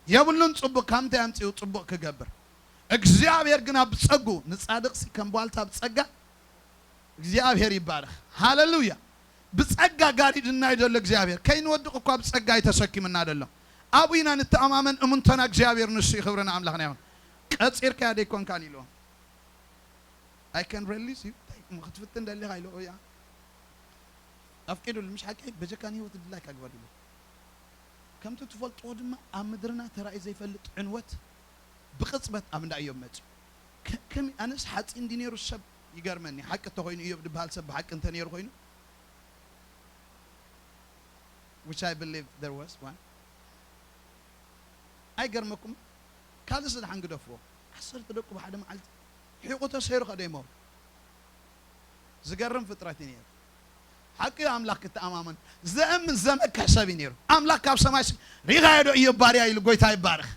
የብሉን ጽቡቕ፣ ካብ ምንታይ ኣምጺኡ ጽቡቕ ክገብር? እግዚኣብሔር ግን ኣብ ጸጉ፣ ንጻድቕሲ ከም ቧልታ ብጸጋ እግዚኣብሔር ይባረኽ። ሃሌሉያ። ብጸጋ ጋሪድና እዩ ዘሎ እግዚኣብሔር። ከይንወድቕ እኳ ብጸጋ እዩ ተሰኪምና ዘሎ። ኣብኡ ኢና ንተኣማመን፣ እሙንቶና እግዚኣብሔር ንሱ እዩ። ክብሪ ንኣምላኽና ይኹን። ቀጺርካያ ደይኮንካን ኢልዎም። I can release you። እንታይ እሞ ክትፍትን ደሊኻ ኢሉ፣ እያ። ኣፍቂዱሉ፣ ምሽ ሓቂ በጀካ ንህይወት ድላይካ ግበር ኢሉ። ከምቲ ትፈልጥዎ ድማ ኣብ ምድርና ተራእዩ ዘይፈልጥ ዕንወት ብቕጽበት ኣብ እንዳ ኢዮብ መጽዩ። ከ-፣ ከመይ ኣነስ ሓጺን ድዩ ነይሩ ሰብ ይገርመኒ። ሓቂ እንተኾይኑ ኢዮብ ዝበሃል ሰብ ብሓቂ እንተ ነይሩ ኮይኑ፣ which I believe there was one። ኣይገርመኩም? ካልእ ስለ ሓንግደፍዎ። ዓሰርተ ደቁ ብሓደ መዓልቲ ሒቑ ተሰይሩ ከደ ይመሩ። ዝገርም ፍጥረት እዩ ነይሩ። ሓቂ እዩ ኣምላኽ ክትኣማመን። ዘእምን ዘመክሕ ሰብ እዩ ነይሩ። ኣምላኽ ካብ ሰማይ ሲ-፣ ሪኻዮ ዶ ኢዮብ ባርያ ኢሉ ጎይታ ይባርኽ።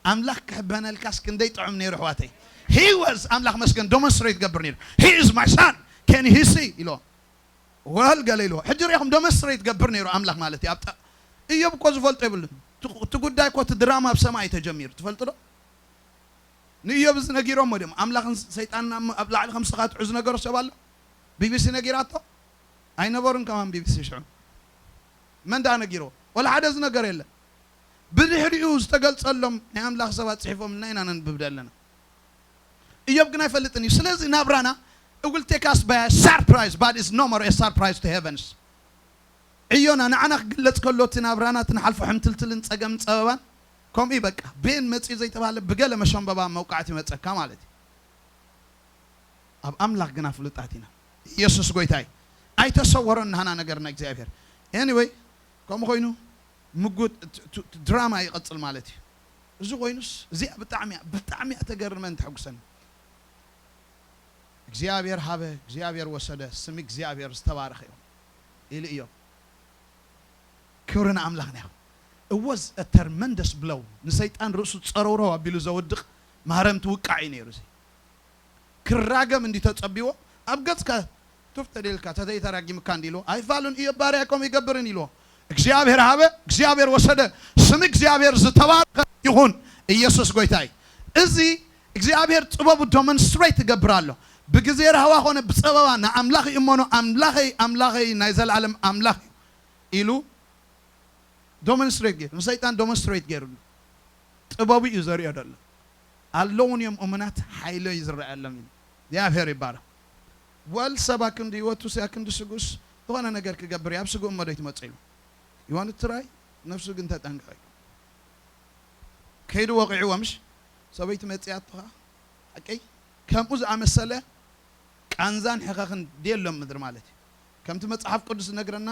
ኣምላኽ ክሕበነልካስ ክንደይ ጥዑም ነይሩ ኣሕዋተይ። He was ኣምላኽ መስገን demonstrate ይገብር ነይሩ። He is my son። Can he see? ኢሎ። ወል ገለ ኢልዎ። ሕጂ ርኢኹም demonstrate ይገብር ነይሩ ኣምላኽ ማለት እዩ። ኣብ ጠ-፣ ኢዮብ እኮ ዝፈልጦ የብሉን። እቲ፣ እቲ ጉዳይ እኮ እቲ ድራማ ኣብ ሰማይ እዩ ተጀሚሩ። ትፈልጡ ዶ? ንኢዮብ እዚ ነጊሮሞ ድዮም? ኣምላኽን ሰይጣንን ኣብ፣ ኣብ ላዕሊ ከም ስኻ ትዑ ዝነገሮ ሰብ ኣሎ? ቢቢሲ ነጊራቶ? ኣይነበሩን ከማን ቢቢሲ ሽዑ። መን ደኣ ነጊርዎ? ወላ ሓደ ዝነገር የለን። ብድሕሪኡ ዝተገልጸሎም ናይ ኣምላኽ ሰባት ጽሒፎምልና ኢና ነንብብ ዘለና። ኢዮብ ግን ኣይፈልጥን እዩ። ስለዚ ናብራና it will take us by a surprise, but it's no more a surprise to heavens። ዕዮና ንዓና ክግለጽ ከሎ እቲ ናብራና እቲ ንሓልፎ ሕምትልትልን ጸገምን ጸበባን ከምኡ እዩ። በቃ ቤን መጺኡ ዘይተባህለ ብገለ መሸንበባ መውቃዕቲ ይመጸካ ማለት እዩ። ኣብ ኣምላኽ ግና ፍሉጣት ኢና። ኢየሱስ ጎይታ እዩ። ኣይተሰወሮን ናህና ነገርና እግዚኣብሔር። Anyway፣ ከምኡ ኮይኑ ምጉት ት-፣ ት-፣ ት-፣ ድራማ ይቐጽል ማለት እዩ። እዚ ኮይኑስ እዚኣ ብጣዕሚ እያ፣ ብጣዕሚ እያ ተገርመን ተሐጉሰን። እግዚኣብሔር ሃበ፣ እግዚኣብሔር ወሰደ፣ ስም እግዚኣብሔር ዝተባረኸ ይኹን ኢሉ ኢዮብ። ክብሪ ንኣምላኽና ይኹን። It was a tremendous blow። ንሰይጣን ርእሱ ጸረውረው ኣቢሉ ዘውድቕ ማህረምቲ ውቃዕ እዩ ነይሩ እዚ። ክራገም እንዲ ተጸቢዎ ኣብ ገጽካ ቱፍ ተደልካ ተዘይተራጊምካ እንዲ ኢልዎ ኣይፋሉን ኢዮብ ባርያ ከምኡ ይገብርን ኢልዎ። እግዚኣብሔር ሃበ፣ እግዚኣብሔር ወሰደ፣ ስም እግዚኣብሔር ዝተባረኸ ይኹን። ኢየሱስ ጎይታ እዩ። እዚ እግዚኣብሔር ጥበቡ ዶመንስትሬት ይገብር ኣሎ። ብግዜ ራህዋ ኾነ ብጸበባ ንኣምላኽ ይእመኖ፣ ኣምላኸይ ኣምላኸይ ናይ ዘለኣለም ኣምላኽ እዩ ኢሉ ዶመንስትሬት ገይሩ፣ ንሰይጣን ዶመንስትሬት ገይሩሉ። ጥበቡ እዩ ዘርእዮ ዘሎ። ኣለውን እዮም እሙናት ሓይሎ እዩ ዝረኣየሎም ኢሉ። እግዚኣብሔር ይባረክ። ወል ሰብ ኣክንዲ ህይወቱ ሲ ኣክንዲ ስጉስ ዝኾነ ነገር ክገብር እዩ። ኣብ ስጉ እሞ ዶ ይትመጽእ ኢሉ። ይዋን ትራይ ነፍሱ ግን ተጠንቀቂ። ከይዱ ወቂዕዎ ምሽ ሰበይቲ መጽያቶ ኸዓ ሓቀይ ከምኡ ዝኣመሰለ ቃንዛን ሕኸኽን ድየሎም ምድሪ ማለት እዩ። ከምቲ መጽሓፍ ቅዱስ ዝነግረና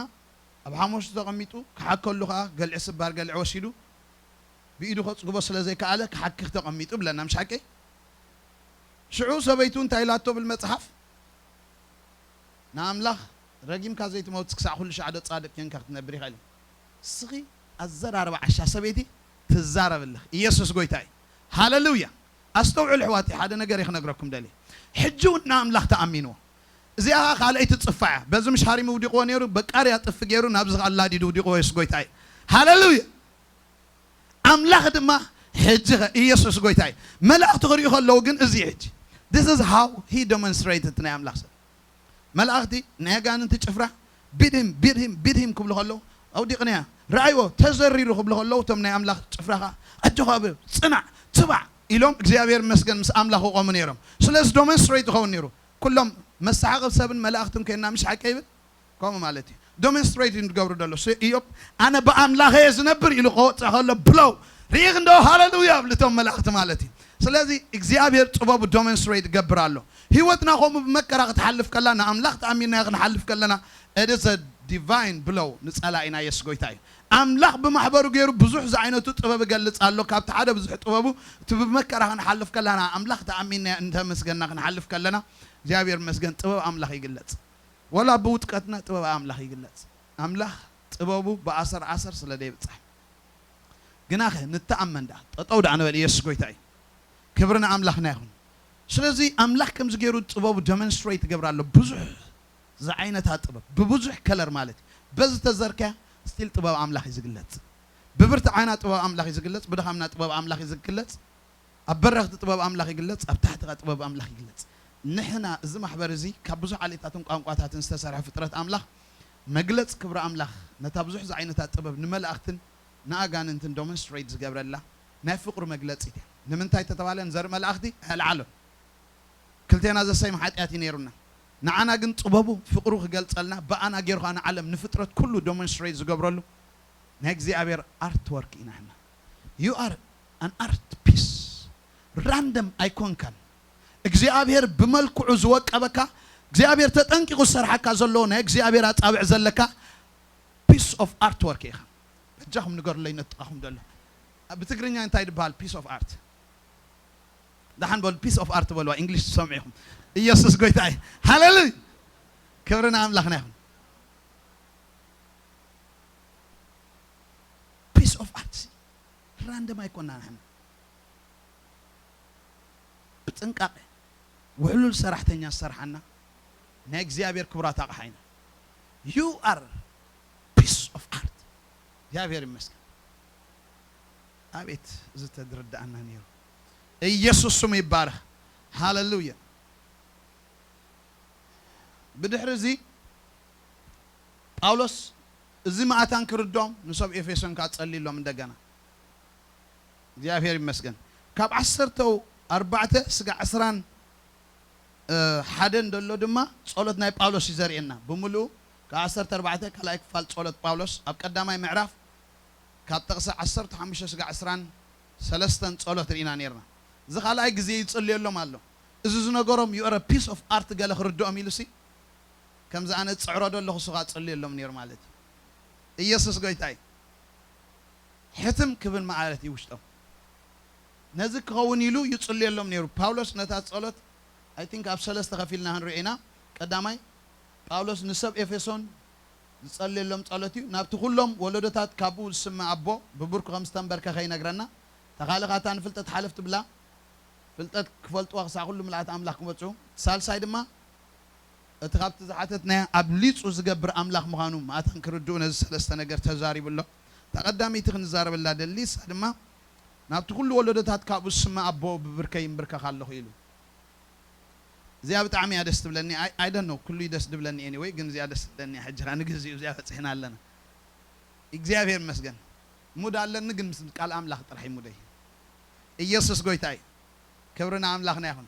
ኣብ ሓሙሽቱ ተቐሚጡ ክሓከሉ ኸዓ ገልዒ ስባር ገልዒ ወሲዱ ብኢዱ ከጽግቦ ስለ ዘይከኣለ ክሓክኽ ተቐሚጡ ብለና ምሽ ሓቀይ። ሽዑ ሰበይቱ እንታይ ኢላቶ ብል መጽሓፍ ንኣምላኽ ረጊምካ ዘይትመውት ክሳዕ ኩሉ ሻዕ ዶ ጻድቅ ኬንካ ክትነብር ኢኻ ኢሉ። እስኺ ኣዘራርባ ዓሻ ሰበይቲ ትዛረብልኽ። ኢየሱስ ጎይታ እዩ። ሃሌሉያ። ኣስተውዕሉ ኣሕዋተይ፣ ሓደ ነገር እየ ክነግረኩም ደልየ። ሕጂ እውን ንኣምላኽ ተኣሚንዎ። እዚኣ ኸዓ ካልኣይቲ ጽፋ እያ። በዚ ምሽ ሃሪሙ ውዲቕዎ ነይሩ፣ በቃርያ ጥፊ ገይሩ ናብዚ ኸዓ ኣላዲዱ ውዲቕዎ የሱስ ጎይታ እዩ። ሃሌሉያ። ኣምላኽ ድማ ሕጂ ኸ ኢየሱስ ጎይታ እዩ። መላእኽቲ ክርእዩ ከለዉ ግን እዚ እዩ ሕጂ። This is how he demonstrated ናይ ኣምላኽ ሰብ። መላእኽቲ ናይ ኣጋንንቲ ጭፍራ ቢድሂም ቢድሂም ቢድሂም ክብሉ ከለዉ ኣውዲቕንያ ረኣይዎ ተዘሪሩ ክብሉ ከለዉ እቶም ናይ ኣምላኽ ጭፍራ ኸዓ ኣጆኻ በ ጽናዕ ትባዕ ኢሎም እግዚኣብሔር ይመስገን ምስ ኣምላኽ ክቆሙ ነይሮም። ስለዚ ዶመንስትሬት ይኸውን ነይሩ። ኩሎም መሰሓቕብ ሰብን መላእኽትን ኮይንና ምሽ ሓቀ ይብል ከምኡ ማለት እዩ። ዶመንስትሬት እዩ ዝገብሩ ዘሎ። ስ-፣ ኢዮብ ኣነ ብኣምላኸ እየ ዝነብር ኢሉ ከወፅእ ከሎ ብለው ርኢኽ እንዶ ሃሌሉያ ይብሉ እቶም መላእኽቲ ማለት እዩ። ስለዚ እግዚኣብሔር ጥበቡ ዶመንስትሬት ይገብር ኣሎ። ህይወትና ከምኡ ብመከራ ክትሓልፍ ከላ ንኣምላኽ ተኣሚንና ክንሓልፍ ከለና it is a divine blow ንጸላኢና የሱስ ጎይታ እዩ። ኣምላኽ ብማሕበሩ ገይሩ ብዙሕ ዝዓይነቱ ጥበብ ይገልጽ ኣሎ። ካብቲ ሓደ ብዙሕ ጥበቡ እቲ ብመከራ ክንሓልፍ ከለና ኣምላኽ ተኣሚንና እንተመስገና ክንሓልፍ ከለና እግዚኣብሔር መስገን ጥበብ ኣምላኽ ይግለጽ። ወላ ብውድቀትና ጥበብ ኣምላኽ ይግለጽ። ኣምላኽ ጥበቡ ብኣሰር ኣሰር ስለ ዘይብጻሕ ግናኸ ንተኣመን ደኣ ጠጠው ደኣ ንበል። ኢየሱስ ጎይታ እዩ። ክብሪ ንኣምላኽና ይኹን። ስለዚ ኣምላኽ ከምዚ ገይሩ ጥበቡ ደመንስትሬት ይገብር ኣሎ። ብዙሕ ዝዓይነታ ጥበብ ብብዙሕ ከለር ማለት እዩ። በዚ ተዘርካያ ስቲል ጥበብ ኣምላኽ እዩ ዝግለጽ። ብብርትዓና ጥበብ ኣምላኽ እዩ ዝግለጽ። ብድኻምና ጥበብ ኣምላኽ እዩ ዝግለጽ። ኣብ በረኽቲ ጥበብ ኣምላኽ ይግለጽ፣ ኣብ ታሕቲ ኸኣ ጥበብ ኣምላኽ ይግለጽ። ንሕና እዚ ማሕበር እዚ ካብ ብዙሕ ዓሌታትን ቋንቋታትን ዝተሰርሐ ፍጥረት ኣምላኽ መግለጽ ክብሪ ኣምላኽ ነታ ብዙሕ ዝዓይነታ ጥበብ ንመላእኽትን ንኣጋንንትን ዶመንስትሬት ዝገብረላ ናይ ፍቕሩ መግለጺት እያ። ንምንታይ ተተባለ ንዘርኢ መላእኽቲ ኣየልዓሎን። ክልቴና ዘሰይም ሓጢኣት እዩ ነይሩና። ንዓና ግን ጥበቡ ፍቕሩ ክገልጸልና ብኣና ገይሩ ኸኣ ንዓለም ንፍጥረት ኩሉ ዶመንስትሬት ዝገብረሉ ናይ እግዚኣብሔር ኣርት ወርክ ኢና ሕና። You are an art piece። ራንደም ኣይኮንካን። እግዚኣብሔር ብመልክዑ ዝወቀበካ እግዚኣብሔር ተጠንቂቑ ዝሰርሓካ ዘሎ ናይ እግዚኣብሔር ኣጻብዕ ዘለካ ፒስ ኦፍ ኣርት ወርክ ኢኻ። በጃኹም ንገሩለይ ነጥቓኹም ዘሎ ብትግርኛ እንታይ ይበሃል ፒስ ኦፍ ኣርት? ደሓን በሉ ፒስ ኦፍ ኣርት በልዋ። እንግሊሽ ትሰምዑ ኢኹም። ኢየሱስ ጎይታ እዩ። ሃሌሉያ። ክብሪ ንኣምላኽና ይኹን። ፒስ ኦፍ ኣርት ራንደም ኣይኮና ንሕና ብጥንቃቄ ውሕሉል ሰራሕተኛ ዝሰርሓና ናይ እግዚኣብሔር ክቡራት ኣቕሓ ኢና። You are piece of art። እግዚኣብሔር ይመስገን። ኣቤት እዚ ተዝርድኣና ነይሩ። ኢየሱስ ስሙ ይባረኽ። ሃሌሉያ። ብድሕሪ እዚ ጳውሎስ እዚ ማእታን ክርድኦም ንሰብ ኤፌሶን ከዓ ጸልይሎም እንደገና። እግዚኣብሔር ይመስገን። ካብ ዓሰርተው ኣርባዕተ ስጋ ዕስራን ሓደን ዘሎ ድማ ጸሎት ናይ ጳውሎስ እዩ ዘርእየና ብምሉኡ። ካብ ዓሰርተ ኣርባዕተ ካልኣይ ክፋል ጸሎት ጳውሎስ ኣብ ቀዳማይ ምዕራፍ ካብ ጥቕሲ ዓሰርተ ሓሙሽተ ስጋ ዕስራን ሰለስተን ጸሎት ርኢና ነይርና። እዚ ካልኣይ ግዜ ይጽልየሎም ኣሎ። እዚ ዝነገሮም you are a piece of art ገለ ክርድኦም ኢሉ ሲ ከምዚ ኣነ ዝጽዕሮ ዘለኹ እሱ ኸኣ ጽልየሎም ነይሩ ማለት እዩ። ኢየሱስ ጎይታ እዩ። ሕትም ክብል ማለት እዩ ውሽጦም። ነዚ ክኸውን ኢሉ ይጽልየሎም ነይሩ። ጳውሎስ ነታ ጸሎት I think ኣብ ሰለስተ ከፊልና ክንሪኦ ኢና። ቀዳማይ ጳውሎስ ንሰብ ኤፌሶን ዝጸልየሎም ጸሎት እዩ። ናብቲ ኩሎም ወለዶታት ካብኡ ዝስመ ኣቦ ብብርኩ ከም ዝተንበርከኸ ይነግረና። እታ ካልእ ኻታ ንፍልጠት ሓለፍ ትብላ። ፍልጠት ክፈልጥዋ ክሳዕ ኩሉ ምልኣት ኣምላኽ ክመጹ። ሳልሳይ ድማ እቲ ካብቲ ዝሓተትናዮ ኣብሊጹ ዝገብር ኣምላኽ ምዃኑ ማእታን ክርድኡ ነዚ ሰለስተ ነገር ተዛሪቡ ኣሎ። እታ ቀዳመይቲ ክንዛረበላ ደሊ ንሳ ድማ ናብቲ ኩሉ ወለዶታት ካብኡ ዝስመ ኣቦ ብብርከይ ይንብርከኽ ኣለኹ ኢሉ። እዚኣ ብጣዕሚ እያ ደስ ትብለኒ። ኣይ፣ ኣይ ደን ኖ፣ ኩሉ እዩ ደስ ድብለኒ። ኤኒወይ ግን እዚኣ ደስ ትብለኒ እያ። ሕጂ ኸኣ ንግዚኡ እዚኣ በጺሕና ኣለና። እግዚኣብሔር ይመስገን። ሙድ ኣለኒ ግን ምስ ቃል ኣምላኽ ጥራሕ እዩ ሙደይ። ኢየሱስ ጎይታ እዩ። ክብሪ ንኣምላኽና ይኹን።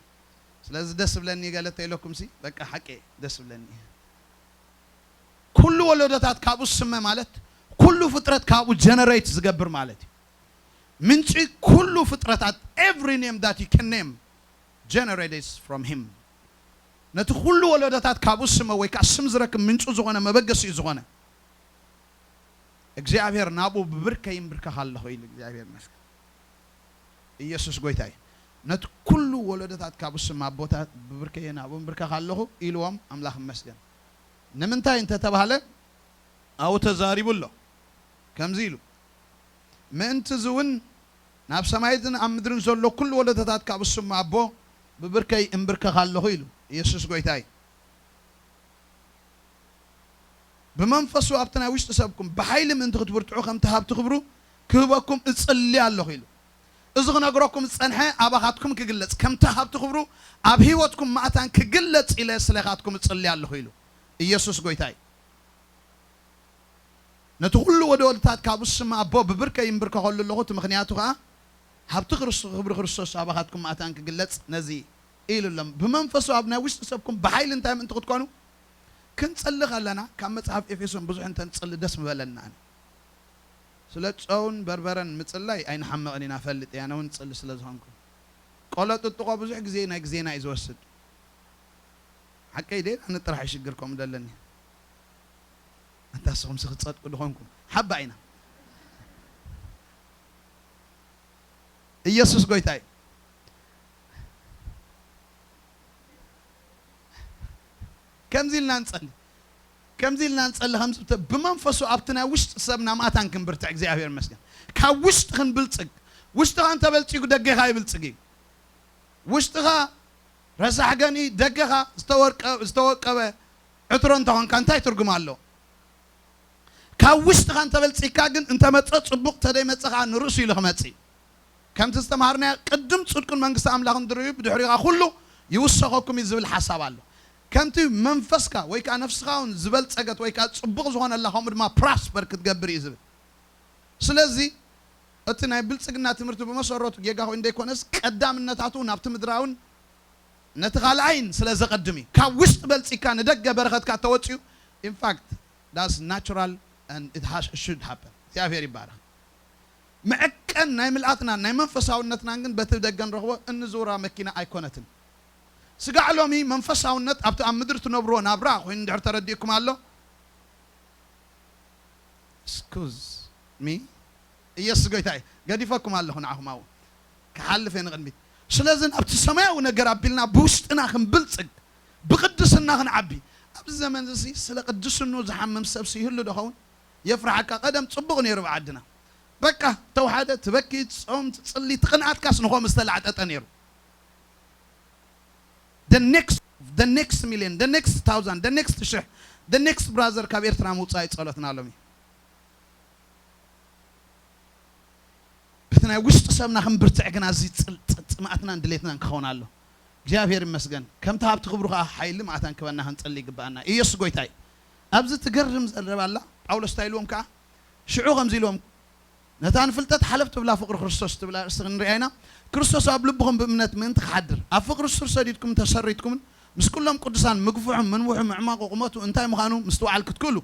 ስለዚ ደስ ብለኒ ገለ እንተ ኢለኩም ሲ በቃ ሓቂ ደስ ብለኒ። ኩሉ ወለዶታት ካብኡ ዝስመ ማለት ኩሉ ፍጥረት ካብኡ ጀነሬት ዝገብር ማለት እዩ። ምንጪ ኩሉ ፍጥረታት፣ every name that you can name generates from him። ነቲ ኩሉ ወለዶታት ካብኡ ዝስመ ወይ ከዓ ስም ዝረክብ ምንጩ ዝኾነ መበገሲኡ ዝኾነ እግዚኣብሔር ናብኡ ብብርከይ ይንብርከኽ ኣለኹ ኢሉ። እግዚኣብሔር ይመስገን። ኢየሱስ ጎይታ እዩ። ነቲ ኩሉ ወለዶታት ካብኡ ዝስመ ኣቦታት ብብርከይ ናብኡ ይንብርከኽ ኣለኹ ኢልዎም። ኣምላኽ ይመስገን። ንምንታይ እንተተባህለ ኣብኡ ተዛሪቡ ኣሎ። ከምዚ ኢሉ፣ ምእንቲ እዚ እውን ናብ ሰማይን ኣብ ምድርን ዘሎ ኩሉ ወለዶታት ካብኡ ዝስመ ኣቦ ብብርከይ እምብርከኽ ኣለኹ ኢሉ። ኢየሱስ ጎይታ እዩ። ብመንፈሱ ኣብቲ ናይ ውሽጢ ሰብኩም ብሓይሊ ምእንቲ ክትብርትዑ ከምቲ ሃብቲ ክብሩ ክህበኩም እጽሊ ኣለኹ ኢሉ። እዚ ክነግረኩም ዝጸንሐ ኣባኻትኩም ክግለጽ፣ ከምቲ ሃብቲ ክብሩ ኣብ ህይወትኩም መኣታን ክግለጽ ኢለ ስለኻትኩም እጽሊ ኣለኹ ኢሉ። ኢየሱስ ጎይታ እዩ። ነቲ ኩሉ ወለዶታት ካብኡ ዝስመ ኣቦ ብብርከይ ይንብርከኸሉ ኣለኹ። እቲ ምኽንያቱ ኸኣ ሃብቲ ክርስ-፣ ክብሪ ክርስቶስ ኣባኻትኩም መኣታን ክግለጽ ነዚ ኢሉ ኣሎ። ብመንፈሱ ኣብ ናይ ውሽጢ ሰብኩም ብሓይሊ እንታይ ምእንቲ ክትኮኑ ክንጽሊ ከለና፣ ካብ መጽሓፍ ኤፌሶን ብዙሕ እንተንጽሊ ደስ ምበለና። ኣነ ስለ ጨውን በርበረን ምጽላይ ኣይንሓምቕን ኢና፣ እፈልጥ እየ፣ ኣነ እውን እጽሊ ስለ ዝኾንኩ። ቆሎ ጥጥቖ ብዙሕ ግዜ ናይ ግዜና እዩ ዝወስድ። ሓቀይ ደይ ኣነ ጥራሕ ይሽግር ከምኡ ደለኒ። ኣንታ ንስኹምሲ ክትጸድቁ ድኾንኩም? ሓባ ኢና። ኢየሱስ ጎይታ እዩ። ከምዚ ኢልና ንጸሊ። ከምዚ ኢልና ንጸሊ፣ ከምዚ ብተ-፣ ብመንፈሱ ኣብቲ ናይ ውሽጢ ሰብና መኣታን ክንብርትዕ እግዚኣብሔር ይመስገን። ካብ ውሽጢ ክንብልጽግ። ውሽጥኻ እንተበልጺጉ ደገኻ ይብልጽግ እዩ። ውሽጥኻ ረሳሕ ገኒ፣ ደገኻ ዝተወርቀ-፣ ዝተወቀበ ዕትሮ እንተኾንካ እንታይ ትርጉም ኣለዎ? ካብ ውሽጥኻ እንተበልጺግካ ግን እንተመጸ ጽቡቕ፣ እንተደይመጸ ኸኣ ንርእሱ ኢሉ ክመጽእ እዩ። ከምቲ ዝተምሃርናዮ ቅድም ጽድቁን መንግስቲ ኣምላኽን ድርዩ ብድሕሪኻ ኩሉ ይውሰኸኩም እዩ ዝብል ሓሳብ ኣሎ። ከምቲ መንፈስካ ወይ ከኣ ነፍስኻ እውን ዝበልጸገት ወይ ከኣ ጽቡቕ ዝኾነላ ከምኡ ድማ ፕራስፐር ክትገብር እዩ ዝብል። ስለዚ እቲ ናይ ብልጽግና ትምህርቲ ብመሰረቱ ጌጋ ኮይኑ ዘይኮነስ ቀዳምነታቱ ናብቲ ምድራውን ነቲ ካልኣይን ስለ ዘቐድም እዩ። ካብ ውሽጢ በልጺግካ ንደገ በረኸትካ ተወጽኡ። In fact, that's natural and it has, should happen። እግዚኣብሔር ይባረኽ። መዐቀን ናይ ምልኣትናን ናይ መንፈሳውነትናን ግን በቲ ደገ ንረኽቦ እንዝውራ መኪና ኣይኮነትን። ስጋዕ ሎሚ መንፈሳውነት ኣብቲ ኣብ ምድሪ ትነብርዎ ናብራ ኮይኑ እንድሕር ተረዲእኩም ኣሎ፣ excuse me፣ ኢየሱስ ጎይታ እዩ። ገዲፈኩም ኣለኹ ንዓኹም ኣብኡ ክሓልፍ እየ ንቕድሚት። ስለዚ ናብቲ ሰማያዊ ነገር ኣቢልና ብውሽጥና ክንብልጽግ፣ ብቅድስና ክንዓቢ። ኣብዚ ዘመን እዚ ስለ ቅድስኑ ዝሓምም ሰብሲ ይህሉ ዶ ኸውን? የፍርሓካ። ቀደም ጽቡቕ ነይሩ ብዓድና። በቃ ተውሓደ፣ ትበኪ፣ ትጾም፣ ትጽሊ፣ ትቕንኣትካስ ንኸም ዝተላዕጠጠ ነይሩ። The next፣ the next million፣ the next thousand፣ the next ሽሕ፣ the next brother ካብ ኤርትራ ምውጻእ እዩ ጸሎትና ሎሚ። በቲ ናይ ውሽጢ ሰብና ክንብርትዕ ግና እዚ ጽል-፣ ጽ-፣ ጽምኣትናን ድሌትናን ክኸውን ኣሎ። እግዚኣብሔር ይመስገን። ከምቲ ሃብቲ ክብሩ ከኣ ሓይሊ መኣታን ክበና ክንጸሊ ይግብኣና። ኢየሱስ ጎይታ እዩ። ኣብዚ ትገርም ዘረባ ኣላ። ጳውሎስ እንታይ ኢልዎም ከኣ? ሽዑ ከምዚ ኢልዎም፣ ነታ ንፍልጠት ሓለፍ ትብላ ፍቕሪ ክርስቶስ ትብላ ኣርእስቲ ክንሪኣ ኢና። ክርስቶስ ኣብ ልብኹም ብእምነት ምእንቲ ክሓድር፣ ኣብ ፍቕሪ ሱር ሰዲድኩም ተሰሪትኩምን ምስ ኩሎም ቅዱሳን ምግፍሑ፣ ምንውሑ፣ ምዕማቑ፣ ቁመቱ እንታይ ምዃኑ ምስትውዓል ክትክእሉ፣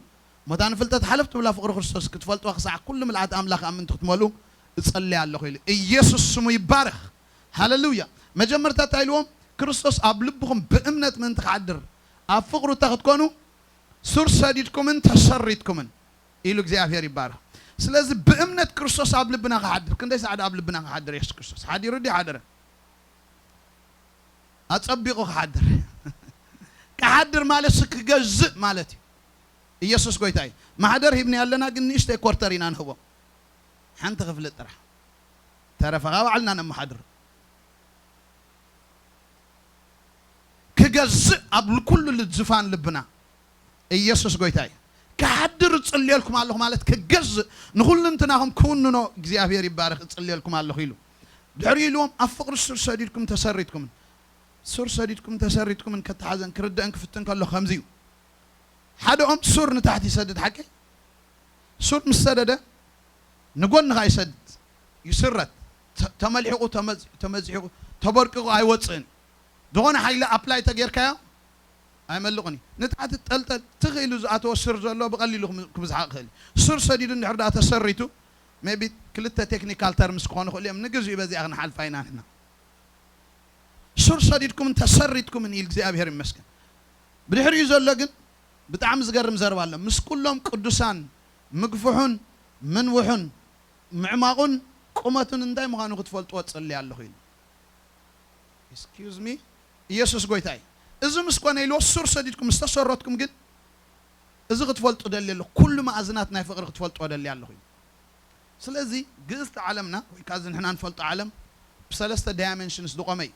እሞ እታ ንፍልጠት ሓለፍ ትብላ ፍቕሪ ክርስቶስ ክትፈልጥዋ ክሳዕ ኩሉ ምልኣት ኣምላኽ ኣብ ምእንቲ ክትመልኡ እጸሊ ኣለኹ ኢሉ። ኢየሱስ ስሙ ይባረኽ። ሃሌሉያ። መጀመርታ እንታይ ኢልዎም? ክርስቶስ ኣብ ልብኹም ብእምነት ምእንቲ ክሓድር፣ ኣብ ፍቕሩ እንታይ ክትኮኑ? ሱር ሰዲድኩምን ተሰሪትኩምን ኢሉ እግዚኣብሔር ይባረኽ። ስለዚ ብእምነት ክርስቶስ ኣብ ልብና ክሓድር፣ ክንደይ ሰዓት ኣብ ልብና ክሓድር የሱስ ክርስቶስ? ሓዲሩ ድዩ ሓደረ? ኣጸቢቑ ክሓድር። ክሓድር ማለት ሲ ክገዝእ ማለት እዩ። ኢየሱስ ጎይታ እዩ። ማሕደር ሂብና ኣለና፣ ግን ንእሽተይ ኮርተር ኢና ንህቦም። ሓንቲ ክፍሊ ጥራሕ። ተረፈ ካብ ባዕልና ነመሓድር። ክገዝእ ኣብ ኩሉ ል-፣ ዝፋን ልብና። ኢየሱስ ጎይታ እዩ። ክሓድር እጽልየልኩም ኣለኹ ማለት ክገዝእ፣ ንኹልንትናኹም ክውንኖ እግዚኣብሔር ይባረኽ፣ እጽልየልኩም ኣለኹ ኢሉ። ድሕሪኡ ኢልዎም ኣብ ፍቕሪ ሱር ሰዲድኩም ተሰሪትኩምን። ሱር ሰዲድኩም ተሰሪትኩምን ከተሓዘን ክርደእን ክፍትን ከሎ ከምዚ እዩ። ሓደኦም ሱር ንታሕቲ ይሰድድ፣ ሓቂ? ሱር ምስ ሰደደ ንጎኒ ኸኣ ይሰድድ፣ ይስረት። ተ-፣ ተመልሒቑ፣ ተመዝ-፣ ተመዝሒቑ፣ ተበርቂቑ ኣይወጽእን። ዝኾነ ሓይሊ ኣፕላይ ተጌርካዮ ኣይመልቕን እዩ። ንታሕቲ ጠልጠል ትኽ ኢሉ ዝኣተወ ሱር ዘሎ ብቐሊሉ ክም-፣ ክብዝሓ ይኽእል እዩ። ሱር ሰዲዱ እንድሕር ደኣ ተሰሪቱ፣ ሜቢ ክልተ ቴክኒካል ተርምስ ክኾኑ ይኽእሉ እዮም። ንግዚኡ በዚኣ ክንሓልፋ ኢና ንሕና። ሱር ሰዲድኩምን ተሰሪትኩምን ኢል እግዚኣብሔር ይመስገን። ብድሕሪኡ ዘሎ ግን ብጣዕሚ ዝገርም ዘረባ ኣሎ። ምስ ኩሎም ቅዱሳን ምግፍሑን ምንውሑን ምዕማቑን ቁመቱን እንታይ ምዃኑ ክትፈልጥዎ እጽሊ ኣለኹ ኢሉ። ኤክስኪውዝ ሚ፣ ኢየሱስ ጎይታ እዩ። እዚ ምስ ኮነ ኢልዎ ሱር ሰዲድኩም ምስ ተሰረትኩም ግን እዚ ክትፈልጡ ደልየ ኣለኹ። ኩሉ መኣዝናት ናይ ፍቕሪ ክትፈልጥዎ ደልየ ኣለኹ ኢሉ። ስለዚ ግእዝቲ ዓለምና ወይ ከኣ እዚ ንሕና ንፈልጦ ዓለም ብሰለስተ ዳይመንሽንስ ዝቖመ እዩ።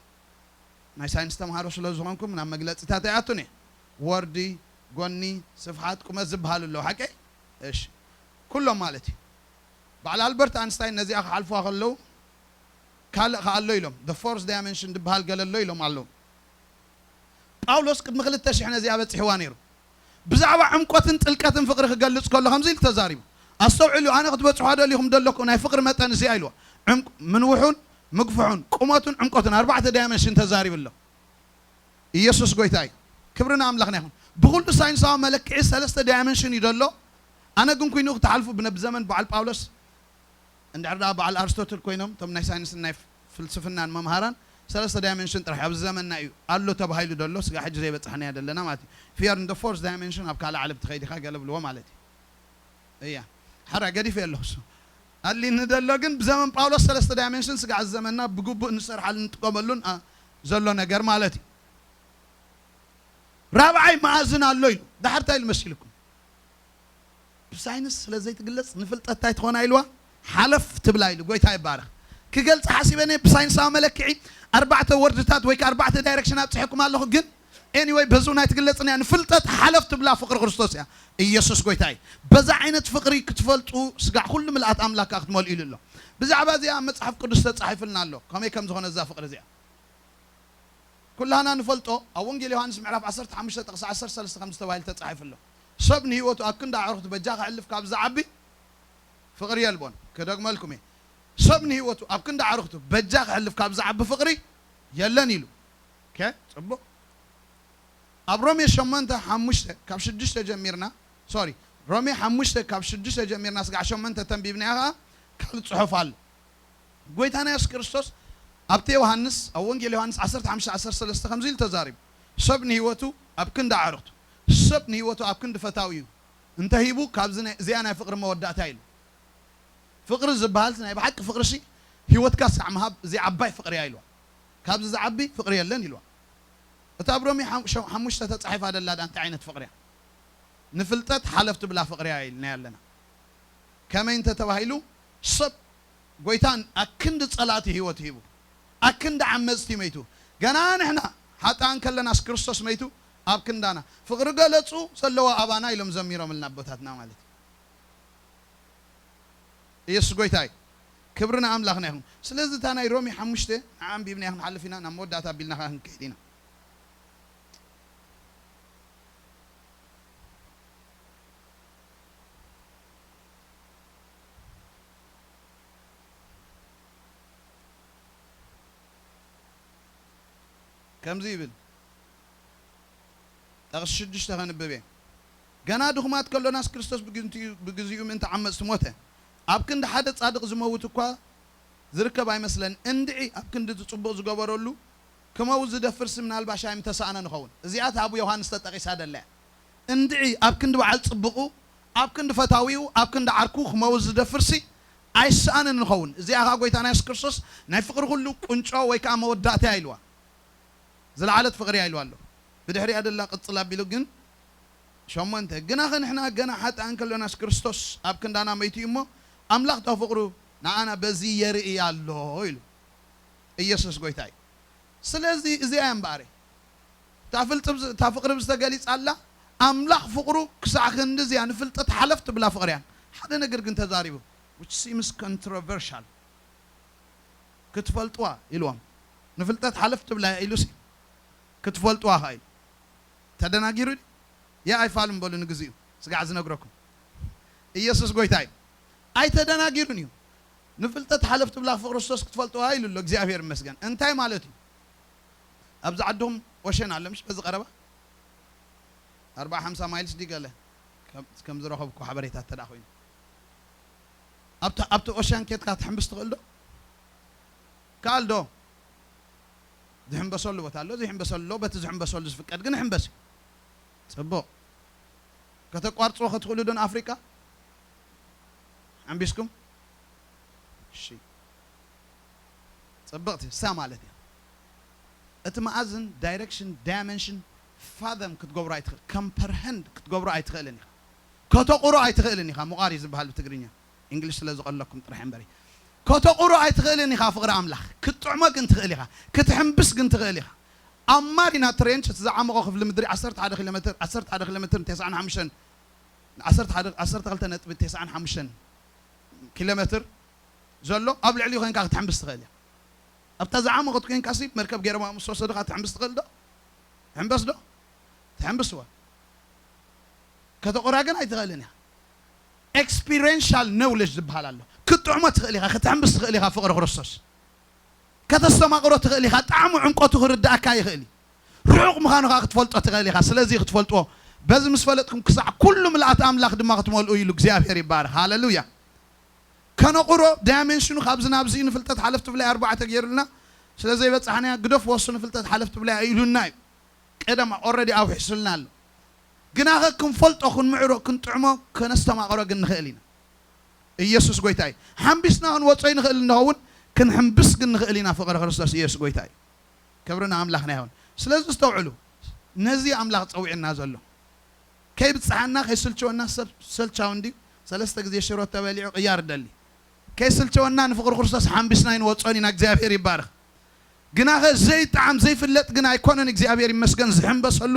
ናይ ሳይንስ ተምሃሮ ስለ ዝኾንኩም ናብ መግለጺታት ኣይኣቱን እየ። ወርዲ፣ ጎኒ፣ ስፍሓት፣ ቁመት ዝበሃሉ ኣለዉ፣ ሓቀይ? እሺ። ኩሎም ማለት እዩ። በዓል ኣልበርት ኣንስታይን ነዚኣ ክሓልፉዋ ከለዉ ካልእ ከኣ ኣሎ ኢሎም፣ the fourth dimension ዝበሃል ገለ ኣሎ ኢሎም ኣለዉ። ጳውሎስ ቅድሚ ክልተ ሽሕ ነዚኣ በጺሕዋ ነይሩ። ብዛዕባ ዕምቆትን ጥልቀትን ፍቕሪ ክገልጽ ከሎ ከምዚ ኢሉ ተዛሪቡ። ኣስተውዕሉ፣ ኣነ ክትበጽሖ ደሊኹም ደለኹ ናይ ፍቕሪ መጠን እዚኣ ኢልዋ። ዕምቅ-፣ ምንውሑን ምግፍሑን ቁመቱን ዕምቆቱን ኣርባዕተ ዳይመንሽን ተዛሪቡ ኣሎ። ኢየሱስ ጎይታ እዩ። ክብሪ ንኣምላኽና ይኹን። ብኹሉ ሳይንሳዊ መለክዒ ሰለስተ ዳይመንሽን እዩ ዘሎ። ኣነ ግን ኩይኑ ክትሓልፉ ብነ-፣ ብዘመን በዓል ጳውሎስ እንድሕር ደኣ በዓል ኣርስቶትል ኮይኖም፣ እቶም ናይ ሳይንስን ናይ ፍልስፍናን መምሃራን፣ ሰለስተ ዳይመንሽን ጥራሕ ኣብዚ ዘመንና እዩ ኣሎ ተባሂሉ ዘሎ፣ ስጋብ ሕጂ ዘይበጻሕናዮ ዘለና ማለት እዩ። If you are in the fourth dimension፣ ኣብ ካልእ ዓለም ትኸይድ ኢኻ ገለ ብልዎ ማለት እዩ። እያ። ሓራ ገዲፈ ኣለኹ እሱ። ኣድሊኒ ዘሎ ግን ብዘመን ጳውሎስ ሰለስተ ዳይመንሽን፣ ስጋዕ እዚ ዘመንና ብግቡእ እንሰርሓሉ እንጥቀመሉን፣ ኣ፣ ዘሎ ነገር ማለት እዩ። ራብዓይ መኣዝን ኣሎ ኢሉ። ዳሕር እንታይ ኢሉ መሲልኩም? ብሳይንስ ስለ ዘይትግለጽ ንፍልጠት እንታይ ትኾና ኢልዋ? ሓለፍ ትብላ ኢሉ። ጎይታ ይባረኽ። ክገልጽ ሓሲበ ነየ ብሳይንሳዊ መለክዒ ኣርባዕተ ወርድታት ወይ ከኣ ኣርባዕተ ዳይሬክሽን ኣብጽሐኩም ኣለኹ፣ ግን ኤኒወይ በዙ ናይ ትግለጽን እያ። ንፍልጠት ሓለፍ ትብላ ፍቕሪ ክርስቶስ እያ። ኢየሱስ ጎይታ እዩ። በዛ ዓይነት ፍቕሪ ክትፈልጡ ስጋዕ ኩሉ ምልኣት ኣምላክ ከኣ ክትመልኡ ኢሉ ኣሎ። ብዛዕባ እዚኣ ኣብ መጽሓፍ ቅዱስ ተጻሒፍልና ኣሎ። ከመይ ከም ዝኾነ እዛ ፍቕሪ እዚኣ። ኩላህና ንፈልጦ ኣብ ወንጌል ዮሃንስ ምዕራፍ ዓሰርተ ሓሙሽተ ጥቕሲ ዓሰርተ ሰለስተ ከም ዝተባሂለ ተጻሒፉ ኣሎ። ሰብ ንህይወቱ ኣብ ክንዲ ኣዕሩኽቱ በጃ ከሕልፍ ካብ ዝዓቢ ፍቕሪ የልቦን። ክደግመልኩም እየ። ሰብ ንህይወቱ ኣብ ክንዲ ኣዕሩኽቱ በጃ ከሕልፍ ካብ ዝዓቢ ፍቕሪ የለን ኢሉ። ኦኬ፣ ጽቡቕ። ኣብ ሮሜ ሸሞንተ ሓሙሽተ ካብ ሽዱሽተ ጀሚርና፣ ሶሪ፣ ሮሜ ሓሙሽተ ካብ ሽዱሽተ ጀሚርና ስጋዕ ሸሞንተ ተንቢብናዮ ከኣ ካልእ ጽሑፍ ኣሎ። ጎይታና የሱስ ክርስቶስ ኣብቲ ዮሃንስ፣ ኣብ ወንጌል ዮሃንስ ዓሰርተ ሓሙሽተ ዓሰርተ ሰለስተ ከምዚ ኢሉ ተዛሪቡ፣ "ሰብ ንህይወቱ ኣብ ክንዲ ኣዕሩኽቱ፣ ሰብ ንህይወቱ ኣብ ክንዲ ፈታዊኡ እንተ ሂቡ፣ ካብዚ ናይ፣ እዚኣ ናይ ፍቕሪ መወዳእታ" ኢሉ። ፍቕሪ ዝበሃል ናይ ብሓቂ ፍቕሪ ሲ ህይወትካ ሳዕ ምሃብ፣ እዚ ዓባይ ፍቕሪ እያ ኢልዋ። ካብዚ ዝዓቢ ፍቕሪ የለን ኢልዋ። እታ ኣብ ሮሜ ሓም-፣ ሸ-፣ ሓሙሽተ ተጻሒፋ ደላ ዳ እንታይ ዓይነት ፍቕሪ እያ? ንፍልጠት ሓለፍ ትብላ ፍቕሪ እያ ኢልና ኣለና። ከመይ እንተ ተባሂሉ፣ ሰብ ጎይታን ኣክንዲ ጸላእቲ ህይወት ሂቡ፣ ኣክንዲ ዓመጽቲ መይቱ፣ ገና ንሕና ሓጥኣን ከለናስ ክርስቶስ መይቱ ኣብ ክንዳና። ፍቕሪ ገለጹ ዘለዋ ኣባና ኢሎም ዘሚሮምልና ኣቦታትና ማለት እዩ። ኢየሱስ ጎይታ እዩ። ክብሪ ንኣምላኽና ይኹን። ስለዚ እታ ናይ ሮሜ ሓሙሽተ ንዓ ኣንቢብና ክንሓልፍ ኢና፣ ናብ መወዳእታ ኣቢልና ከኣ ክንከይድ ኢና። ከምዚ ይብል፣ ጠቕሲ ሽዱሽተ ከንብብ እየ። "ገና ድኹማት ከሎናስ ክርስቶስ ብግንቲኡ-፣ ብግዚኡ ምእንቲ ዓመጽቲ ሞተ። ኣብ ክንዲ ሓደ ጻድቕ ዝመውት እኳ ዝርከብ ኣይመስለን። እንድዒ ኣብ ክንዲ እቲ ጽቡቕ ዝገበረሉ ክመውት ዝደፍርሲ ምናልባሽ ኣይምተሳእነን ይኸውን." እዚኣ እታ ኣብ ዮሃንስ ተጠቒሳ ደላ እያ። እንድዒ ኣብ ክንዲ በዓል ጽቡቑ፣ ኣብ ክንዲ ፈታዊኡ፣ ኣብ ክንዲ ዓርኩ ክመውት ዝደፍርሲ ኣይሰኣንን ንኸውን። እዚኣ ኸኣ ጎይታና የሱስ ክርስቶስ ናይ ፍቕሪ ኩሉ ቁንጮ ወይ ከኣ መወዳእታ እያ ኢልዋ። ዝለዓለት ፍቕሪ እያ ኢልዋ ኣሎ። ብድሕሪኣ ደላ ቅጽል ኣቢሉ ግን ሸሞንተ፣ "ግናኸ ንሕና ገና ሓጥኣን ከሎናስ ክርስቶስ ኣብ ክንዳና መይቱ እዩ እሞ፣ ኣምላኽ እታ ፍቕሩ ንኣና በዚ የርኢ ኣሎ" ኢሉ። ኢየሱስ ጎይታ እዩ። ስለዚ እዚኣ እያ እምበኣር፣ እታ ፍልጥም-፣ እታ ፍቕሪ ብዝተገሊጻላ፣ ኣምላኽ ፍቕሩ ክሳዕ ክንዲ እዚኣ ንፍልጠት ሓለፍ ትብላ ፍቕሪ እያ። ሓደ ነገር ግን ተዛሪቡ፣ which seems controversial። ክትፈልጥዋ ኢልዎም። ንፍልጠት ሓለፍ ትብላ ኢሉሲ ክትፈልጥዋ ኸ ኢሉ። ተደናጊሩ ድዩ? ያ ኣይፋሉን በሉ ንግዚኡ። ስጋዕ ዝነግረኩም። ኢየሱስ ጎይታ እዩ። ኣይተደናጊሩን እዩ። ንፍልጠት ሓለፍ ትብላ ፍቕሪ ክርስቶስ ክትፈልጥዋ ኢሉ ኣሎ። እግዚኣብሔር ይመስገን። እንታይ ማለት እዩ? ኣብዚ ዓድኹም ኦሸን ኣሎ ምሽ በዚ ቀረባ ኣርብዓ ሓምሳ ማይልስ ድዩ ገለ ከም ከም ዝረኸብኩ ሓበሬታ እንተ ደኣ ኮይኑ። ኣብቲ ኣብቲ ኦሸን ኬድካ ትሕምብስ ትኽእል ዶ? ከኣል ዶ? ዝሕምበሰሉ ቦታ ኣሎ፣ ዘይሕምበሰሉ ኣሎ። በቲ ዝሕምበሰሉ ዝፍቀድ ግን ሕምበስ እዩ። ጽቡቕ። ከተቋርጽዎ ከትኽእሉ ዶ ንኣፍሪቃ? ሓምቢስኩም? እሺ። ጽብቕቲ እሳ ማለት እያ። እቲ መኣዝን፣ ዳይሬክሽን፣ ዳይመንሽን ፋዘም ክትገብሮ ኣይትኽእል፣ ከምፐርሀንድ ክትገብሮ ኣይትኽእልን ኢኻ። ከተቑሮ ኣይትኽእልን ኢኻ። ምቋር እዩ ዝበሃል ብትግርኛ፣ እንግሊሽ ስለ ዝቐለኩም ጥራሕ እምበሪ። ከተቑሮ ኣይትኽእልን ኢኻ ፍቕሪ ኣምላኽ። ክትጥዕሞ ግን ትኽእል ኢኻ። ክትሕምብስ ግን ትኽእል ኢኻ። ኣብ ማሪና ትሬንች፣ እቲ ዝዓመቖ ክፍሊ ምድሪ፣ ዓሰርተ ሓደ ኪሎ ሜትር፣ ዓሰርተ ሓደ ኪሎ ሜትር ተስዓን ሓሙሽተን፣ ዓሰርተ ሓደ፣ ዓሰርተ ክልተ ነጥቢ ተስዓን ሓሙሽተን ኪሎ ሜትር ዘሎ ኣብ ልዕሊኡ ኮይንካ ክትሕምብስ ትኽእል እያ። ኣብታ ዝዓመቐት ኮይንካ ሲ መርከብ ገይሮም ምስ ወሰዱኻ ትሕምብስ ትኽእል ዶ? ትሕምበስ ዶ? ትሕምብስዋ። ከተቑራ ግን ኣይትኽእልን እያ። ኤክስፒሪንሻል ኖውሌጅ ዝበሃል ኣሎ። ክትጥዕሞ ትኽእል ኢኻ፣ ክትሕምብስ ትኽእል ኢኻ ፍቕሪ ክርስቶስ። ከተስተማቕሮ ትኽእል ኢኻ፣ ጣዕሙ ዕምቆቱ ክርድኣካ ይኽእል እዩ። ርሑቕ ምዃኑ ኸዓ ክትፈልጦ ትኽእል ኢኻ። ስለዚ ክትፈልጥዎ፣ በዚ ምስ ፈለጥኩም ክሳዕ ኩሉ ምልኣት ኣምላኽ ድማ ክትመልኡ ኢሉ እግዚኣብሔር ይባረኽ። ሃሌሉያ። ከነቑሮ ዳይሜንሽኑ ካብዚ ናብዚ ንፍልጠት ሓለፍ ትብላይ ኣርባዕተ ገይሩልና ስለ ዘይበጻሕናያ ግደፍዎ፣ እሱ ንፍልጠት ሓለፍ ትብላይ ኢሉና እዩ። ቀደም ኦረዲ ኣውሒሱልና ኣሎ። ግናኸ ክንፈልጦ፣ ክንምዕሮ፣ ክንጥዕሞ፣ ከነስተማቕሮ ግን ንኽእል ኢና። ኢየሱስ ጎይታ እዩ። ሓምቢስና ክንወጾ ይንኽእል እንኸውን፣ ክንሕምብስ ግን ንኽእል ኢና። ፍቕሪ ክርስቶስ ኢየሱስ ጎይታ እዩ። ክብሪ ንኣምላኽና ይኹን። ስለዚ ዝተውዕሉ፣ ነዚ ኣምላኽ ጸዊዕና ዘሎ። ከይብጽሓና፣ ከይስልችወና፣ ሰብ ሰልቻው እንድዩ። ሰለስተ ግዜ ሽሮ ተበሊዑ ቅያር ደሊ። ከይስልችወና ንፍቕሪ ክርስቶስ ሓምቢስና ኣይንወጾን ኢና። እግዚኣብሔር ይባረኽ። ግናኸ ዘይጠዓም ዘይፍለጥ ግን ኣይኮነን። እግዚኣብሔር ይመስገን ዝሕምበሰሉ፣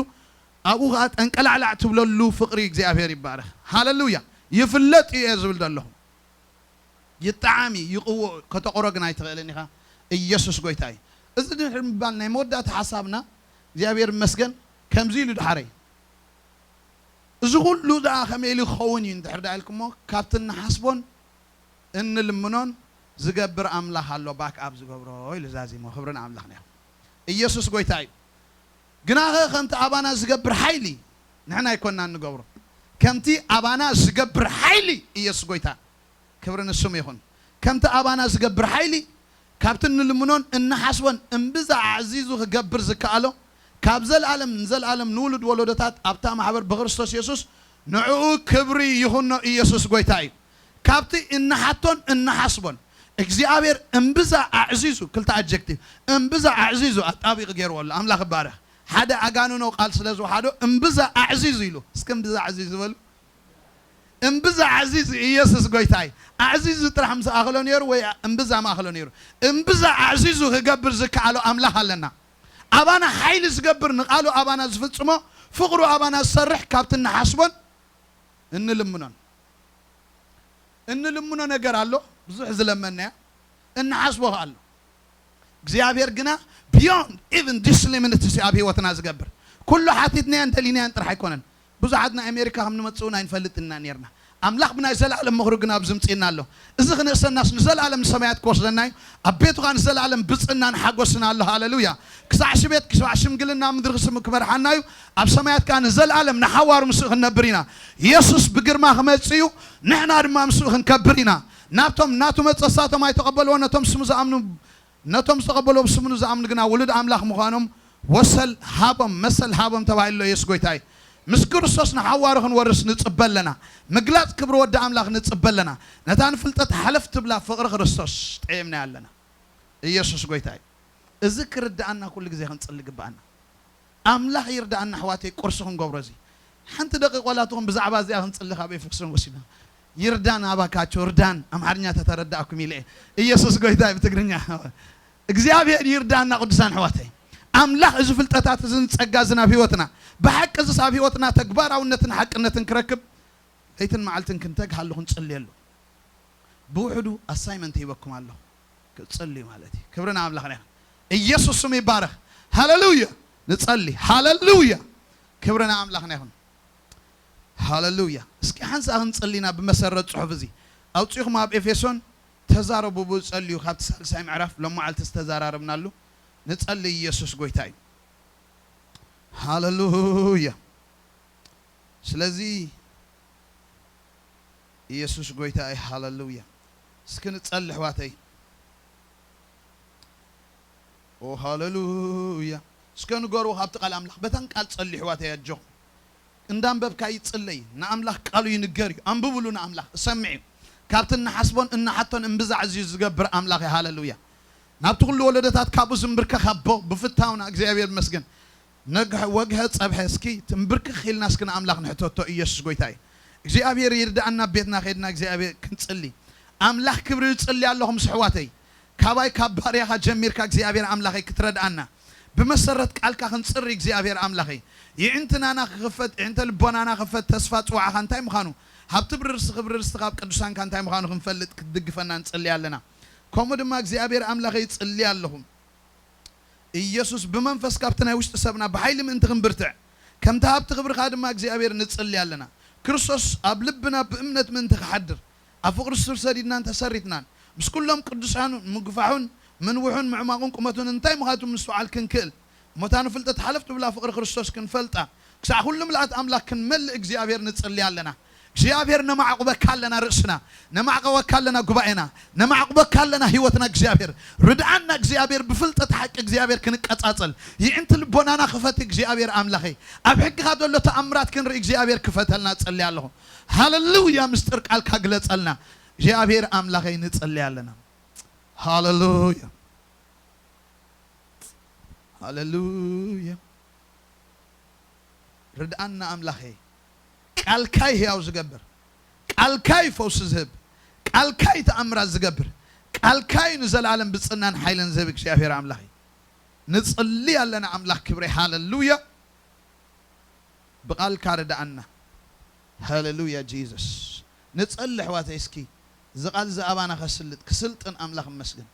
ኣብኡ ኸዓ ጠንቀላዕላዕ ትብለሉ ፍቕሪ እግዚኣብሔር ይባረኽ። ሃሌሉያ። ይፍለጥ እዩ እየ ዝብል ዘለኹ። ይጠዓም እዩ፣ ይቕዎ፣ ከተቑሮ ግን ኣይትኽእልን ኢኻ። ኢየሱስ ጎይታ እዩ። እዚ ድሕሪ ምባል ናይ መወዳእታ ሓሳብና እግዚኣብሔር ይመስገን ከምዚ ኢሉ ድሓረይ። እዚ ኩሉ ደኣ ከመይ ኢሉ ክኸውን እዩ እንድሕር ደኣ ኢልኩሞ፣ ካብቲ እንሓስቦን እንልምኖን ዝገብር ኣምላኽ ኣሎ፣ ባክ ኣፕ ዝገብሮ ኢሉ ዛዚሞ። ክብሪ ንኣምላኽና ይኹን። ኢየሱስ ጎይታ እዩ። ግናኸ ከምቲ ኣባና ዝገብር ሓይሊ ንሕና ኣይኮንናን ንገብሮ። ከምቲ ኣባና ዝገብር ሓይሊ ኢየሱስ ጎይታ። ክብሪ ንስሙ ይኹን። ከምቲ ኣባና ዝገብር ሓይሊ፣ ካብቲ እንልምኖን እንሓስቦን እምብዛ ኣዕዚዙ ክገብር ዝከኣሎ፣ ካብ ዘለኣለም ንዘለኣለም ንውሉድ ወለዶታት ኣብታ ማሕበር ብክርስቶስ የሱስ ንዕኡ ክብሪ ይኹኖ። ኢየሱስ ጎይታ እዩ። ካብቲ እንሓቶን እንሓስቦን እግዚኣብሔር እምብዛ ኣዕዚዙ፣ ክልተ ኣጀክቲቭ፣ እምብዛ ኣዕዚዙ ኣጣቢቑ ገይርዎ ኣሎ። ኣምላኽ ይባረኽ። ሓደ ኣጋንኖ ቃል ስለ ዝወሓዶ እምብዛ ኣዕዚዙ ኢሉ። እስኪ እምብዛ ኣዕዚዙ በሉ። እምብዛ ኣዕዚዙ ኢየሱስ ጎይታ እዩ። ኣዕዚዙ ጥራሕ ምስ ኣኸሎ ነይሩ ወይ እምብዛ ምኣኸሎ ነይሩ። እምብዛ ኣዕዚዙ ክገብር ዝከኣሎ ኣምላኽ ኣለና። ኣባና ሓይሊ ዝገብር፣ ንቃሉ ኣባና ዝፍጽሞ፣ ፍቕሩ ኣባና ዝሰርሕ፣ ካብቲ እንሓስቦን እንልምኖን። እንልምኖ ነገር ኣሎ፣ ብዙሕ ዝለመንናዮ፣ እንሓስቦ ኣሎ። እግዚኣብሔር ግና ቢዮንድ ኢቭን ዲስ ሊሚትስ እዩ ኣብ ህይወትና ዝገብር። ኩሉ ሓቲትናዮን ደሊናዮን ጥራሕ ኣይኮነን። ብዙሓት ናይ ኣሜሪካ ከም ንመጽእ እውን ኣይንፈልጥን ኢና ነይርና። ኣምላኽ ብናይ ዘለኣለም ምኽሩ ግን ኣብዚ ምጽእና ኣሎ። እዚ ክነእሰናስ ንዘለኣለም ንሰማያት ክወስደና እዩ። ኣብ ቤቱ ኸኣ ንዘለኣለም ብጽእናን ሓጎስን ኣሎ። ሃሌሉያ። ክሳዕ ሽቤት፣ ክሳዕ ሽምግልና ምድሪ ክስም-፣ ክመርሓና እዩ። ኣብ ሰማያት ከኣ ንዘለኣለም ንሓዋሩ ምስኡ ክንነብር ኢና። የሱስ ብግርማ ክመጽእ እዩ። ንሕና ድማ ምስኡ ክንከብር ኢና። ናብቶም ናቱ መጸሳቶም ኣይተቐበልዎ፣ ነቶም ስሙ ዝኣምኑ፣ ነቶም ዝተቐበልዎ ብስሙ ንዝኣምኑ ግና ውሉድ ኣምላኽ ምዃኖም ወሰል ሃቦም፣ መሰል ሃቦም ተባሂሉ ኣሎ። የሱስ ጎይታ እዩ። ምስ ክርስቶስ ንሓዋሩ ክንወርስ ንጽበ ኣለና። ምግላጽ ክብሪ ወዲ ኣምላኽ ንጽበ ኣለና። ነታ ንፍልጠት ሓለፍ ትብላ ፍቕሪ ክርስቶስ ጠየምናያ ኣለና። ኢየሱስ ጎይታ እዩ። እዚ ክርድኣና ኩሉ ግዜ ክንጽሊ ግብኣና። ኣምላኽ ይርድኣና ኣሕዋተይ፣ ቁርሲ ክንገብሮ እዚ። ሓንቲ ደቂቕ ዋላ ትኹን ብዛዕባ እዚኣ ክንጽሊ ካብ ኤፌሶን ወሲድና። ይርዳን ኣባካቸው፣ እርዳን፣ ኣምሓርኛ ተተረዳእኩም ኢለ እየ። ኢየሱስ ጎይታ እዩ ብትግርኛ። እግዚኣብሔር ይርዳና ቅዱሳን ኣሕዋተይ። ኣምላኽ እዚ ፍልጠታት እዝን ጸጋ እዝን ኣብ ህይወትና፣ ብሓቂ እዝስ ኣብ ህይወትና ተግባራውነትን ሓቅነትን ክረክብ ለይትን መዓልትን ክንተግሃሉ ክንጽልየሉ። ብውሕዱ ኣሳይመንት ሂበኩም ኣለኹ። ክጽሊ ማለት እዩ። ክብሪ ንኣምላኽና ይኹን። ኢየሱስ ስሙ ይባረኽ። ሃሌሉያ። ንጸሊ። ሃሌሉያ። ክብሪ ንኣምላኽና ይኹን። ሃሌሉያ። እስኪ ሓንሳእ ክንጽሊ ኢና ብመሰረት ጽሑፍ እዚ። ኣውጺእኹም ኣብ ኤፌሶን ተዛረቡ ብኡ ጸልዩ። ካብቲ ሳልሳይ ምዕራፍ ሎም መዓልቲ ዝተዛራረብናሉ። ንጸሊ። ኢየሱስ ጎይታ እዩ። ሃሌሉያ። ስለዚ ኢየሱስ ጎይታ እዩ። ሃሌሉያ። እስኪ ንጸሊ ኣሕዋተይ። ኦ ሃሌሉያ። እስከ ንገርዎ ካብቲ ቃል ኣምላኽ። በተን ቃል ጸሊ ኣሕዋተይ ኣጆኹም። እንዳንበብካ ይጽለይ። ንኣምላኽ ቃሉ ይንገር እዩ። ኣንብብሉ ንኣምላኽ። እሰምዕ እዩ። ካብቲ እንሓስቦን እንሓቶን እምብዛ ኣዝዩ ዝገብር ኣምላኽ እዩ። ሃሌሉያ። ናብቲ ኩሉ ወለዶታት ካብኡ ዝንብርከኽ ኣቦ ብፍታውና እግዚኣብሔር ይመስገን። ነግሐ ወግሐ ጸብሐ እስኪ ትንብርክኽ ኢልና እስኪ ንኣምላኽ ንሕተቶ። ኢየሱስ ጎይታ እዩ። እግዚኣብሔር ይርዳእና። ቤትና ኸድና እግዚኣብሔር ክንጽሊ። ኣምላኽ ክብሪ ይጽሊ ኣለኹ ምስ ኣሕዋተይ። ካባይ ካብ ባርያኻ ጀሚርካ እግዚኣብሔር ኣምላኸይ ክትረድኣና። ብመሰረት ቃልካ ክንጽሪ እግዚኣብሔር ኣምላኸይ። ይዕንትናና ክኽፈት፣ ይዕንተ ልቦናና ክፈት፣ ተስፋ ጽዋዕኻ እንታይ ምዃኑ፣ ሃብቲ ብርርስቲ ክብሪ ርስቲ ካብ ቅዱሳንካ እንታይ ምዃኑ ክንፈልጥ ክትድግፈና ንጽሊ ኣለና። ከምኡ ድማ እግዚኣብሔር ኣምላኸይ ይጽሊ ኣለኹ። ኢየሱስ ብመንፈስ ካብቲ ናይ ውሽጢ ሰብና ብሓይሊ ምእንቲ ክንብርትዕ፣ ከምቲ ሃብቲ ክብርኻ ድማ እግዚኣብሔር ንጽሊ ኣለና። ክርስቶስ ኣብ ልብና ብእምነት ምእንቲ ክሓድር፣ ኣብ ፍቕሪ ስር ሰዲድናን ተሰሪትናን፣ ምስ ኩሎም ቅዱሳኑን ምጉፋሑን ምንውሑን ምዕማቑን ቁመቱን እንታይ ምዃቱ ምስትውዓል ክንክእል፣ እሞታ ንፍልጠት ሓለፍ ትብላ ፍቕሪ ክርስቶስ ክንፈልጣ፣ ክሳዕ ኩሉ ምልኣት ኣምላኽ ክንመልእ እግዚኣብሔር ንጽሊ ኣለና። እግዚኣብሔር ነማዕቁበካ ኣለና ርእስና፣ ነማዕቀወካ ኣለና ጉባኤና፣ ነማዕቁበካ ኣለና ህይወትና። እግዚኣብሔር ርድኣና፣ እግዚኣብሔር ብፍልጠት ሓቂ እግዚኣብሔር ክንቀጻጸል። ይዕንቲ ልቦናና ክፈት እግዚኣብሔር ኣምላኸይ። ኣብ ሕግኻ ዘሎ ተኣምራት ክንርኢ እግዚኣብሔር ክፈተልና ጸሊ ኣለኹ። ሃሌሉያ። ምስጢር ቃልካ ግለጸልና እግዚኣብሔር ኣምላኸይ ንጸሊ ኣለና። ሃሌሉያ። ሃሌሉያ። ርድኣና ኣምላኸይ። ቃልካይ ህያው ዝገብር፣ ቃልካይ ፈውሲ ዝህብ፣ ቃልካይ ተኣምራት ዝገብር፣ ቃልካይ ንዘለኣለም ብጽናን ሓይልን ዝህብ እግዚኣብሔር ኣምላኸይ። ንጽሊ ኣለና ኣምላኽ ክብረይ። ሃሌሉያ። ብቃልካ ርድኣና። ሃሌሉያ ጂሰስ። ንጸሊ ኣሕዋተይ እስኪ። እዚ ቃል እዚ ኣባና ከስልጥ፣ ክስልጥን ኣምላኽ እመስግን።